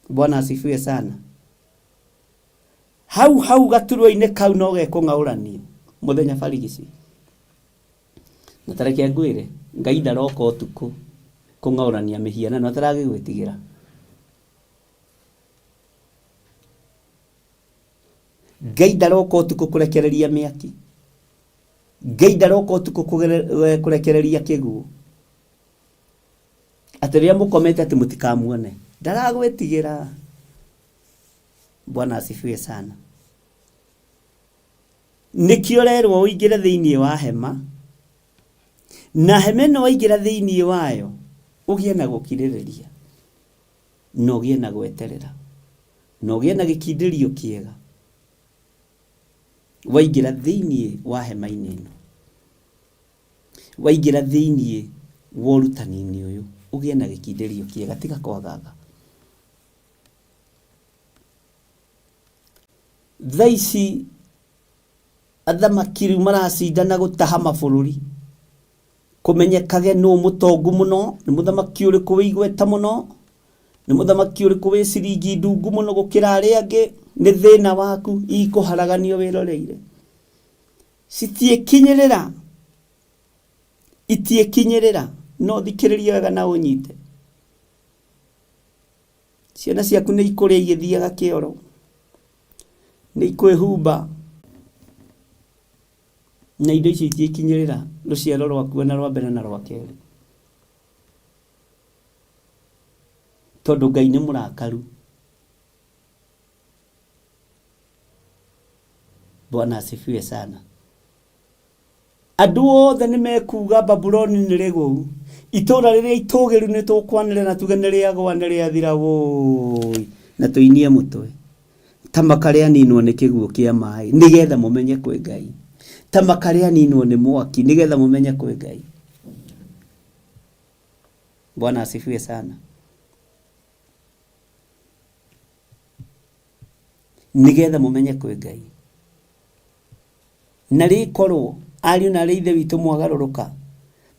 Bwana asifiwe sana. Hau hau gaturwa-inĩ kau no gekũng'aũranio mũthenya barigici. Na ta reke ngwĩre, Ngai ndaroka ũtukũ kũng'aũrania mĩhianano ataragĩgwĩtigĩra. Ngai ndaroka ũtukũ kũrekereria mĩaki. Ngai ndaroka ũtukũ kũrekereria kĩguũ. Atĩ rĩrĩa mũkomete atĩ mũtikamuone. Ndaragwĩtigĩra. Bwana asifiwe sana. Nĩkĩo ũrerwo ũingĩre thĩinĩ wa hema, na hema ĩno waingĩra thĩinĩ wayo, ũgĩe na gũkirĩrĩria, na ũgĩe na gweterera, na ũgĩe na gĩkindĩrio kĩega, waingĩra thĩinĩ wa hema-inĩ ĩno, waingĩra thĩinĩ wa ũrutani-inĩ ũyũ, ũgĩe na gĩkindĩrio kĩega, tiga kwagaga. Thaa ici athamaki rĩu maracindana gũtaha mabũrũri, kũmenyekage nũ mũtongu mũno, nĩ mũthamaki ũrĩkũ wĩ igweta mũno, nĩ mũthamaki ũrĩkũ wĩ ciringi ndungu mũno gũkĩra arĩa angĩ, nĩ thĩna waku ikũharaganio wĩroreire. Citiĩkinyĩrĩra, itiĩkinyĩrĩra, no thikĩrĩria wega na ũnyite. Ciana ciaku nĩ ikũrĩa igĩthiaga kĩoro, nĩ ikwĩhumba, na indo icio itiĩkinyĩrĩra rũciaro rwaku ona rwa mbere na rwa kerĩ. Tondũ Ngai nĩ mũrakaru. Bwana asifiwe sana. Andũ othe nĩ mekuuga Babuloni nĩ rĩgũu, itũũra rĩrĩa itũũgĩru nĩ tũkwanĩrĩra na tuge nĩ rĩagũa nĩ rĩathira wũi, na tũinie mũtwe ta makarĩaninwo nĩ kĩguũ kĩa maĩ, nĩgetha mũmenye kwĩ Ngai, ta makarĩaninwo nĩ mwaki, nĩgetha mũmenye kwĩ Ngai. Bwana asifiwe sana. Nĩgetha mũmenye kwĩ Ngai. Na rĩkorwo ariũ na aarĩ a Ithe witũ mwagarũrũka,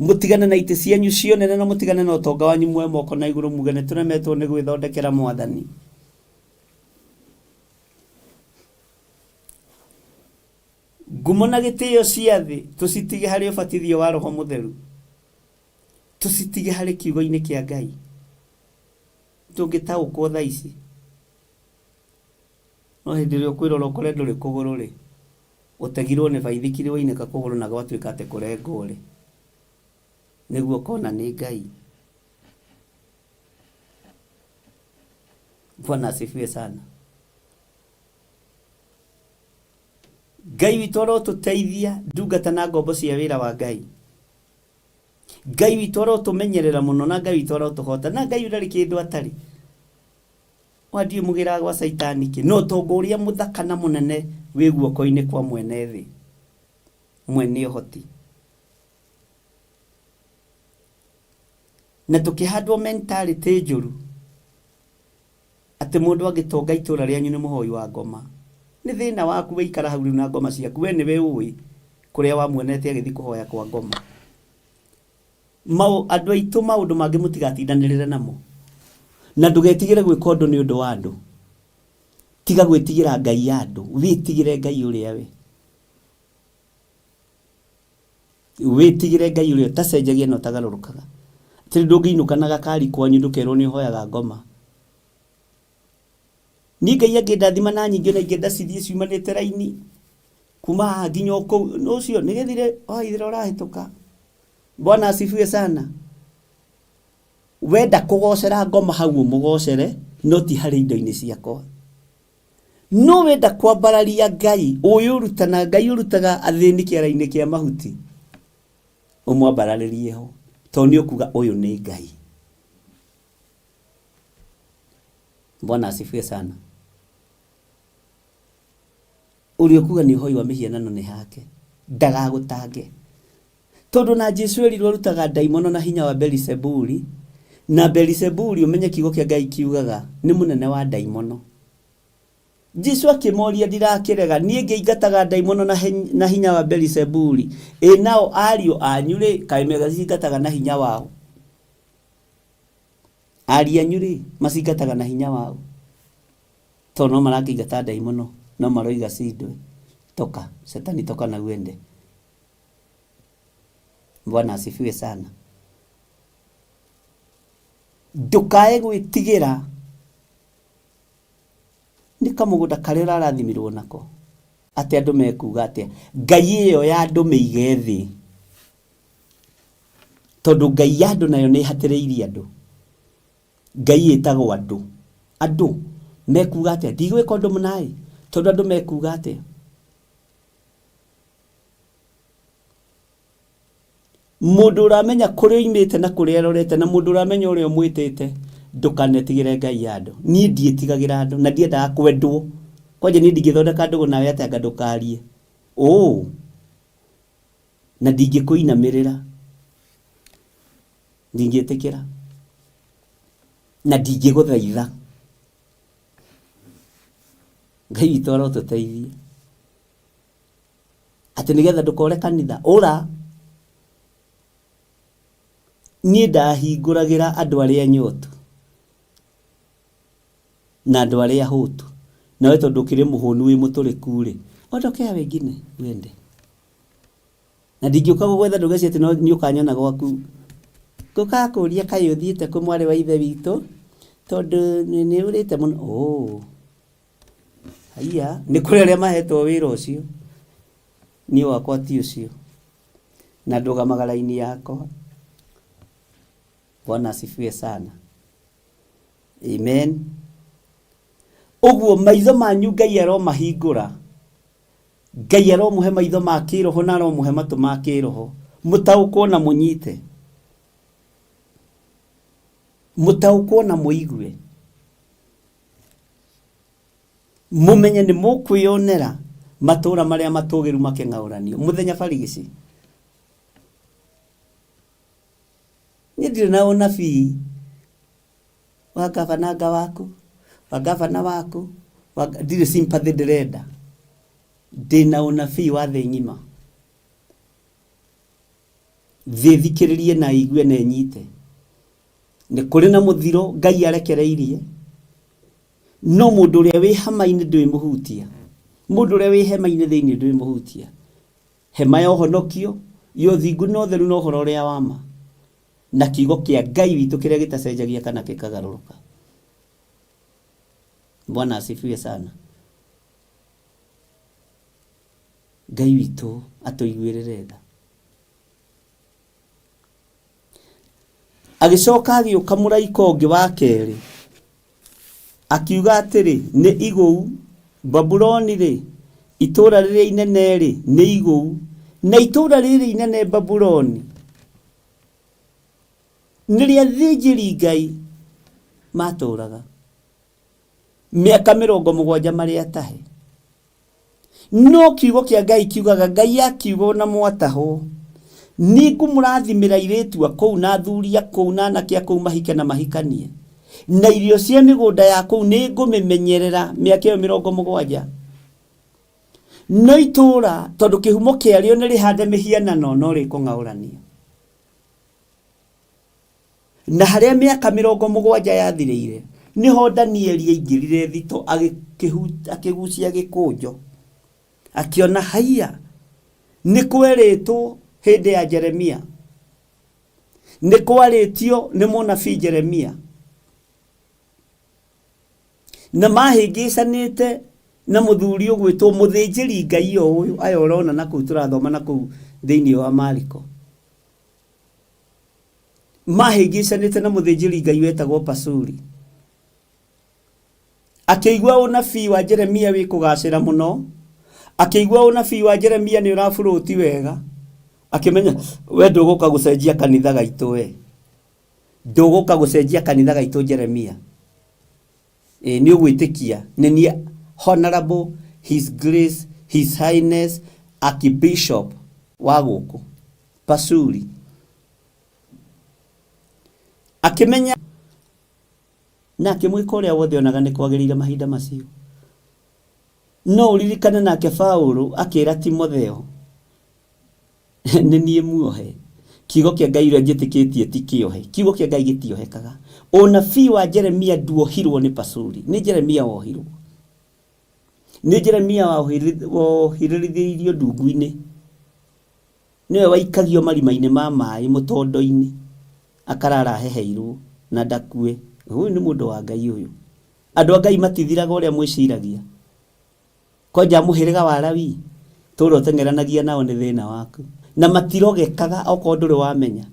mũtigane na itĩ cianyu cia ũnene na mũtigane na ũtonga wanyu, muoe moko na igũrũ muge, Nĩ tũremetwo nĩ gwĩthondekera Mwathani. Ngumo na gĩtĩo cia thĩ tũcitige harĩ ũbatithio wa Roho Mũtheru, tũcitige harĩ kiugo-inĩ kĩa Ngai. Tũngĩtaũkwo thaa ici. No hĩndĩ ĩrĩa ũkwĩrora ũkore ndũrĩ kũgũrũ-rĩ, ũtegirwo nĩ baithikiri wainĩka kũgũrũ na gwatuĩka atĩ kũrengwo-rĩ, nĩguo ũkona nĩ Ngai. Bwana asifiwe sana. Ngai witũ arotũteithia ndungata na ngombo cia wĩra wa Ngai. Ngai witũ arotũmenyerera mũno na Ngai witũ arotũhota na Ngai ndarĩ kĩndũ atarĩ. Wa ndiũĩ mũgĩraga gwa caitani kĩ, na ũtonga ũrĩa mũthaka na mũnene wĩ guoko-inĩ kwa mwene thĩ, mwene ũhoti. Na tũkĩhandwo mentality njũru atĩ mũndũ angĩtonga itũra rĩanyu nĩ mũhoi wa ngoma. Nĩ thĩna waku waikara hau rĩu na ngoma ciaku, we nĩwe ũĩ kũrĩa wamuonete agĩthiĩ kũhoya kwa ngoma. Andũ aitũ maũndũ mangĩ mũtigatindanĩrĩre namo. Na ndũgetigĩre gwĩka ũndũ nĩ ũndũ wa andũ. Tiga gwĩtigĩra ngai ya andũ, wĩtigĩre Ngai ũrĩa we. Wĩtigĩre Ngai ũrĩa ũtacenjagia na ũtagarũrũkaga. Atĩrĩ ndũngĩinũka na gakari kwanyu ndũkerwo nĩ ũhoyaga ngoma. Niĩ Ngai angĩndathima na nyingĩ ona ingĩenda cithiĩ ciumanĩte raini kuma haha nginya o kũu, ũcio nĩ gĩthire waithira ũrahĩtũka. Bwana asifiwe sana. Wenda kũgocera ngoma hau ũmũgocere, no ti harĩ indo-inĩ ciakwa. No wenda kwambararia Ngai, ũyũ ũrutana, Ngai ũrutaga athĩni kĩara-inĩ kĩa mahuti, ũmwambararĩrie ho, tondũ nĩ ũkuga ũyũ nĩ Ngai. Bwana asifiwe sana. Ũrĩa ũkuga nĩ ũhoi wa mĩhianano nĩ hake. Ndagagũtange. Tondũ na Jesu erirwo arutaga ndaimono na hinya wa Belisebuli, na Belisebuli ũmenye kiugo kĩa Ngai kiugaga nĩ mũnene wa ndaimono. Jesu akĩmoria ndirakĩrega, niĩ ngĩingataga ndaimono na, na hinya wa Belisebuli, ĩ nao ariũ anyu-rĩ, kaĩ magĩcingataga na hinya waũ? Ariũ anyu-rĩ, macingataga na hinya waũ? Tondũ no marakĩingata ndaimono, no maroiga cindwe, toka, shetani toka na uende. Bwana asifiwe sana. Ndũkae gwĩtigĩra nĩ kamũgũnda karĩa ũrarathimirwo nako atĩ andũ mekuga atĩa. Ngai ĩyo ya andũ mĩige thĩ, tondũ ngai ya andũ nayo nĩ ĩhatĩrĩirie andũ. Ngai ĩtagwo andũ. Andũ mekuga atĩa? Ndigwĩka ũndũ mũna-ĩ, tondũ andũ mekuga atĩa? Mũndũ ũramenya kũrĩa oimĩte na kũrĩa arorete na mũndũ ũramenya ũrĩa ũmwĩtĩte, ndũkanetigĩre Ngai ya andũ. Niĩ ndiĩtigagĩra andũ na ndiendaga kwendwo. Kwanja niĩ ndingĩthondeka ndũgũ nawe atĩ anga ndũkarie. Ũũ. Na ndingĩkũinamĩrĩra. Ndingĩtĩkĩra. Na ndingĩgũthaitha. Ngai witũ arotũteithia. Atĩ nĩgetha ndũkore kanitha ũra. Niĩ ndahingũragĩra andũ arĩa anyotu na andũ arĩa ahũtu. Nawe tondũ ũkĩrĩ mũhũnu wĩ mũtũrĩku rĩ, ondokea wengine uende. Na ndingĩũka gũgwetha ndũgecirie atĩ nĩ ũkanyona gwaku. Ngũkaga kũria kaĩ ũthiĩte kũ mwarĩ wa ithe witũ, tondũ nĩ ũrĩte mũno. Oh. Haiya, nĩ kũrĩ arĩa mahetwo wĩra ũcio. Niĩ wakwa ti ũcio. Na ndũgamaga raini yakwa. Bwana asifiwe sana. Amen. Ũguo maitho manyu Ngai aromahingũra. Ngai aromũhe maitho ma kĩroho na aromũhe matũ ma kĩroho. Mũtaũkwo na mũnyite. Mũtaũkwo na mũigue. Mũmenye nĩ mũkwĩonera matũũra marĩa matũũgĩru makĩng'aũranio mũthenya barigici. Niĩ ndirĩ na ũnabii wa ngavana waku, wa ngavana waku, wa ndirĩ sympathy ndĩrenda. Ndĩna ũnabii wa thĩ ng'ima. Thĩ ĩthikĩrĩrie na ĩigue na ĩnyite. Nĩ kũrĩ na mũthiro Ngai arekereirie, no mũndũ ũrĩa wĩ hema-inĩ ndwĩmũhutia. Mũndũ ũrĩa wĩ hema-inĩ thĩinĩ ndwĩmũhutia. Hema ya ũhonokio, ya ũthingu na ũtheru na ũhoro ũrĩa wa ma, na kiugo kĩa Ngai witũ kĩrĩa gĩtacenjagia kana gĩkagarũrũka. Bwana asifiwe sana. Ngai witũ atũiguĩrĩre tha. Agĩcoka agĩũka mũraika ũngĩ wa kerĩ, akiuga atĩrĩ, Nĩ igũu! Babuloni-rĩ, itũũra rĩrĩa inene-rĩ, nĩ igũu! Na itũũra rĩrĩ inene Babuloni nĩrĩo athĩnjĩri-Ngai maatũũraga mĩaka 70 marĩ atahe. No kiugo kĩa Ngai kiugaga, Ngai akiuga ona mwatahwo, nĩ ngũmũrathimĩra airĩtu a kũu na athuri a kũu na anake a kũu mahike na mahikanie. Na irio cia mĩgũnda ya kũu nĩ ngũmĩmenyerera mĩaka ĩyo 70. No itũũra, tondũ kĩhumo kĩarĩo nĩ rĩhande mĩhianano, no rĩkũng'aũranio. Na harĩa mĩaka 70 yathirĩire, nĩho Danieli aingĩrire thito akĩgucia gĩkũnjo, akĩona haiya, nĩ kwerĩtwo hĩndĩ ya Jeremia, nĩ kwarĩtio nĩ mũnabii Jeremia, na mahĩngĩcanĩte na mũthuri ũgwĩtwo mũthĩnjĩri Ngai o ũyũ, aya ũrona na kũu tũrathoma na kũu thĩinĩ wa Mariko. Mahĩngĩcanĩte na mũthĩnjĩri Ngai wetagwo Pasuri. Akĩigua ũnabii wa Jeremia wĩ kũgacĩra mũno, akĩigua ũnabii wa Jeremia nĩ ũraburũti wega, akĩmenya we ndũgũka gũcenjia kanitha gaitũ we. Ndũgũka gũcenjia kanitha gaitũ Jeremia. Ĩ nĩ ũgwĩtĩkia nĩ niĩ Honorable His Grace His Highness Archbishop wa gũkũ Pasuri akĩmenya na akĩmwĩka ũrĩa wothe onaga nĩ kwagĩrĩire mahinda macio. No ũririkane nake Paulo akĩra Timotheo, nĩ niĩ muohe. Kiugo kĩa Ngai ũrĩa njĩtĩkĩtie ti kĩohe. Kiugo kĩa Ngai gĩtiohekaga. Ũnabii wa Jeremia nduohirwo nĩ Pasuri. Nĩ Jeremia wohirwo. Nĩ Jeremia wohĩrĩrithĩirio ndungu-inĩ. Nĩwe waikagio marima-inĩ ma maĩ mũtondo-inĩ. Akarara aheheirwo na ndakue. Ũyũ nĩ mũndũ wa Ngai ũyũ. Andũ a Ngai matithiraga ũrĩa mwĩciragia. Kwanja mũhĩrĩga wa Lawi tũra ũteng'eranagia nao nĩ thĩna waku. Na matirogekaga okorwo ndũrĩ wamenya.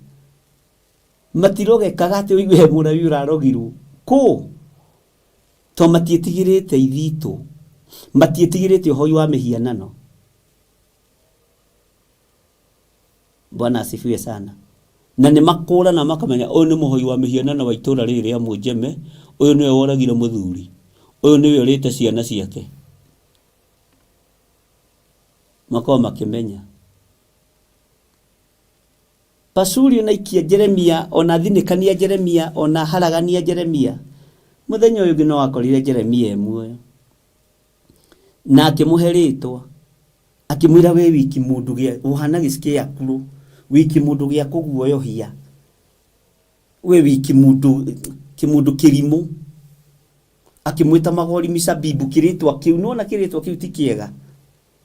Matirogekaga atĩ ũigue he Mũlawi ũrarogirwo. Kũ? To matiĩtigĩrĩte ithitũ. Matiĩtigĩrĩte ũhoi wa mĩhianano. Bwana asifiwe sana. Na nĩ makũrana makamenya ũyũ nĩ mũhoi wa mĩhianano wa itũra rĩrĩ rĩa Mũnjeme, ũyũ nĩwe woragire mũthuri, ũyũ nĩwe ũrĩte ciana ciake. Makoragwo makĩmenya. Pashuri ona aikia Jeremia, ona athinĩkania Jeremia, ona aharagania Jeremia, mũthenya ũyũ ũngĩ no akorire Jeremia e muoyo. Na akĩmũhe rĩtwa, akĩmwĩra we wĩ kĩmũndũ gĩa, ũhana gĩscarecrow, wĩ kĩmũndũ gĩa kũguoyohia, we wĩ kĩmũndũ, kĩmũndũ kĩrimũ. Akĩmwĩta Magori Misabibu, kĩrĩtwa kĩu, nĩwona kĩrĩtwa kĩu ti kĩega?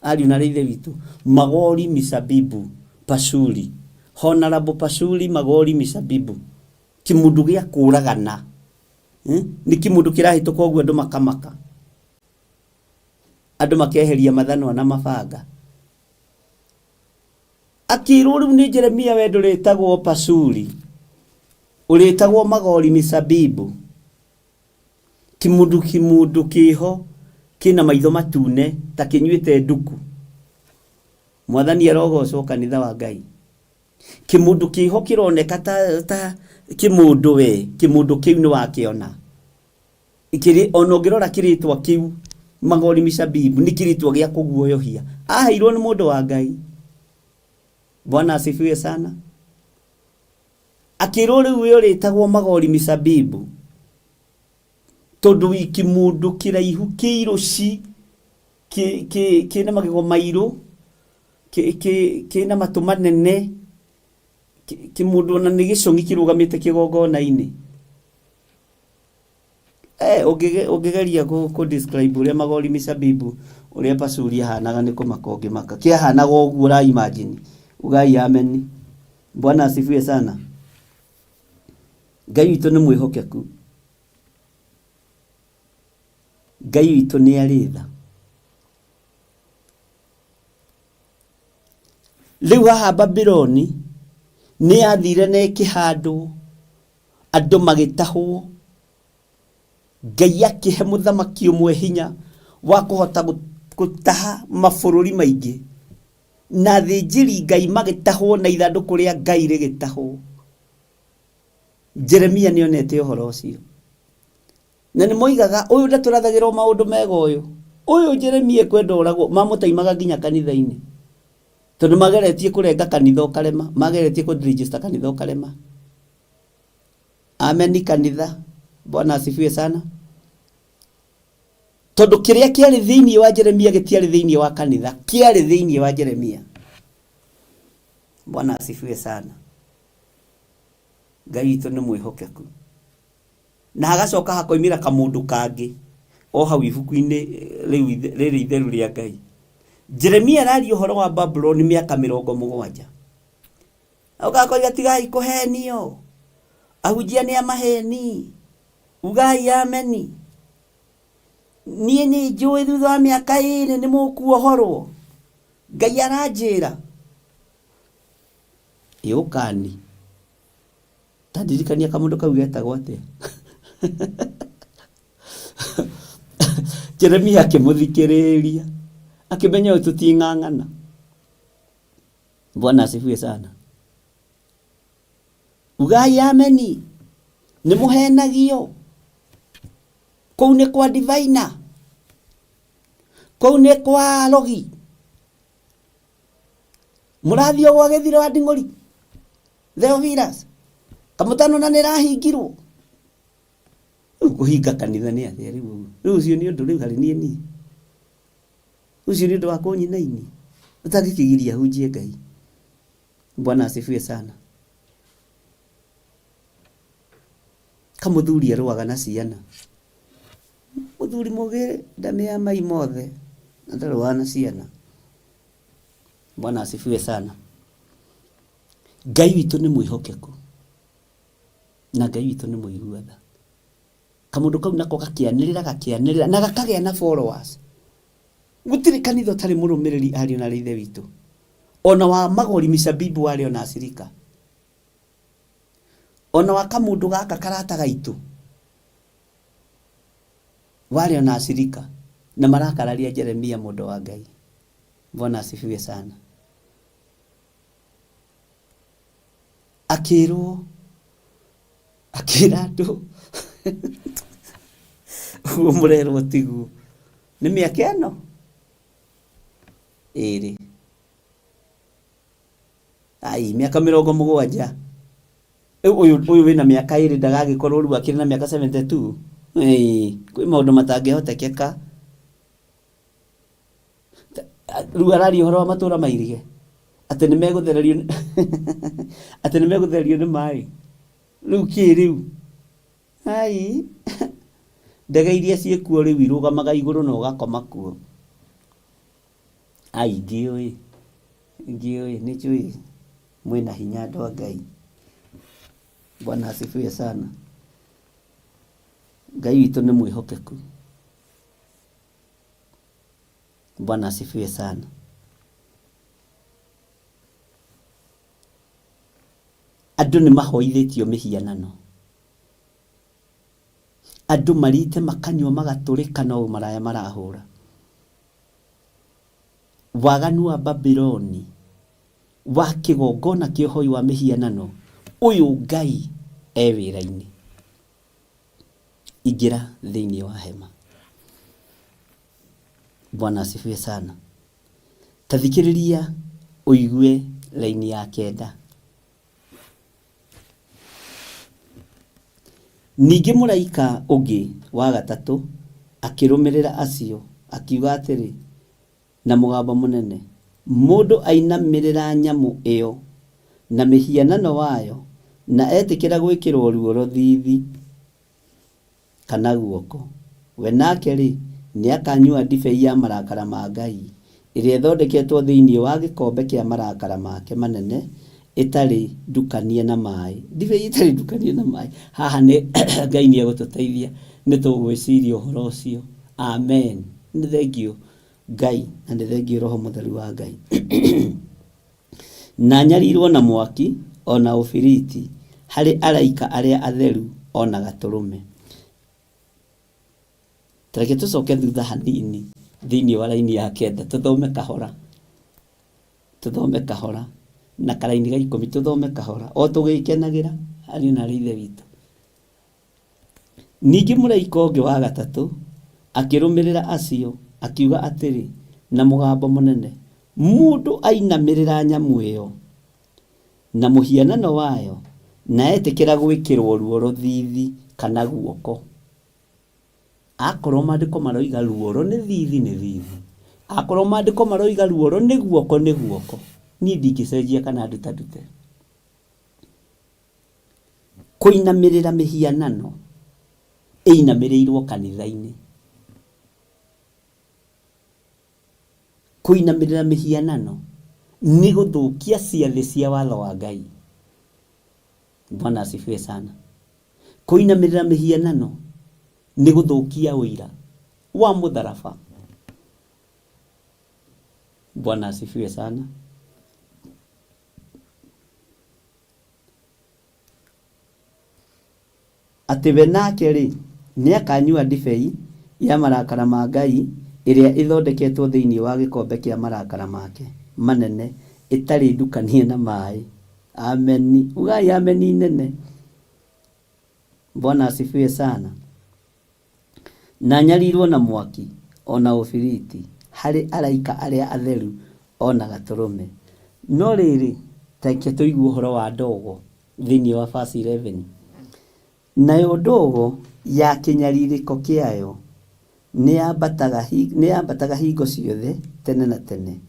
Ariũ na ithe witũ, Magori Misabibu Pashuri, Honorable Pashuri Magori Misabibu, kĩmũndũ gĩa kũragana, nĩ kĩmũndũ kĩrahĩtũka ũguo andũ makamaka, andũ makeheria mathanwa na mabanga. Akĩrwo rĩu nĩ Jeremia, we ndũrĩtagwo Pashuri, ũrĩtagwo Magori Misabibu. Kĩmũndũ kĩmũndũ kĩho kĩna maitho matune ta kĩnyuĩte nduku. Mwathani arogocwo kanitha wa Ngai. Kĩmũndũ kĩho kĩroneka ta, ta kĩmũndũ we, kĩmũndũ kĩu nĩ wakĩona. Kĩrĩ, ona ũngĩrora kĩrĩtwa kĩu Magori Misabibu nĩ kĩrĩtwa gĩa kũguoyohia. Aheirwo nĩ mũndũ wa Ngai. Bwana asifiwe sana. Akĩrwo rĩu we ũrĩtagwo Magori Misabibu tondũ wĩ kĩmũndũ kĩraihu kĩirũci kĩna magego mairũ kĩna matũ manene kĩmũndũ ona nĩ gĩcũng'i kĩrũgamĩte kĩgongona-inĩ. Ũngĩgeria kũ describe ũrĩa Magori Misabibu ũrĩa Pashuri ahanaga nĩ kũmaka ũngĩmaka. Kĩahanaga ũguo ũra imagine. Ugai ameni. Bwana asifiwe sana. Ngai witũ nĩ mwĩhokeku. Ngai witũ nĩ arĩ tha. Rĩu haha Babyloni nĩ yathire na ĩkĩhandwo, andũ magĩtahwo. Ngai akĩhe mũthamaki ũmwe hinya wa kũhota gũtaha mabũrũri maingĩ. Na athĩnjĩri Ngai magĩtahwo na ithandũkũ rĩa Ngai rĩgĩtahwo. Jeremia nĩ onete ũhoro ũcio. Na nĩ moigaga ũyũ ndatũrathagĩrwo maũndũ mega ũyũ. Ũyũ Jeremia ekwenda oragwo, mamũtaimaga nginya kanitha-inĩ. Tondũ mageretie kũrenga kanitha ũkarema, mageretie kũ register kanitha ũkarema. Ameni kanitha. Bwana asifiwe sana. Tondũ kĩrĩa kĩarĩ thĩinĩ wa Jeremia gĩtiarĩ thĩinĩ wa kanitha, kĩarĩ thĩinĩ wa Jeremia. Bwana asifiwe sana. Ngai witũ nĩ mwĩhokeku. Na hagacoka hakoimĩra kamũndũ kangĩ o hau ibuku-inĩ rĩu rĩrĩ itheru rĩa Ngai. Jeremia araria ũhoro wa Babuloni mĩaka mĩrongo mũgwanja. Ũgakoiga tigai kũhenio, ahunjia nĩ a maheni, ugai ameni. Niĩ nĩ njũĩ thutha wa mĩaka ĩrĩ nĩ mũkuohorwo. Ngai aranjĩra. Ĩ ũkani. Ta ndirikania kamũndũ kau getagwo atĩa. Jeremia akĩmũthikĩrĩria, akĩmenya ũyũ tũting'ang'ana. Bwana asifiwe sana. Ugai ameni. Nĩ mũhenagio. Kũu nĩ kwa diviner. Kũu nĩ kwa rogi. Mũrathiĩ o gwa Gĩthiro wa Nding'ũri Theophilus kamũtano na nĩ ĩrahingirwo. Rĩu kũhinga kanitha nĩ atĩa rĩu ũguo? Rĩu ũcio nĩ ũndũ rĩu harĩ niĩ niĩ? Ũcio nĩ ũndũ wa kũnyinainia? Ũtangĩkĩgiria hunjie Ngai. Bwana asifiwe sana. Kamũthuri arũaga na ciana. Mũthuri mũgĩ ndamĩa mai mothe na ndarũaga na ciana. Bwana asifiwe sana. Ngai witũ nĩ mwĩhokeku na Ngai witũ nĩ mũigua tha. Kamũndũ kau nako gakĩanĩrĩra gakĩanĩrĩra na gakagĩa na followers. Gũtirĩ kanitha ũtarĩ mũrũmĩrĩri ariũ na ithe witũ. Ona wa magori micabibu warĩ ona acirika. Ona wa kamũndũ gaka karata gaitũ warĩ ona acirika na marakararia Jeremia mũndũ wa Ngai. Bwana asifiwe sana. Akĩrwo akĩra andũ ũguo mũrerwo tiguo. Nĩ mĩaka ĩno ĩrĩ ai mĩaka 70 Rĩu ũyũ ũyũ wĩna mĩaka ĩrĩ ndagagĩkorwo rĩu akĩrĩ na mĩaka 72 Ĩĩ, kwĩ maũndũ matangĩhotekeka. Rĩu araria ũhoro wa matũra mairige atĩ nĩ megũthererio atĩ nĩ megũthererio nĩ maĩ rĩu kĩ rĩu ai ndege iria ciĩkuo rĩu irũgamaga igũrũ na ũgakoma kuo. Ai ngĩũĩ ngĩũĩ nĩ njũĩ mwĩna hinya andũ a Ngai. Bwana asifiwe sana. Ngai witũ nĩ mwĩhokeku. Bwana asifiwe sana. Andũ nĩ mahoithĩtio mĩhianano. Andũ marĩte makanyua magatũrĩka no ũmaraya marahũra. Waganu wa Babuloni wa kĩgongona kĩa ũhoi wa mĩhianano, ũyũ Ngai e wĩra-inĩ. Ingĩra thĩinĩ wa hema. Bwana asifiwe sana. Ta thikĩrĩria ũigue raini ya kenda. Ningĩ mũraika ũngĩ wa gatatũ akĩrũmĩrĩra acio, akiuga atĩrĩ na mũgambo mũnene, Mũndũ ainamĩrĩra nyamũ ĩyo na mĩhianano wayo, na etĩkĩra gwĩkĩrwo ruoro thiithi, kana guoko. We nake-rĩ, nĩakanyua ndibei ya marakara ma Ngai, ĩrĩa ĩthondeketwo thĩinĩ wa gĩkombe kĩa marakara make manene, ĩtarĩ ndukanie na maĩ. Ndibei ĩtarĩ ndukanie na maĩ. Haha nĩ Ngai nĩegũtũteithia, nĩtũgwĩciria ũhoro ũcio. Amen. Nĩ thengiũ Ngai, na nĩ thengiũ Roho Mũtheru wa Ngai. Na anyarirwo na mwaki o na ũbiriti harĩ araika arĩa atheru o na Gatũrũme. Ta reke tũcoke thutha hanini thĩinĩ wa raini ya kenda tũthome kahora, tũthome kahora na karaini ga ikũmi tũthome kahora o tũgĩkenagĩra ariũ na aarĩ a Ithe witũ. Ningĩ mũraika ũngĩ wa gatatũ akĩrũmĩrĩra acio, akiuga atĩrĩ na mũgambo mũnene, Mũndũ ainamĩrĩra nyamũ ĩyo na mũhianano wayo, na etĩkĩra gwĩkĩrwo ruoro thiithi kana guoko. Akorwo maandĩko maroiga ruoro nĩ thiithi, nĩ thiithi. Akorwo maandĩko maroiga ruoro nĩ guoko, nĩ guoko. Niĩ ndingĩcenjia kana ndutandute. Kũinamĩrĩra mĩhianano ĩinamĩrĩirwo kanitha-inĩ. Kũinamĩrĩra mĩhianano nĩ gũthũkia ciathĩ cia watho wa Ngai. Bwana asifiwe sana. Kũinamĩrĩra mĩhianano nĩ gũthũkia ũira wa mũtharaba. Bwana asifiwe sana. Atĩ we nake-rĩ, nĩakanyua ndibei ya marakara ma Ngai ĩrĩa ĩthondeketwo thĩinĩ wa gĩkombe kĩa marakara make manene ĩtarĩ ndukanie na maĩ. Ameni. Ugai ameni nene. Bwana asifiwe sana. Na anyarirwo na mwaki o na ũbiriti harĩ araika arĩa atheru o na Gatũrũme. No rĩrĩ, ta reke tũigue ũhoro wa ndogo thĩinĩ wa verse 11. Nayo ndogo ya kĩnyarirĩko kĩayo nĩyambataga hingo ciothe tene na tene,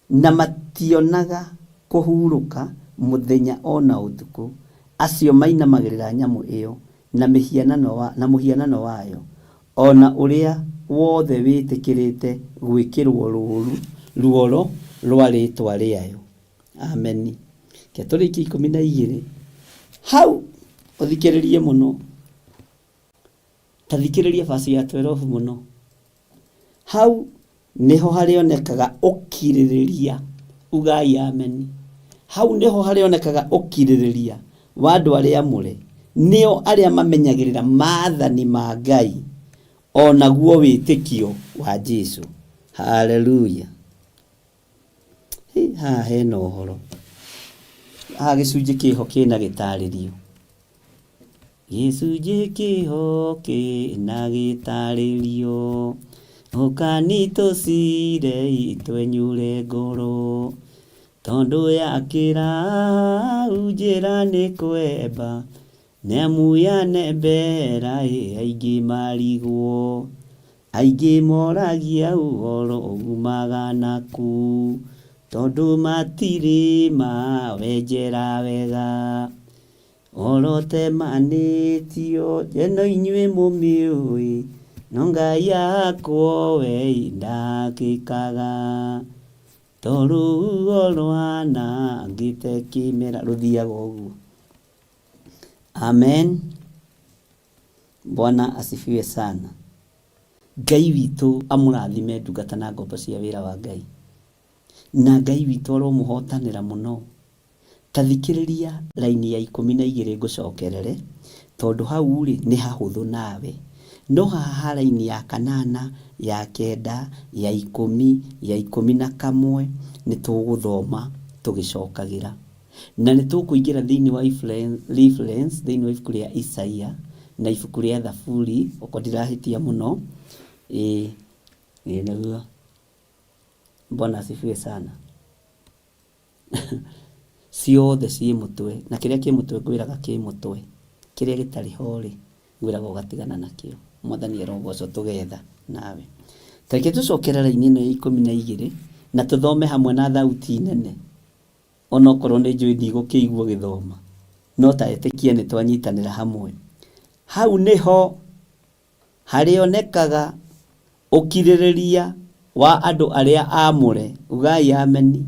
na mationaga kũhurũka mũthenya o na ũtukũ, acio mainamagĩrĩra nyamũ ĩyo na mũhianano wayo, o na ũrĩa wothe wĩtĩkĩrĩte gwĩkĩrwo ruoro rwa rĩĩtwa rĩayo. Ameni. Reke tũrĩkie 12 hau ũthikĩrĩrie mũno. Ta thikĩrĩria verse ya 12 mũno. Hau nĩho harĩonekaga ũkirĩrĩria. Ugai ameni. Hau nĩho harĩonekaga ũkirĩrĩria wa andũ arĩa amũre, nĩo arĩa mamenyagĩrĩra maathani ma Ngai o naguo wĩtĩkio wa Jesu. Haleluya. Haha hena ũhoro. Haha gĩcunjĩ kĩho kĩna gĩtarĩrio. Gĩcunjĩ kĩho kĩna gĩtarĩrio. Ũkani tũcire twenyure ngoro. Tondũ yakĩra hau njĩra nĩ kwemba. Nĩamu yanembera aingĩ marigwo. Aingĩ moragia ũhoro umaga naku. Tondũ matirĩ mawenjera wega. Ũhoro ũtemanĩtio ĩno inyuĩ mũmĩũĩ. No Ngai akwo we ndakĩkaga. To rũhuho rwanangĩte kĩmera. Rũthiaga ũguo. Amen. Bwana asifiwe sana. Ngai witũ amũrathime ndungata na ngombo cia wĩra wa Ngai. Na Ngai witũ aromũhotanĩra mũno. Ta thikĩrĩria raini ya 12 ngũcokerere, tondũ hau rĩ nĩ hahũthũ nawe. No haha ha raini ya 8, ya 9, ya 10, ya 11 nĩ tũgũthoma tũgĩcokagĩra. Na nĩ tũkũingĩra thĩinĩ wa reference thĩinĩ wa ibuku rĩa Isaia na ibuku rĩa Thaburi, okorwo ndirahĩtia mũno. Ĩĩ, ĩĩ nĩguo. Bwana asifiwe sana. Ciothe ciĩ mũtwe, na kĩrĩa kĩ mũtwe ngwĩraga kĩ mũtwe, kĩrĩa gĩtarĩ ho rĩ, ngwĩraga ũgatigana nakĩo. Mwathani arogocwo tũgetha nawe. Ta reke tũcokere raini ĩno ya 12 na tũthome hamwe na thauti nene, onokorwo nĩ njũĩ ndigũkĩigua ũgĩthoma, no ta ĩtĩkia nĩ twanyitanĩra hamwe. Hau nĩho harĩonekaga ũkirĩrĩria wa andũ arĩa aamũre, ugai ameni,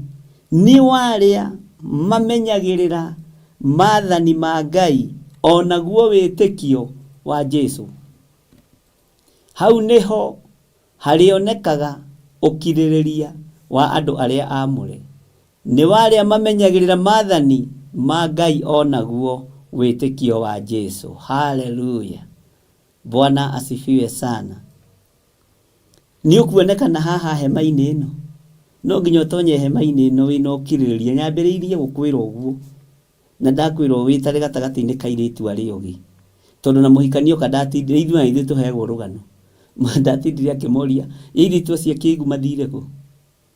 nĩ wa arĩa mamenyagĩrĩra maathani ma Ngai o naguo wĩtĩkio wa Jesu. Hau nĩho harĩonekaga ũkirĩrĩria wa andũ arĩa aamũre, nĩ wa arĩa mamenyagĩrĩra maathani ma Ngai o naguo wĩtĩkio wa Jesu. Haleluya! Bwana asifiwe sana. Nĩ ũkuonekana haha hema-inĩ ĩno. No nginya ũtonye hema-inĩ ĩno wĩna ũkirĩrĩria. Nyambĩrĩirie gũkwĩra ũguo. Na ndakwĩra wĩtare gatagatĩ-inĩ ka airĩtu arĩa ogĩ. Tondũ na mũhikania oka ndatindire, ithuĩ na ithuĩ tũheagwo rũgano. Ndatindire akĩmoria, airĩtu acio akĩgu mathire kũ?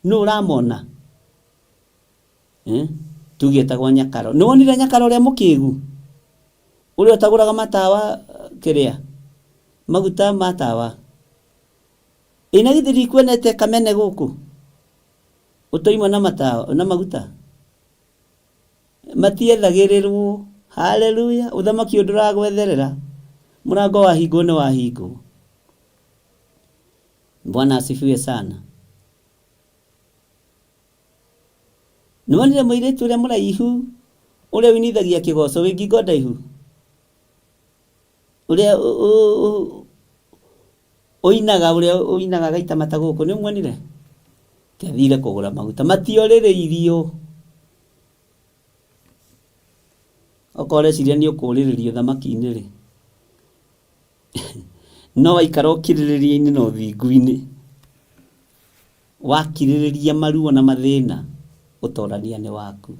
Nũ ũramona? Tuge etagwo Nyakaro. Nĩ wonire Nyakaro ũrĩa mũkĩgu? Ũrĩa ũtagũraga matawa kĩrĩa? Maguta ma tawa. Ĩ na githĩ ndikuonete kamene gũkũ? Ũtoima na matawa, na maguta? Matiethagĩrĩrwo. Haleluya. Ũthamaki ũyũ ndũragwetherera. Mũrango wahingwo nĩ wahingwo. Bwana asifiwe sana. Nĩ wonire mũirĩtu ũrĩa mũraihu ũrĩa ũinithagia kĩgoco wĩ ngingo ndaihu? Ũrĩa ũinaga ũrĩa ũinaga agaita mata gũkũ nĩ ũmuonire? Athire kũgũra maguta matiorĩrĩirio. Okorwo ũreciria nĩ ũkũrĩrĩrio thamaki-inĩ rĩ, no waikara ũkirĩrĩria-inĩ na ũthingu-inĩ. Wakirĩrĩria maruo na mathĩna, ũtorania nĩ waku.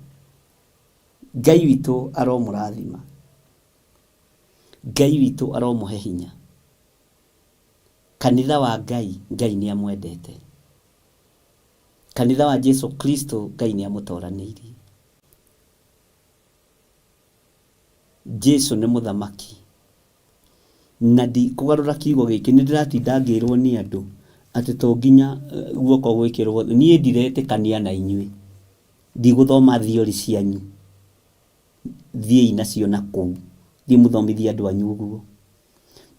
Ngai witũ aromũrathima. Ngai witũ aromũhe hinya. Kanitha wa Ngai, Ngai nĩ amwendete. Kanitha wa Jesu Kristo Ngai nĩ amũtoranĩirie. Jesu nĩ mũthamaki. Na ndikũgarũra kiugo gĩkĩ, nĩ ndĩratinda ngĩrwo nĩ andũ atĩ to nginya guoko gwĩkĩrwo, niĩ ndiretĩkania na inyuĩ. Ndigũthoma theory cianyu. Thiĩi nacio na kũu. Thiĩ mũthomithie andũ anyu ũguo.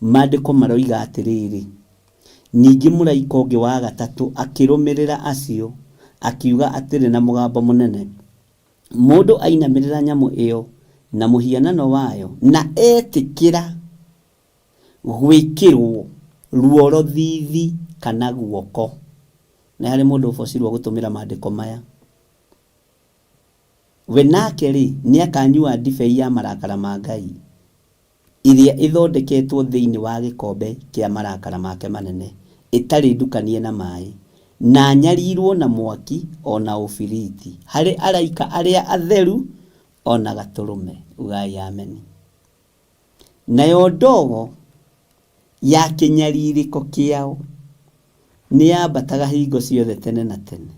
Maandĩko maroiga atĩrĩrĩ, Ningĩ mũraika ũngĩ wa gatatũ akĩrũmĩrĩra acio, akiuga atĩrĩ na mũgambo mũnene, Mũndũ ainamĩrĩra nyamũ ĩyo na mũhianano wayo, na etĩkĩra gwĩkĩrwo ruoro thithi kana guoko. Nĩ harĩ mũndũ ũbocirwo gũtũmĩra maandĩko maya. We nake-rĩ, nĩakanyua ndibei ya marakara ma Ngai, ĩrĩa ĩthondeketwo thĩinĩ wa gĩkombe kĩa marakara make manene, ĩtarĩ ndukanie na maĩ, na anyarirũo na mwaki o na ũbiriti, harĩ araika arĩa atheru o na Gatũrũme. Ugai ameni. Nayo ndogo ya kĩnyarirĩko kĩao nĩyambataga hingo ciothe tene na tene.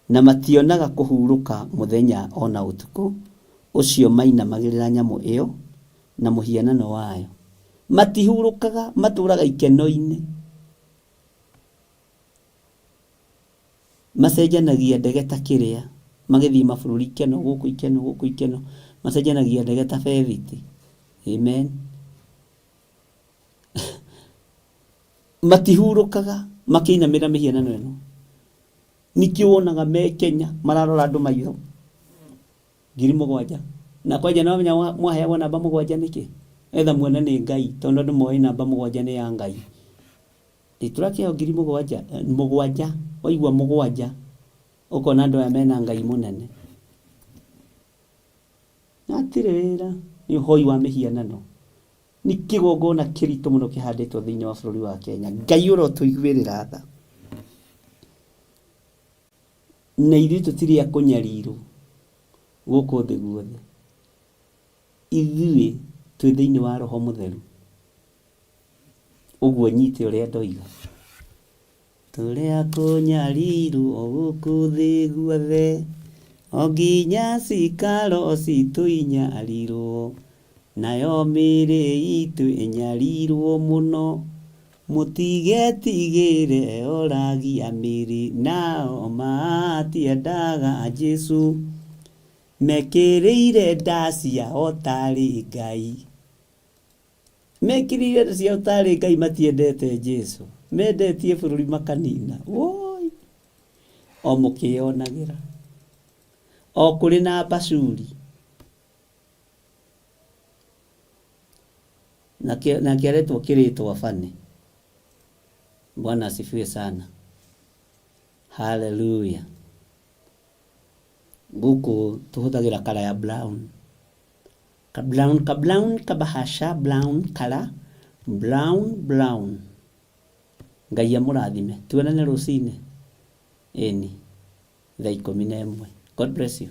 Na mationaga kũhurũka mũthenya o na ũtukũ ũcio mainamagĩrĩra nyamũ ĩyo na mũhianano wayo. Matihurũkaga, matũũraga ikeno-inĩ. Macenjanagia ndege ta kĩrĩa, magĩthiĩ mabũrũri ikeno, gũkũ ikeno, gũkũ ikeno, macenjanagia ndege ta bethiti. Amen. Matihurũkaga makĩinamĩrĩra mĩhianano ĩno. Nĩkĩo wonaga me Kenya mararora andũ maitho 7,000. Na kwanja nĩ wamenya mwaheagwo namba mũgwanja nĩkĩ? Nĩgetha muone nĩ Ngai, tondũ andũ moĩ namba mũgwanja nĩ ya Ngai. Ĩ tũrakĩheo 7,000, mũgwanja, waigua mũgwanja ũkona andũ aya mena Ngai mũnene. Hatirĩ wĩra, nĩ ũhoi wa mĩhianano. Nĩ kĩgongona kĩritũ mũno kĩhandĩtwo thĩinĩ wa bũrũri wa Kenya. Ngai ũrotũiguĩrĩra tha. Na ithuĩ tũtirĩ a kũnyarirwo gũkũ thĩ guothe. Ithuĩ twĩ thĩinĩ wa Roho Mũtheru. Ũguo nyite ũrĩa ndoiga. Tũrĩ a kũnyarirwo gũkũ thĩ guothe, o nginya cikaro citũ inyarirwo, nayo mĩĩrĩ itũ ĩnyarirwo mũno. Mũtigetigĩre oragi a mĩĩrĩ, nao matiendaga Jesũ, mekĩrĩire nda ciao tarĩ Ngai. Mekĩrĩire nda ciao tarĩ Ngai matiendete Jesu. Mendetie bũrũri makanina. Woi! O mũkĩyonagĩra. O kũrĩ na Bashuri. Nake aretwo kĩrĩtwa Fanny. Bwana asifiwe sana. Hallelujah. Gũkũ tũhũthagĩra kara ya brown. Ka brown ka brown kabahasha brown kara brown brown. Ngai amũrathime. Tuonane rũcinĩ. Ĩni. Thaa 11. God bless you.